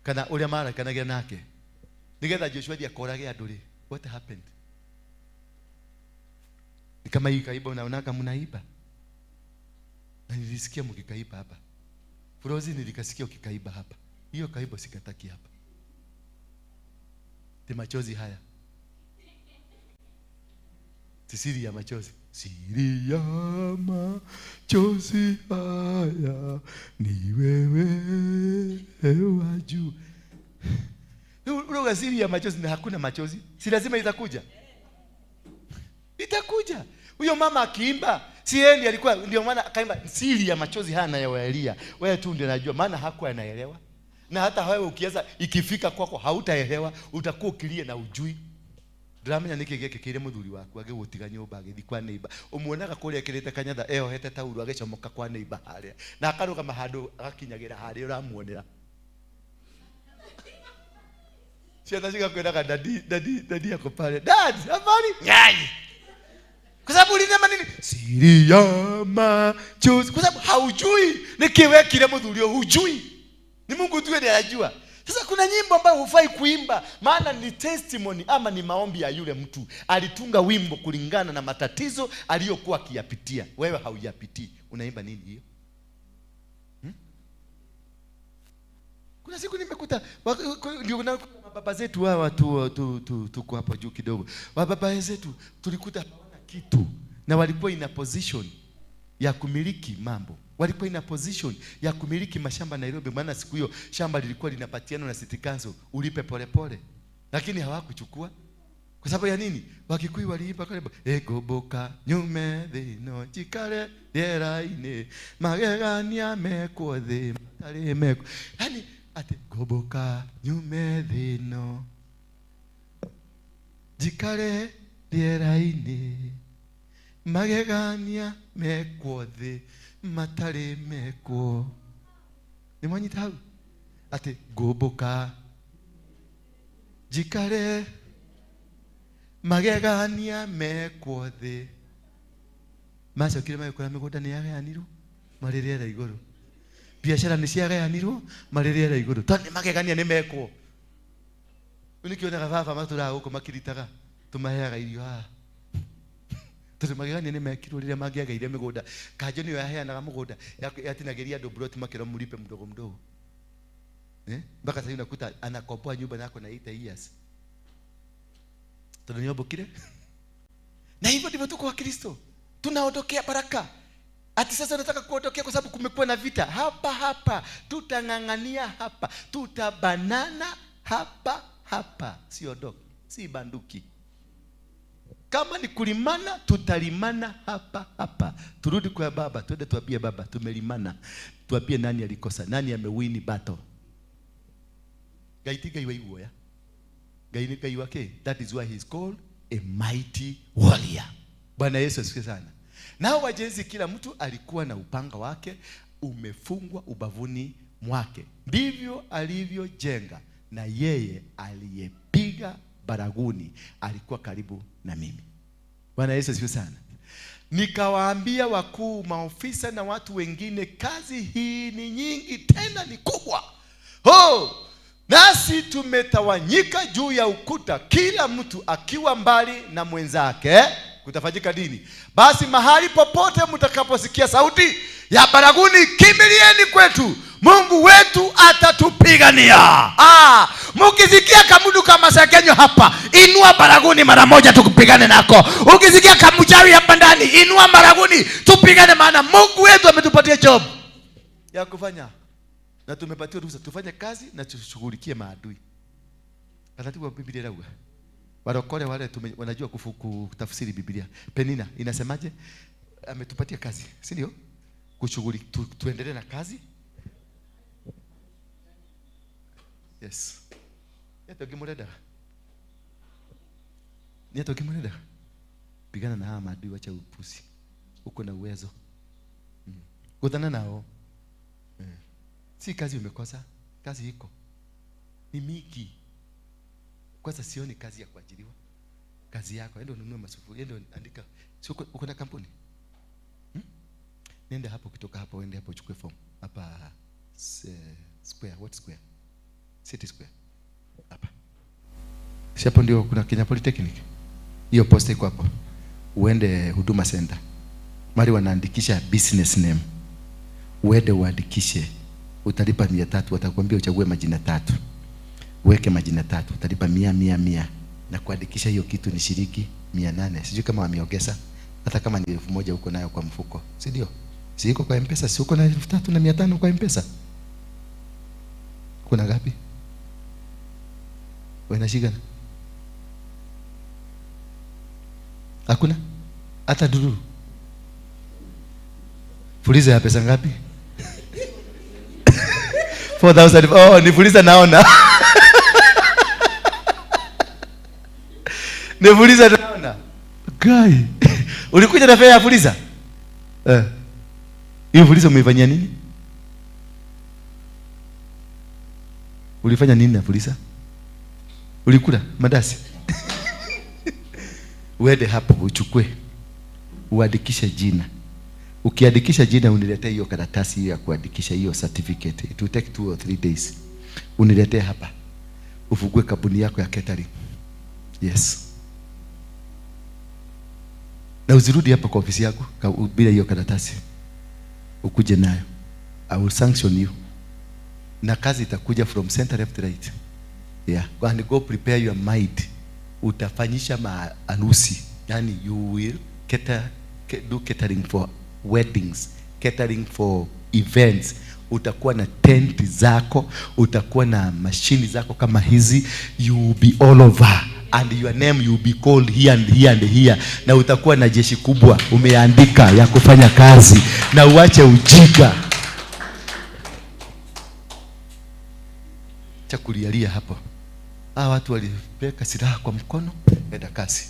kana ũrĩa marakanagia nake. Nigetha Joshua thiĩ akorage andũ rĩ, what happened? Ni kama hii kaiba unaona kama mnaiba. Na nilisikia mkikaiba hapa. Furozi nilikasikia ukikaiba hapa. Hiyo kaiba sikataki hapa. Ti machozi haya. Siri ya machozi. Siri ya machozi haya ni wewe wa juu. Unaona siri ya machozi na hakuna machozi. Si lazima itakuja. Itakuja. Huyo mama akiimba Si yeye ndiye alikuwa, ndio maana akaimba siri ya machozi haya nayoyalia. Wewe tu ndio unajua, maana hakuwa anaelewa. Na hata wewe ukianza ikifika kwako hautaelewa, utakuwa ukilia na ujui. Ndĩramenya nĩkĩ gĩekĩkĩire mũthuri waku agĩgũtiga nyũmba agĩthiĩ kwa neighbor. Ũmuonaga kũrĩa ekĩrĩte kanyatha eyohete tauro agĩcomoka kwa neighbor harĩa. Na akarũgama handũ agakinyagĩra harĩa ũramuonera. Ciana cigakwĩraga daddy, daddy, daddy ako pale. Dad, habari? Nyai. Kwa sababu ulisema nini? Siri ya machozi. Kwa sababu haujui nĩkĩ wekire mũthuri ũyũ, hujui. Ni Mungu tu ndiye anajua. Sasa kuna nyimbo ambayo hufai kuimba, maana ni testimony ama ni maombi ya yule mtu. Alitunga wimbo kulingana na matatizo aliyokuwa akiyapitia. Wewe hauyapitii. Unaimba nini hiyo? Kuna siku nimekuta ndio kuna baba zetu hawa tuko hapo juu kidogo. Baba zetu tulikuta hawana kitu na walikuwa ina position ya kumiliki mambo. Walikuwa ina position ya kumiliki mashamba Nairobi, maana siku hiyo shamba lilikuwa linapatiana na City Council ulipe polepole. Lakini hawakuchukua. Kwa sababu ya nini? Wakikuyu waliimba kale egoboka nyume thino chikare riera-inĩ magegania mekwo thĩ matarĩ mekwo. Yaani ati goboka nyume thino jikare riera-inĩ magegania mekwo thĩ matarĩ mekwo. Nĩ mwanyita hau? Ati goboka jikare magegania mekwo thĩ. Macokire magĩkora mĩgũnda nĩ yagayanirwo marĩ rĩera igũrũ, biacara nĩ ciagayanirwo marĩ rĩera igũrũ, tondũ nĩ magegania nĩ mekwo. Rĩu nĩkĩonaga baba matũraga gũkũ makiritaga tũmaheaga irio haha, tondũ magegania nĩ mekirwo rĩrĩa mangĩagaire mĩgũnda. Kanjũ nĩyo yaheanaga mũgũnda, yatinagĩria andũ plot makĩrwo mũlipe mdogo mdogo. Mpaka sasa unakuta anakomboa nyumba nako na 8 years. Tondũ nĩombũkire. Na hivyo ndivyo tuko wa Kristo. Tunaondokea baraka. Ati sasa unataka kuondokea kwa sababu kumekuwa na vita. Hapa hapa tutang'ang'ania, hapa tutabanana, hapa hapa. Siondoki, si banduki. Kama ni kulimana tutalimana hapa hapa. Turudi kwa baba, twende tuambie baba tumelimana. Tuambie nani alikosa, nani amewini battle. Ngai ti Ngai wa iguoya. Ngai ni Ngai wake. That is why he is called a mighty warrior. Bwana Yesu asifiwe sana. Nao wajenzi kila mtu alikuwa na upanga wake umefungwa ubavuni mwake. Ndivyo alivyojenga, na yeye aliyepiga baraguni alikuwa karibu na mimi. Bwana Yesu asifiwe sana. Nikawaambia wakuu, maofisa na watu wengine, kazi hii ni nyingi tena ni kubwa. Ho! Nasi tumetawanyika juu ya ukuta, kila mtu akiwa mbali na mwenzake. Kutafanyika dini. Basi mahali popote mtakaposikia sauti ya baraguni, kimbilieni kwetu. Mungu wetu atatupigania. Mukisikia kamudu kama sakenyo hapa, inua baraguni mara moja tukupigane nako. Ukisikia kamuchawi hapa ndani, inua baraguni tupigane, maana Mungu wetu ametupatia job ya kufanya. Na tumepatiwa ruhusa tufanye kazi na tushughulikie maadui. Taratibu wa Biblia inauga. Warokole wale wanajua kutafsiri Biblia. Penina inasemaje? Ametupatia kazi, si ndio? Kushughulika, tuendelee na kazi. Yes. Yeto kimureda. Pigana na hawa maadui, wacha upusi. Uko na uwezo. Kutana nao. Si kazi umekosa, kazi iko. Ni mingi. Kwanza sioni kazi ya kuajiriwa. Kazi yako, endo ununue masufuria, endo andika. Si uko na kampuni? Nenda hapo, kutoka hapo uende hapo uchukue form. Hapa square, what square? City Square. Hapa. Si hapo ndio kuna Kenya Polytechnic. Hiyo posta iko hapo. Uende Huduma Center. Mali wanaandikisha business name. Uende uandikishe. Utalipa 300, watakwambia uchague majina 3. Weke majina 3, utalipa 100 100 100. Na kuandikisha hiyo kitu ni shilingi 800. Sijui kama wameongeza. Hata kama ni 1000 uko nayo kwa mfuko. Si ndio? Si iko kwa M-Pesa, si uko na 3500 kwa M-Pesa? Kuna ngapi? Wanashikana? Hakuna? Hata dururu. Fuliza ya pesa ngapi? 4,000. Oh, ni fuliza naona. Ni fuliza naona. Guy. Ulikuja na fare ya fuliza? Eh. Hiyo fuliza umeifanyia nini? Ulifanya nini na fuliza? Ulikula mandasi? Uende hapo uchukue. Uandikishe jina. Ukiandikisha jina uniletee hiyo karatasi hiyo ya kuandikisha hiyo certificate. It will take 2 or 3 days. Uniletee hapa. Ufungue kampuni yako ya catering. Yes. Na usirudi hapa kwa ofisi yako bila hiyo karatasi. Ukuje nayo. I will sanction you. Na kazi itakuja from center left right. Yeah. Go and go prepare your mind. Utafanyisha maharusi. Yani you will do catering for weddings, catering for events. Utakuwa na tent zako, utakuwa na mashini zako kama hizi. You will be all over and your name you will be called here and here and here. Na utakuwa na jeshi kubwa umeandika ya kufanya kazi, na uache ujinga. Cha kulialia hapo. Hawa watu walipeka silaha kwa mkono, enda kazi.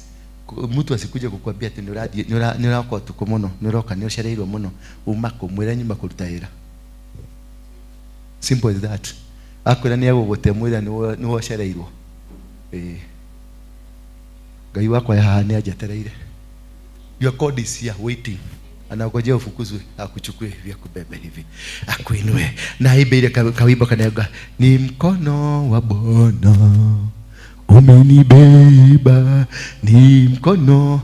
Mtu asikuje kukuambia ati nĩũroka ũtukũ mũno, nĩũroka nĩũcereirwo mũno, uma kũmwĩra nyuma kũruta wĩra. Simple as that. Akwĩra nĩegũgũte mwĩra nĩwocereirwo. Ngai wakwa haha nĩanjetereire. Your God is here waiting. Anangojea ufukuzwe, akuchukue hivi, akubebe hivi, akuinue. Na ibe ile kawimbo kanayoga, ni mkono wa Bwana umenibeba, ni mkono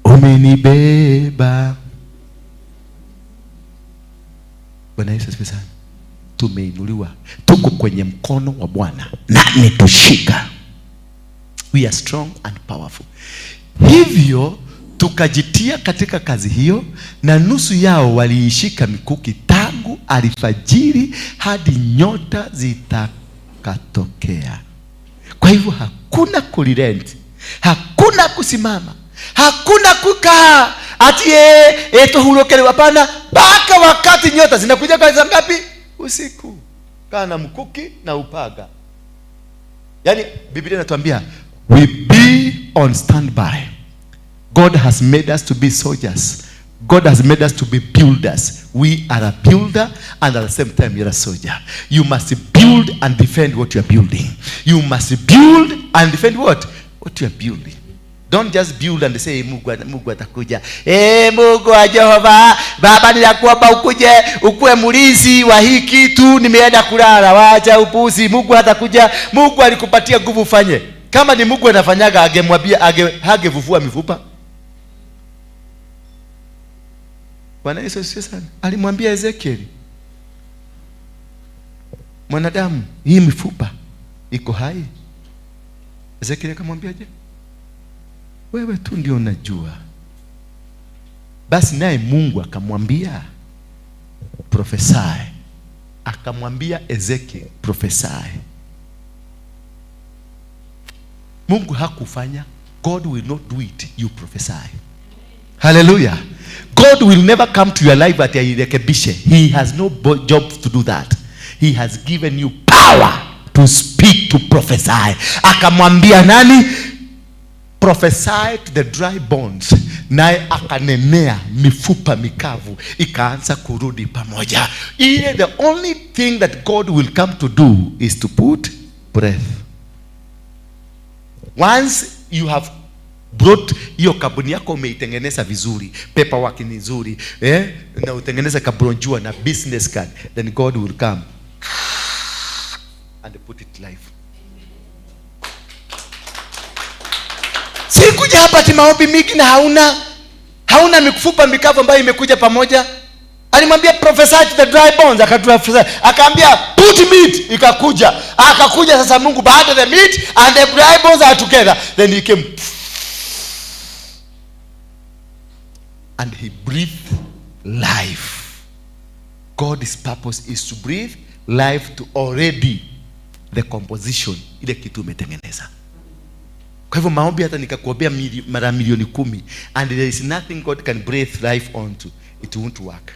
umenibeba. Bwana Yesu asifiwe sana. Tumeinuliwa, tuko kwenye mkono wa Bwana na nitushika. We are strong and powerful. Hivyo tukajitia katika kazi hiyo, na nusu yao waliishika mikuki tangu alfajiri hadi nyota zitakatokea. Kwa hivyo hakuna kulirent, hakuna kusimama, hakuna kukaa ati tuhurukele. Hapana, mpaka wakati nyota zinakuja kwa saa ngapi? Usiku. Kaa na mkuki na upaga. Yaani Biblia inatuambia we be on standby. God has made us to be soldiers. God has made us to be builders. We are a builder and at the same time you're a soldier. You must build and defend what you are building. You must build and defend what? What you are building. Don't just build and say Mungu atakuja. Mungu wa Jehova, Baba ninakuomba ukuje, ukuwe mlinzi wa hii kitu, nimeenda kulala, wacha upuzi, Mungu atakuja. Mungu alikupatia nguvu ufanye. Kama ni Mungu anafanyaga, angemwambia hangevuvua mifupa. Bwana Yesu asifiwe sana. Alimwambia Ezekiel, mwanadamu, hii mifupa iko hai. Ezekiel akamwambiaje? Wewe tu ndio unajua. Basi naye Mungu akamwambia prophesy. Akamwambia Ezekiel prophesy. Mungu hakufanya. God will not do it. You prophesy. Hallelujah. God will never come to your life at airekebishe. He has no job to do that. He has given you power to speak, to prophesy. Akamwambia nani? Prophesy to the dry bones. Naye akanenea mifupa mikavu ikaanza kurudi pamoja. Ile the only thing that God will come to do is to put breath. Once you have brought hiyo kampuni yako umeitengeneza vizuri, paperwork ni nzuri, na utengeneza kabronjua na business card, then God will come and put it life. Sikuja hapa ati maombi mingi na hauna mifupa mikavu ambayo imekuja pamoja. Alimwambia prophesy to the dry bones, akatoa, akaambia put meat, ikakuja. Akakuja sasa Mungu baada the meat and the dry bones are together. Then he came and he breathed life. God's purpose is to breathe life to already the composition ile kitu umetengeneza. Kwa hivyo maombi hata nikakuombea mara 10,000,000 and there is nothing God can breathe life onto. It won't work.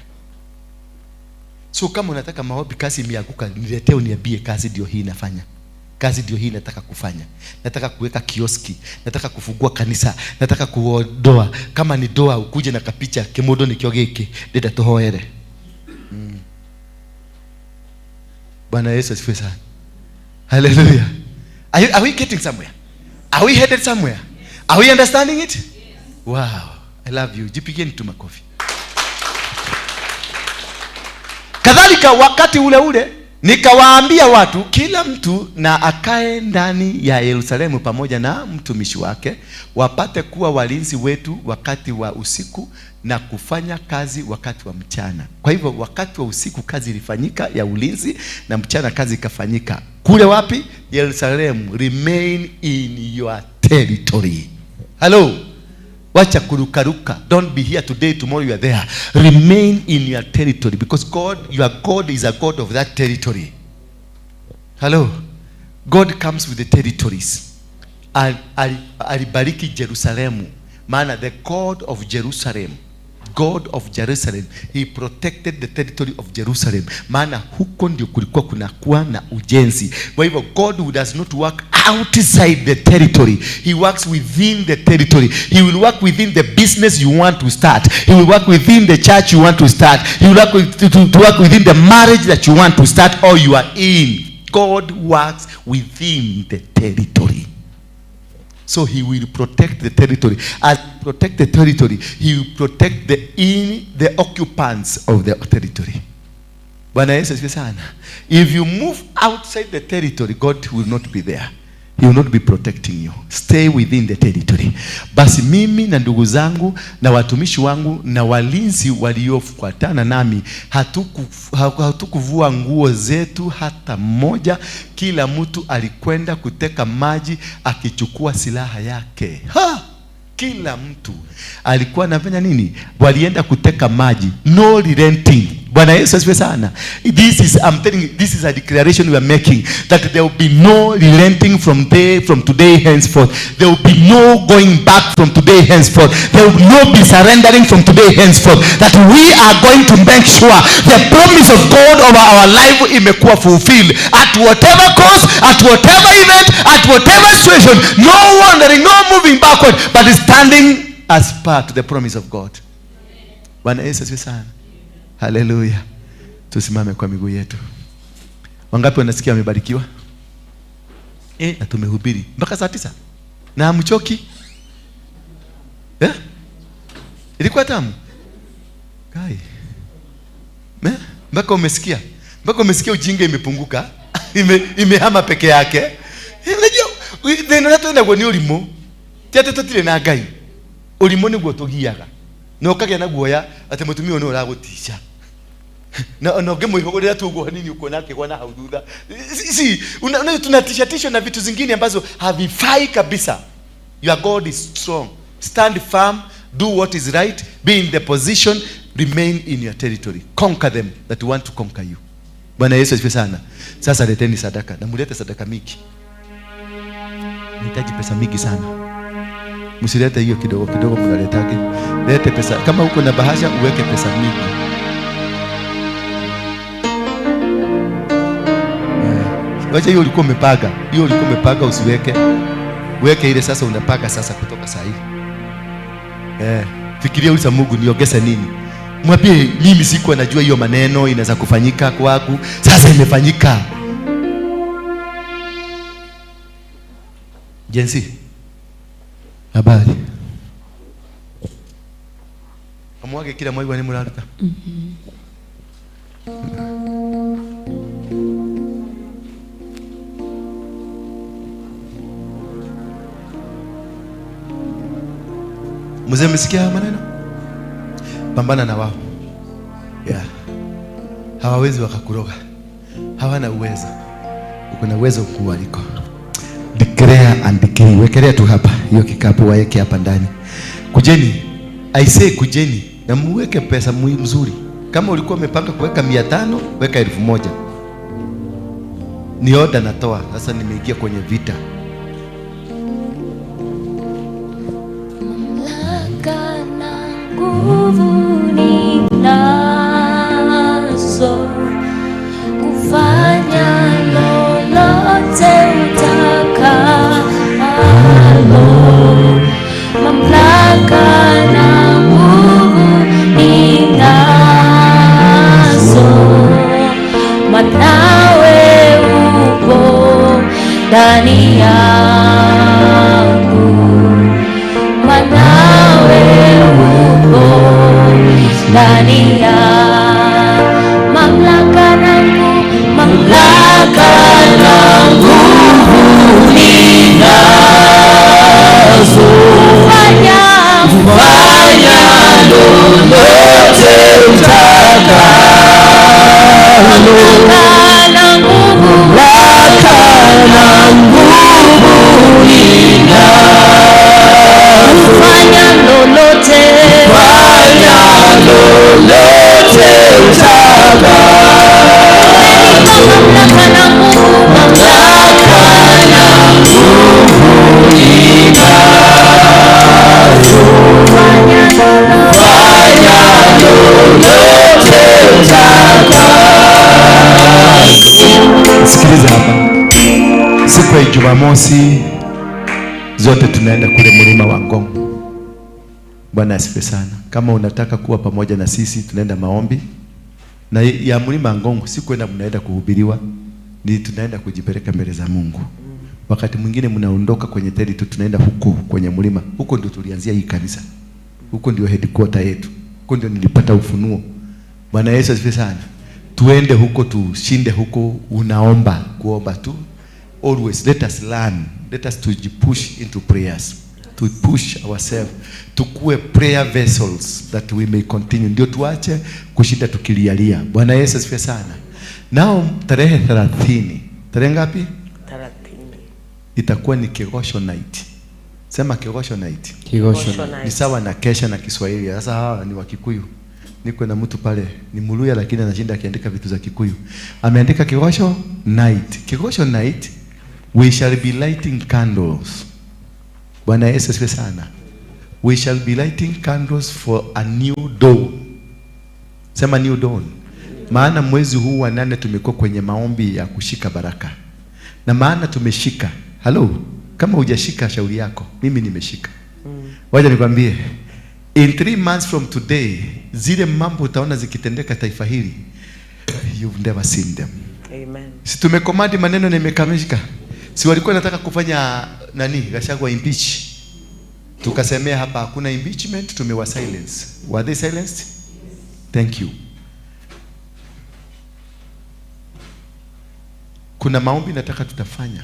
So kama unataka maombi, kazi imeanguka, niletee uniambie kazi ndio hii nafanya. Kazi ndio hii nataka kufanya. Nataka kuweka kioski, nataka kufungua kanisa, nataka kuondoa. Kama ni doa ukuje na kapicha kimodo nikio giki, ndenda tuhoere. Bwana Yesu asifiwe sana. Hallelujah. Are we getting somewhere? Are we headed somewhere? Are we understanding it? Yes. Wow, I love you. Jipigeni tu makofi. Kadhalika wakati ule ule nikawaambia watu, kila mtu na akae ndani ya Yerusalemu pamoja na mtumishi wake, wapate kuwa walinzi wetu wakati wa usiku na kufanya kazi wakati wa mchana. Kwa hivyo wakati wa usiku kazi ilifanyika ya ulinzi na mchana kazi ikafanyika. Kule wapi? Yerusalemu. Remain in your territory. Hello. Wacha kurukaruka. Don't be here today, tomorrow you are there. Remain in your territory, because God, your God is a God of that territory. Hello. God comes with the territories. Alibariki Jerusalemu. Maana the God of Jerusalem, God of Jerusalem, he protected the territory of Jerusalem. Maana huko ndio kulikuwa kunakuwa na ujenzi. Kwa hivyo God who does not work outside the territory, he works within the territory. He will work within the business you want to start. He will work within the church you want to start. He will work to work within the marriage that you want to start or you are in. God works within the territory. So he will protect the territory. As protect the territory, he will protect the occupants of the territory. Bwana Yesu asifiwe sana. If you move outside the territory, God will not be there. He will not be protecting you. Stay within the territory. Basi mimi na ndugu zangu na watumishi wangu na walinzi waliofuatana nami hatukuvua nguo zetu hata mmoja. Kila mtu alikwenda kuteka maji akichukua silaha yake. Ha! Kila mtu alikuwa anafanya nini? Walienda kuteka maji. No relenting. Bwana Yesu asifiwe sana. This is, I'm telling you, this is a declaration we are making, that there will be no relenting from today henceforth. There will be no going back from today henceforth. There will no be surrendering from today henceforth. That we are going to make sure the promise of God over our life imekuwa fulfilled at whatever cost, at whatever event, at whatever situation. No wandering, no moving backward, but standing as part of the promise of God. Bwana Yesu asifiwe sana. Hallelujah. Tusimame kwa miguu yetu. Wangapi wanasikia wamebarikiwa? Na tumehubiri mpaka saa 9. Na hamchoki? Ilikuwa tamu? Kai. Mpaka umesikia. Mpaka umesikia ujinga imepunguka. Imehama peke yake. Unajua thina twenda guo ni urimu. Ti ati tutire na Ngai. Urimu niguo tugiaga. Na ukagia na guoya ati mutumia uyu ni uragutisha. Na ungemwihugurira tu uguo hanini uko nake kwa na hau thutha. Si una tunatisha tisho na vitu zingine ambazo havifai kabisa. Your God is strong. Stand firm, do what is right, be in the position, remain in your territory. Conquer them that want to conquer you. Bwana Yesu asifiwe sana. Sasa leteni sadaka na mulete sadaka mingi. Nahitaji pesa mingi sana. Msilete hiyo kidogo kidogo mnaletake. Lete pesa. Kama uko na bahasha uweke pesa mingi. Wacha hiyo ulikuwa umepanga. Hiyo ulikuwa umepanga usiweke. Weke ile sasa unapanga sasa kutoka saa hii. Fikiria uliza Mungu niongeze nini? Mwambie mimi sikuwa najua hiyo maneno inaweza kufanyika kwangu. Sasa imefanyika. Jensi. Habari. Amwage kila mwaigwa ni muraruta. Mzee, umesikia maneno? Pambana na wao. Yeah. Hawawezi wakakuroga. Hawana uwezo. Uko na uwezo kuwaliko. Declare and decree. Wekelea tu hapa. Hiyo kikapu waeke hapa ndani. Kujeni. I say kujeni. Na muweke pesa mzuri. Kama ulikuwa umepanga kuweka 500, weka 1000. Ni order natoa. Sasa nimeingia kwenye vita. Mamlaka na nguvu ni Kushindania mamlaka na nguvu, mamlaka na nguvu ninazo, fanya lolote utakalo, mamlaka na nguvu, mamlaka na nguvu ninazo, fanya lolote, fanya lolote utakalo, mamlaka na nguvu, mamlaka na nguvu ninazo, fanya lolote utakalo. Sikiliza hapa, siku ya Jumamosi zote tunaenda kule mlima wa Ngong. Bwana asifiwe sana. Kama unataka kuwa pamoja na sisi, tunaenda maombi na ya mlima Ngong. Si kwenda mnaenda kuhubiriwa, ni tunaenda kujipeleka mbele za Mungu. Wakati mwingine mnaondoka kwenye teli tu, tunaenda huko kwenye mlima. Huko ndio tulianzia hii kanisa, huko ndio headquarter yetu, huko ndio nilipata ufunuo. Bwana Yesu asifiwe sana. Tuende huko, tushinde huko. Unaomba, kuomba tu. Always let us learn, let us to push into prayers, to push ourselves, tukue prayer vessels that we may continue. Ndio tuache kushinda tukilialia. Bwana Yesu asifiwe sana. Nao tarehe 30, tarehe ngapi? 30. Itakuwa ni Kegosho night. Sema Kegosho night. Kegosho night. Ni sawa na kesha na Kiswahili. Sasa hawa ni Wakikuyu. Niko na mtu pale ni Muluya, lakini anashinda akiandika vitu za Kikuyu. Ameandika Kegosho night. Kegosho night we shall be lighting candles. Bwana Yesu asifiwe sana. We shall be lighting candles for a new dawn. Sema new dawn. Maana mwezi huu wa 8 tumekuwa kwenye maombi ya kushika baraka. Na maana tumeshika. Hello, kama hujashika shauri yako, mimi nimeshika. Wacha nikwambie, in 3 months from today, zile mambo utaona zikitendeka taifa hili, you've never seen them. Amen. Si tumekomandi maneno na imekamilika. Si walikuwa nataka kufanya nani, Gachagua impeach. Tukasemea hapa hakuna impeachment, tumewa silence. Were they silenced? Thank you. Kuna maombi nataka tutafanya.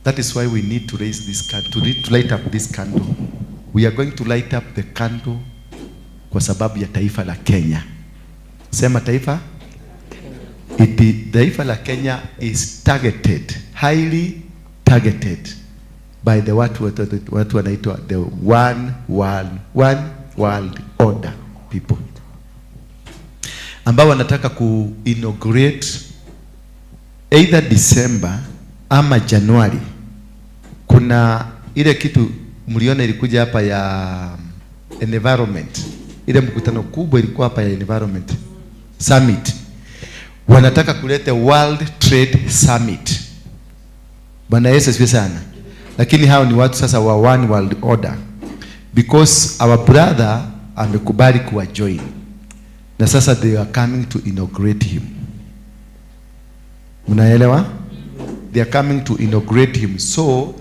That is why we need to raise this candle, to light up this candle. We are going to light up the candle kwa sababu ya taifa la Kenya. Sema taifa? Taifa la Kenya is targeted, highly targeted by the watu wanaitwa the one world order people, ambao wanataka ku inaugurate either December ama Januari. Kuna ile kitu mliona ilikuja hapa ya environment, ile mkutano kubwa ilikuwa hapa ya environment summit. Wanataka kuleta World Trade Summit. Bwana Yesu asifiwe sana. Lakini hao ni watu sasa wa one world order, because our brother amekubali kuwa join, na sasa they are coming to inaugurate him. Mnaelewa? They are coming to inaugurate him. So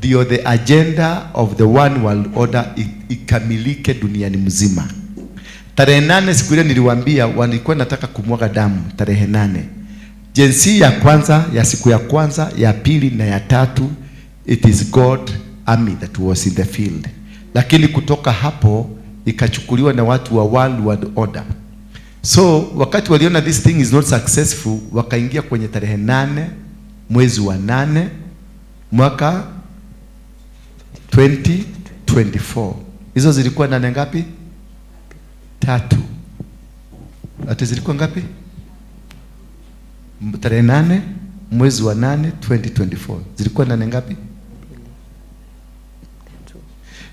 the agenda of the one world order ikamilike duniani mzima. Tarehe 8 siku ile niliwaambia walikuwa nataka kumwaga damu tarehe 8. Jinsi ya kwanza, ya siku ya kwanza, ya pili na ya tatu, it is God army that was in the field. Lakini kutoka hapo ikachukuliwa na watu wa world world order. So wakati waliona this thing is not successful, wakaingia kwenye tarehe 8 mwezi wa 8 mwaka 2024. Hizo zilikuwa nane ngapi? 3. Ati zilikuwa ngapi? Tarehe 8 mwezi wa 8 2024. Zilikuwa nane ngapi?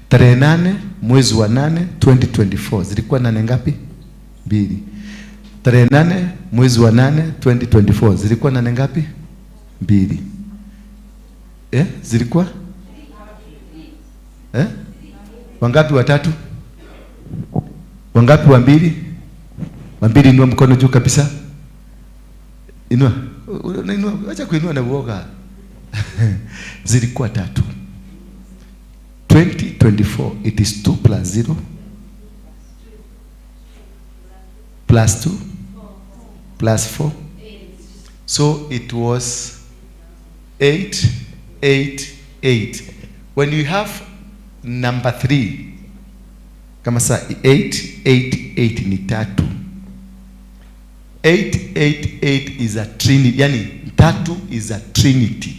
Tarehe 8 mwezi wa 8 2024. Zilikuwa nane ngapi? 2. Tarehe 8 mwezi wa 8 2024. Zilikuwa nane ngapi? 2. Zilikuwa? Wangapi watatu? Wangapi wa mbili? Wa mbili inua mkono juu kabisa. Inua. Inua, acha kuinua na uoga. Zilikuwa 3. 2024 it is 2 + 0. plus 2 plus 4. So it was 8, 8, 8. When you have number 3, kama saa 8, 8, 8 ni tatu. 8, 8, 8 is a trinity. Yani tatu is a trinity.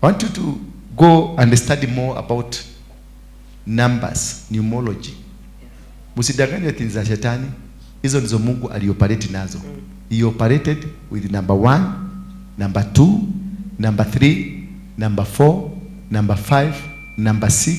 I want you to go and study more about numbers, numerology. Msidanganywe ati ni za shetani. Hizo ndizo Mungu alioperate nazo. He operated with number 1, number 2, number 3, number 4, number 5, number 6.